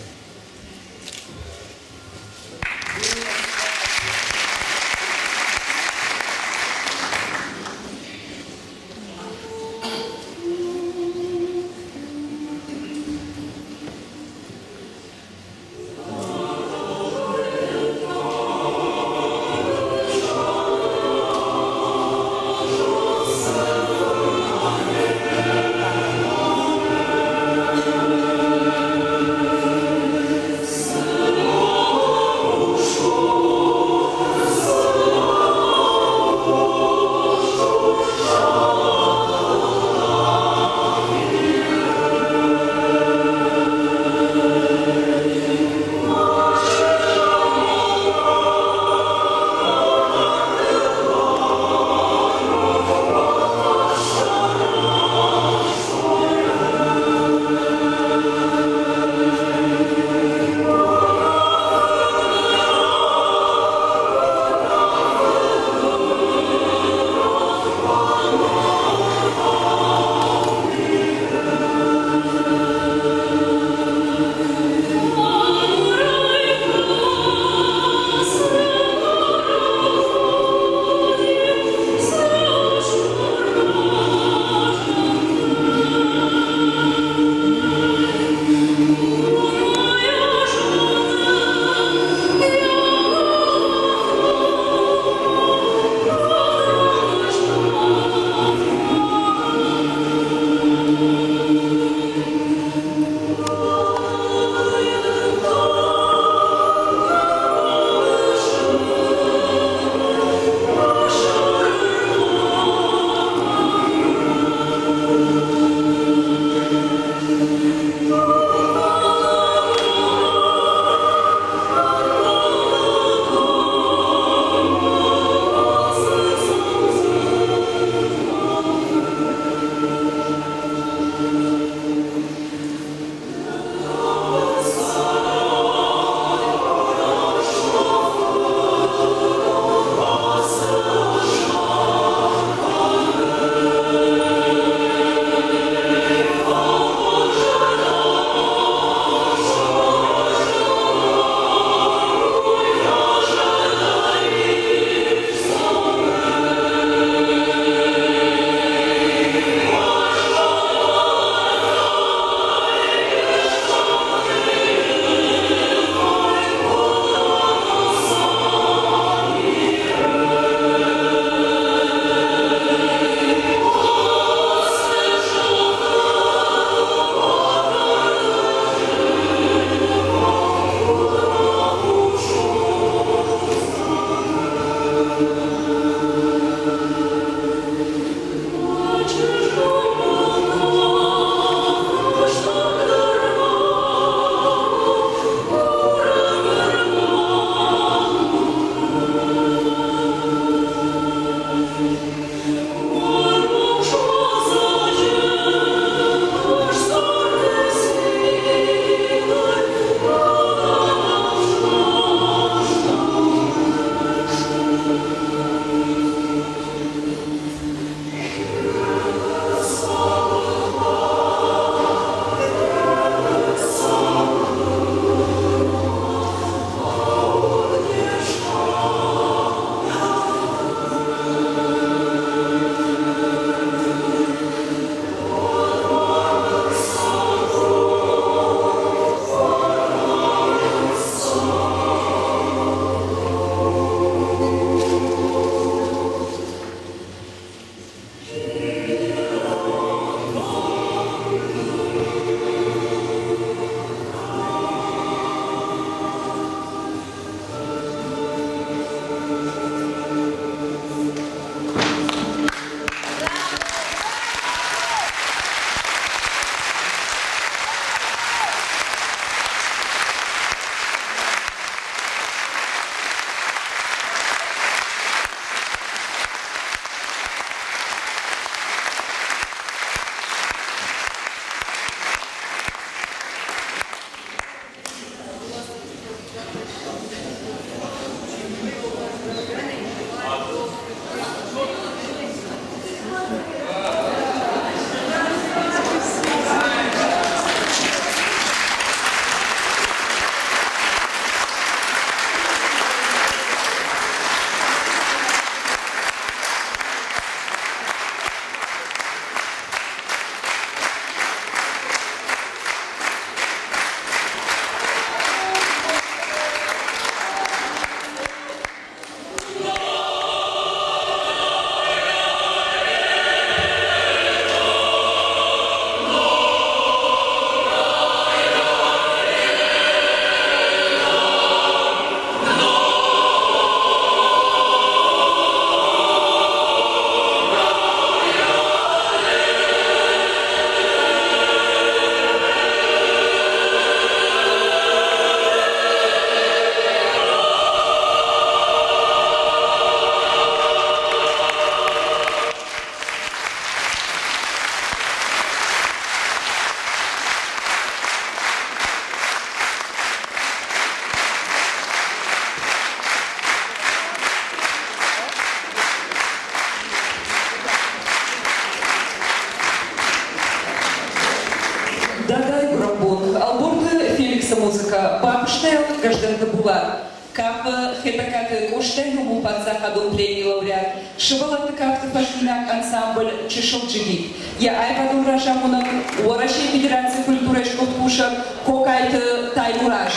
Кафы Хетӕгкаты Къостайы номыл паддзахадон премийы лауреат, сывӕллӕтты кафты фӕзминаг ансамбль Чысыл джигит. Йӕ аивадон разамонӕг Уӕрӕсейы Федерацийы культурӕйы сгуыхт кусӕг Кокайты Таймураз.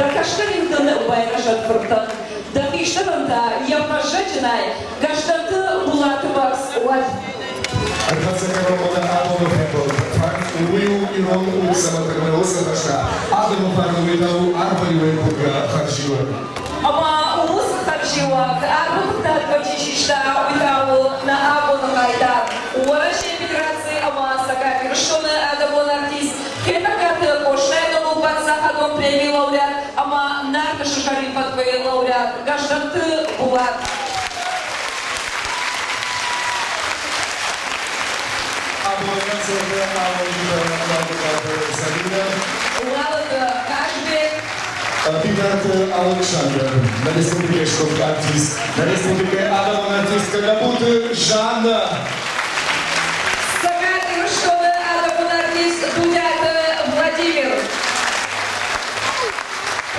Дӕ кӕстӕриутӕн байрӕзӕд фыртӕн, дӕ хистӕрӕн та йӕ фӕззӕджынӕй Гӕздӕнты Булаты бӕрц уӕд.
Ӕрхӕццӕ кӕронмӕ абоны фембӕлд. Факт уый у ирон ус ӕмӕ тырныусы хӕстӕ адӕмы фарн уый та у арвӕй кургӕ хӕрзиуӕг.
Ӕмӕ уыцы хӕрзиуӕг арвы хъуыддагмӕ чи систа, уый та у нӕ абоны хъайтар, Уӕрӕсейы Федерацийы ӕмӕ Цӕгат Ирыстоны адӕмон артист, Хетӕгкаты Къостайы номыл паддзахадон премийы лауреат ӕмӕ Нарты сызгъӕрин фӕткъуыйы лауреат Гӕздӕнты Булат.
Абоны концерты амонджытӕ Уалыты Залинӕ.
Уалыты Казбек.
Битарты Алыксандр, нӕ республикӕйы сгуыхт артист, нӕ республикӕйы адӕмон артисткӕ Габуты Жанна.
Цӕгат Ирыстоны адӕмон артист Дудиаты Владимир.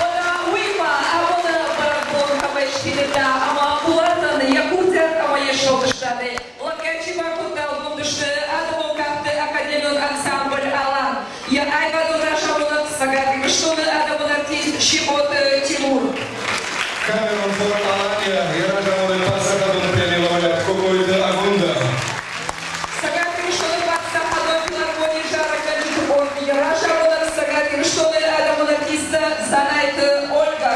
Ода уыимӕ абоны бӕрӕгбон кӕмӕй сфидыдта ӕмӕ Булатӕн йӕ курдиат ӕмӕ йе сфӕлдыстадӕй лӕггад чи бакодта, уыдон сты адӕмон кафты академион ансамбль «Алан». Йӕ аивадон разамонӕг Цӕгат Ирыстоны адӕмон артист Сихъоты Тимур.
Камерон хор «Алания» йӕ разамонӕг паддзахадон премийы лауреат Кокойты Агундӕ.
Цӕгат Ирыстоны паддзахадон филармонийы зарӕггӕнджыты къорд йӕ разамонӕг Цӕгат Ирыстоны адӕмон артисттӕ Дзанайты Ольгӕ.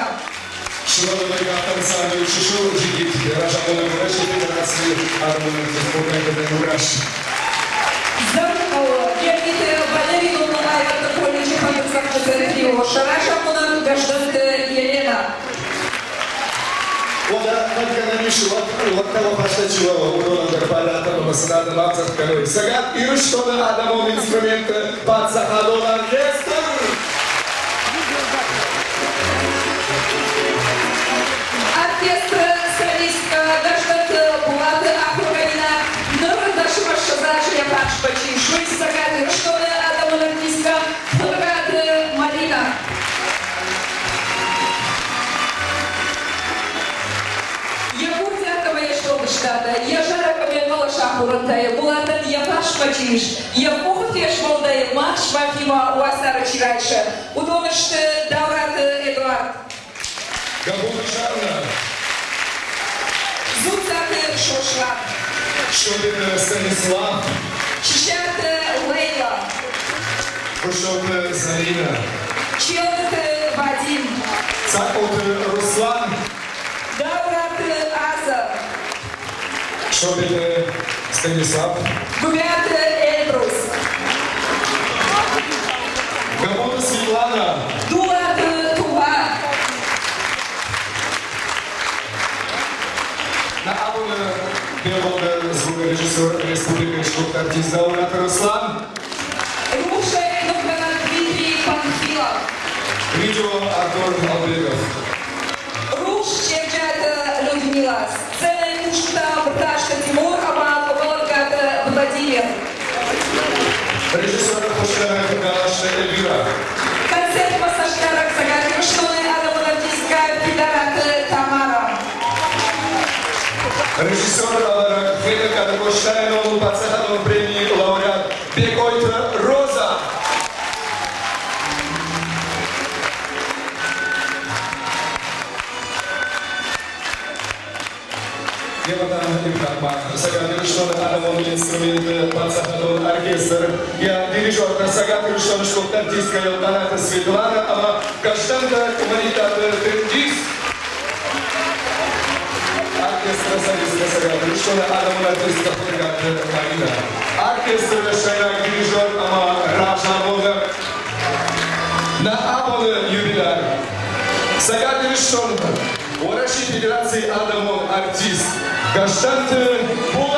Сывӕллоны ансамбль чысыл джигит йӕ разамонӕг Уӕрӕсейы Федерацийы адӕмон артист Богданты Таймураз.
Дзӕуджыхъӕуы Гергиты Валерий номыл аивӕдты колледжы фӕндырдзӕгъдджыты трио сӕ разамонӕг Гӕздӕнты Еленӕ.
Уӕдӕ кӕд гӕнӕн ис, уӕд лӕгтӕ фӕстӕ чи уа, уыдонӕн дӕр барӕтӕ ӕмӕ сын адӕм ӕдзӕрд кӕной. Цӕгат Ирыстоны адӕмон инструментты паддзахадон оркестр!
Оркестры солисткӕ Гӕздӕнты Булаты ахуыргӕнинаг ныр дӕсмӕссӕдз азы йӕ фарсмӕ чи ис, уый Цӕгат Ирыстоны адӕмон артисткӕ Хуыгаты Маринӕ. Йӕ курдиат ӕмӕ йе сфӕлдыстадӕй, йӕ зарӕг ӕмӕ йӕ хъӕлӕс ахорӕнтӕй Булатӕн йӕ фарсмӕ чи ис, йӕ къухы фезмӕлдӕй мах сымахимӕ уацары чи райсы, уыдон сты Даураты Эдуард.
Габоты Жанна.
Дзуццаты Сослан.
Шобиты Станислав.
Чысиаты Лейла.
Хуысоты Заринӕ.
Челдыты Вадим.
Цакъоты Руслан.
Даураты Аза.
Шобиты Станислав.
Гуыбиаты Эльбрус.
Габоты Светлана.
Дулаты Тугъан.
Нӕ абоны фембӕлды звукорежиссер республикӕйы сгуыхт артист Даураты Руслан.
Рухсӕй нывгӕнӕг Дмитрий Панфилов.
Видео Артур Албегов.
Рухс Черджаты Людмила. Сценӕйы кусджытӕ Бртазты Тимур ӕмӕ Къобалӕггаты Владимир.
Режиссер хуысгӕнӕг Галазты Эльвира.
Концертмӕ цӕстдарӕг Цӕгат Ирыстоны адӕмон артисткӕ Фидараты Тамара.
Режиссер ӕвӕрӕг Хетӕгкаты Къостайы номыл паддзахадон премийы лауреат Бекъойты Роза. Йемӕ Иванмӕ Цӕгат Ирыстоны адӕмон инструменты паддзахадон оркестр, йӕ дирижертӕ Цӕгат Ирыстоны сгуыхт артисткӕ Елхъанаты Светлана ӕмӕ Гӕздӕнты Гуманитарты Тенгиз. Оркестры солисткӕ Цӕгат Ирыстоны адӕмон артисткӕ Хуыгаты Маринӕ. Оркестры сӕйраг дирижер ӕмӕ разамонӕг нӕ абоны юбиляр Цӕгат Ирыстоны Уӕрӕсейы Федерацийы адӕмон артист Гӕздӕнты Булат.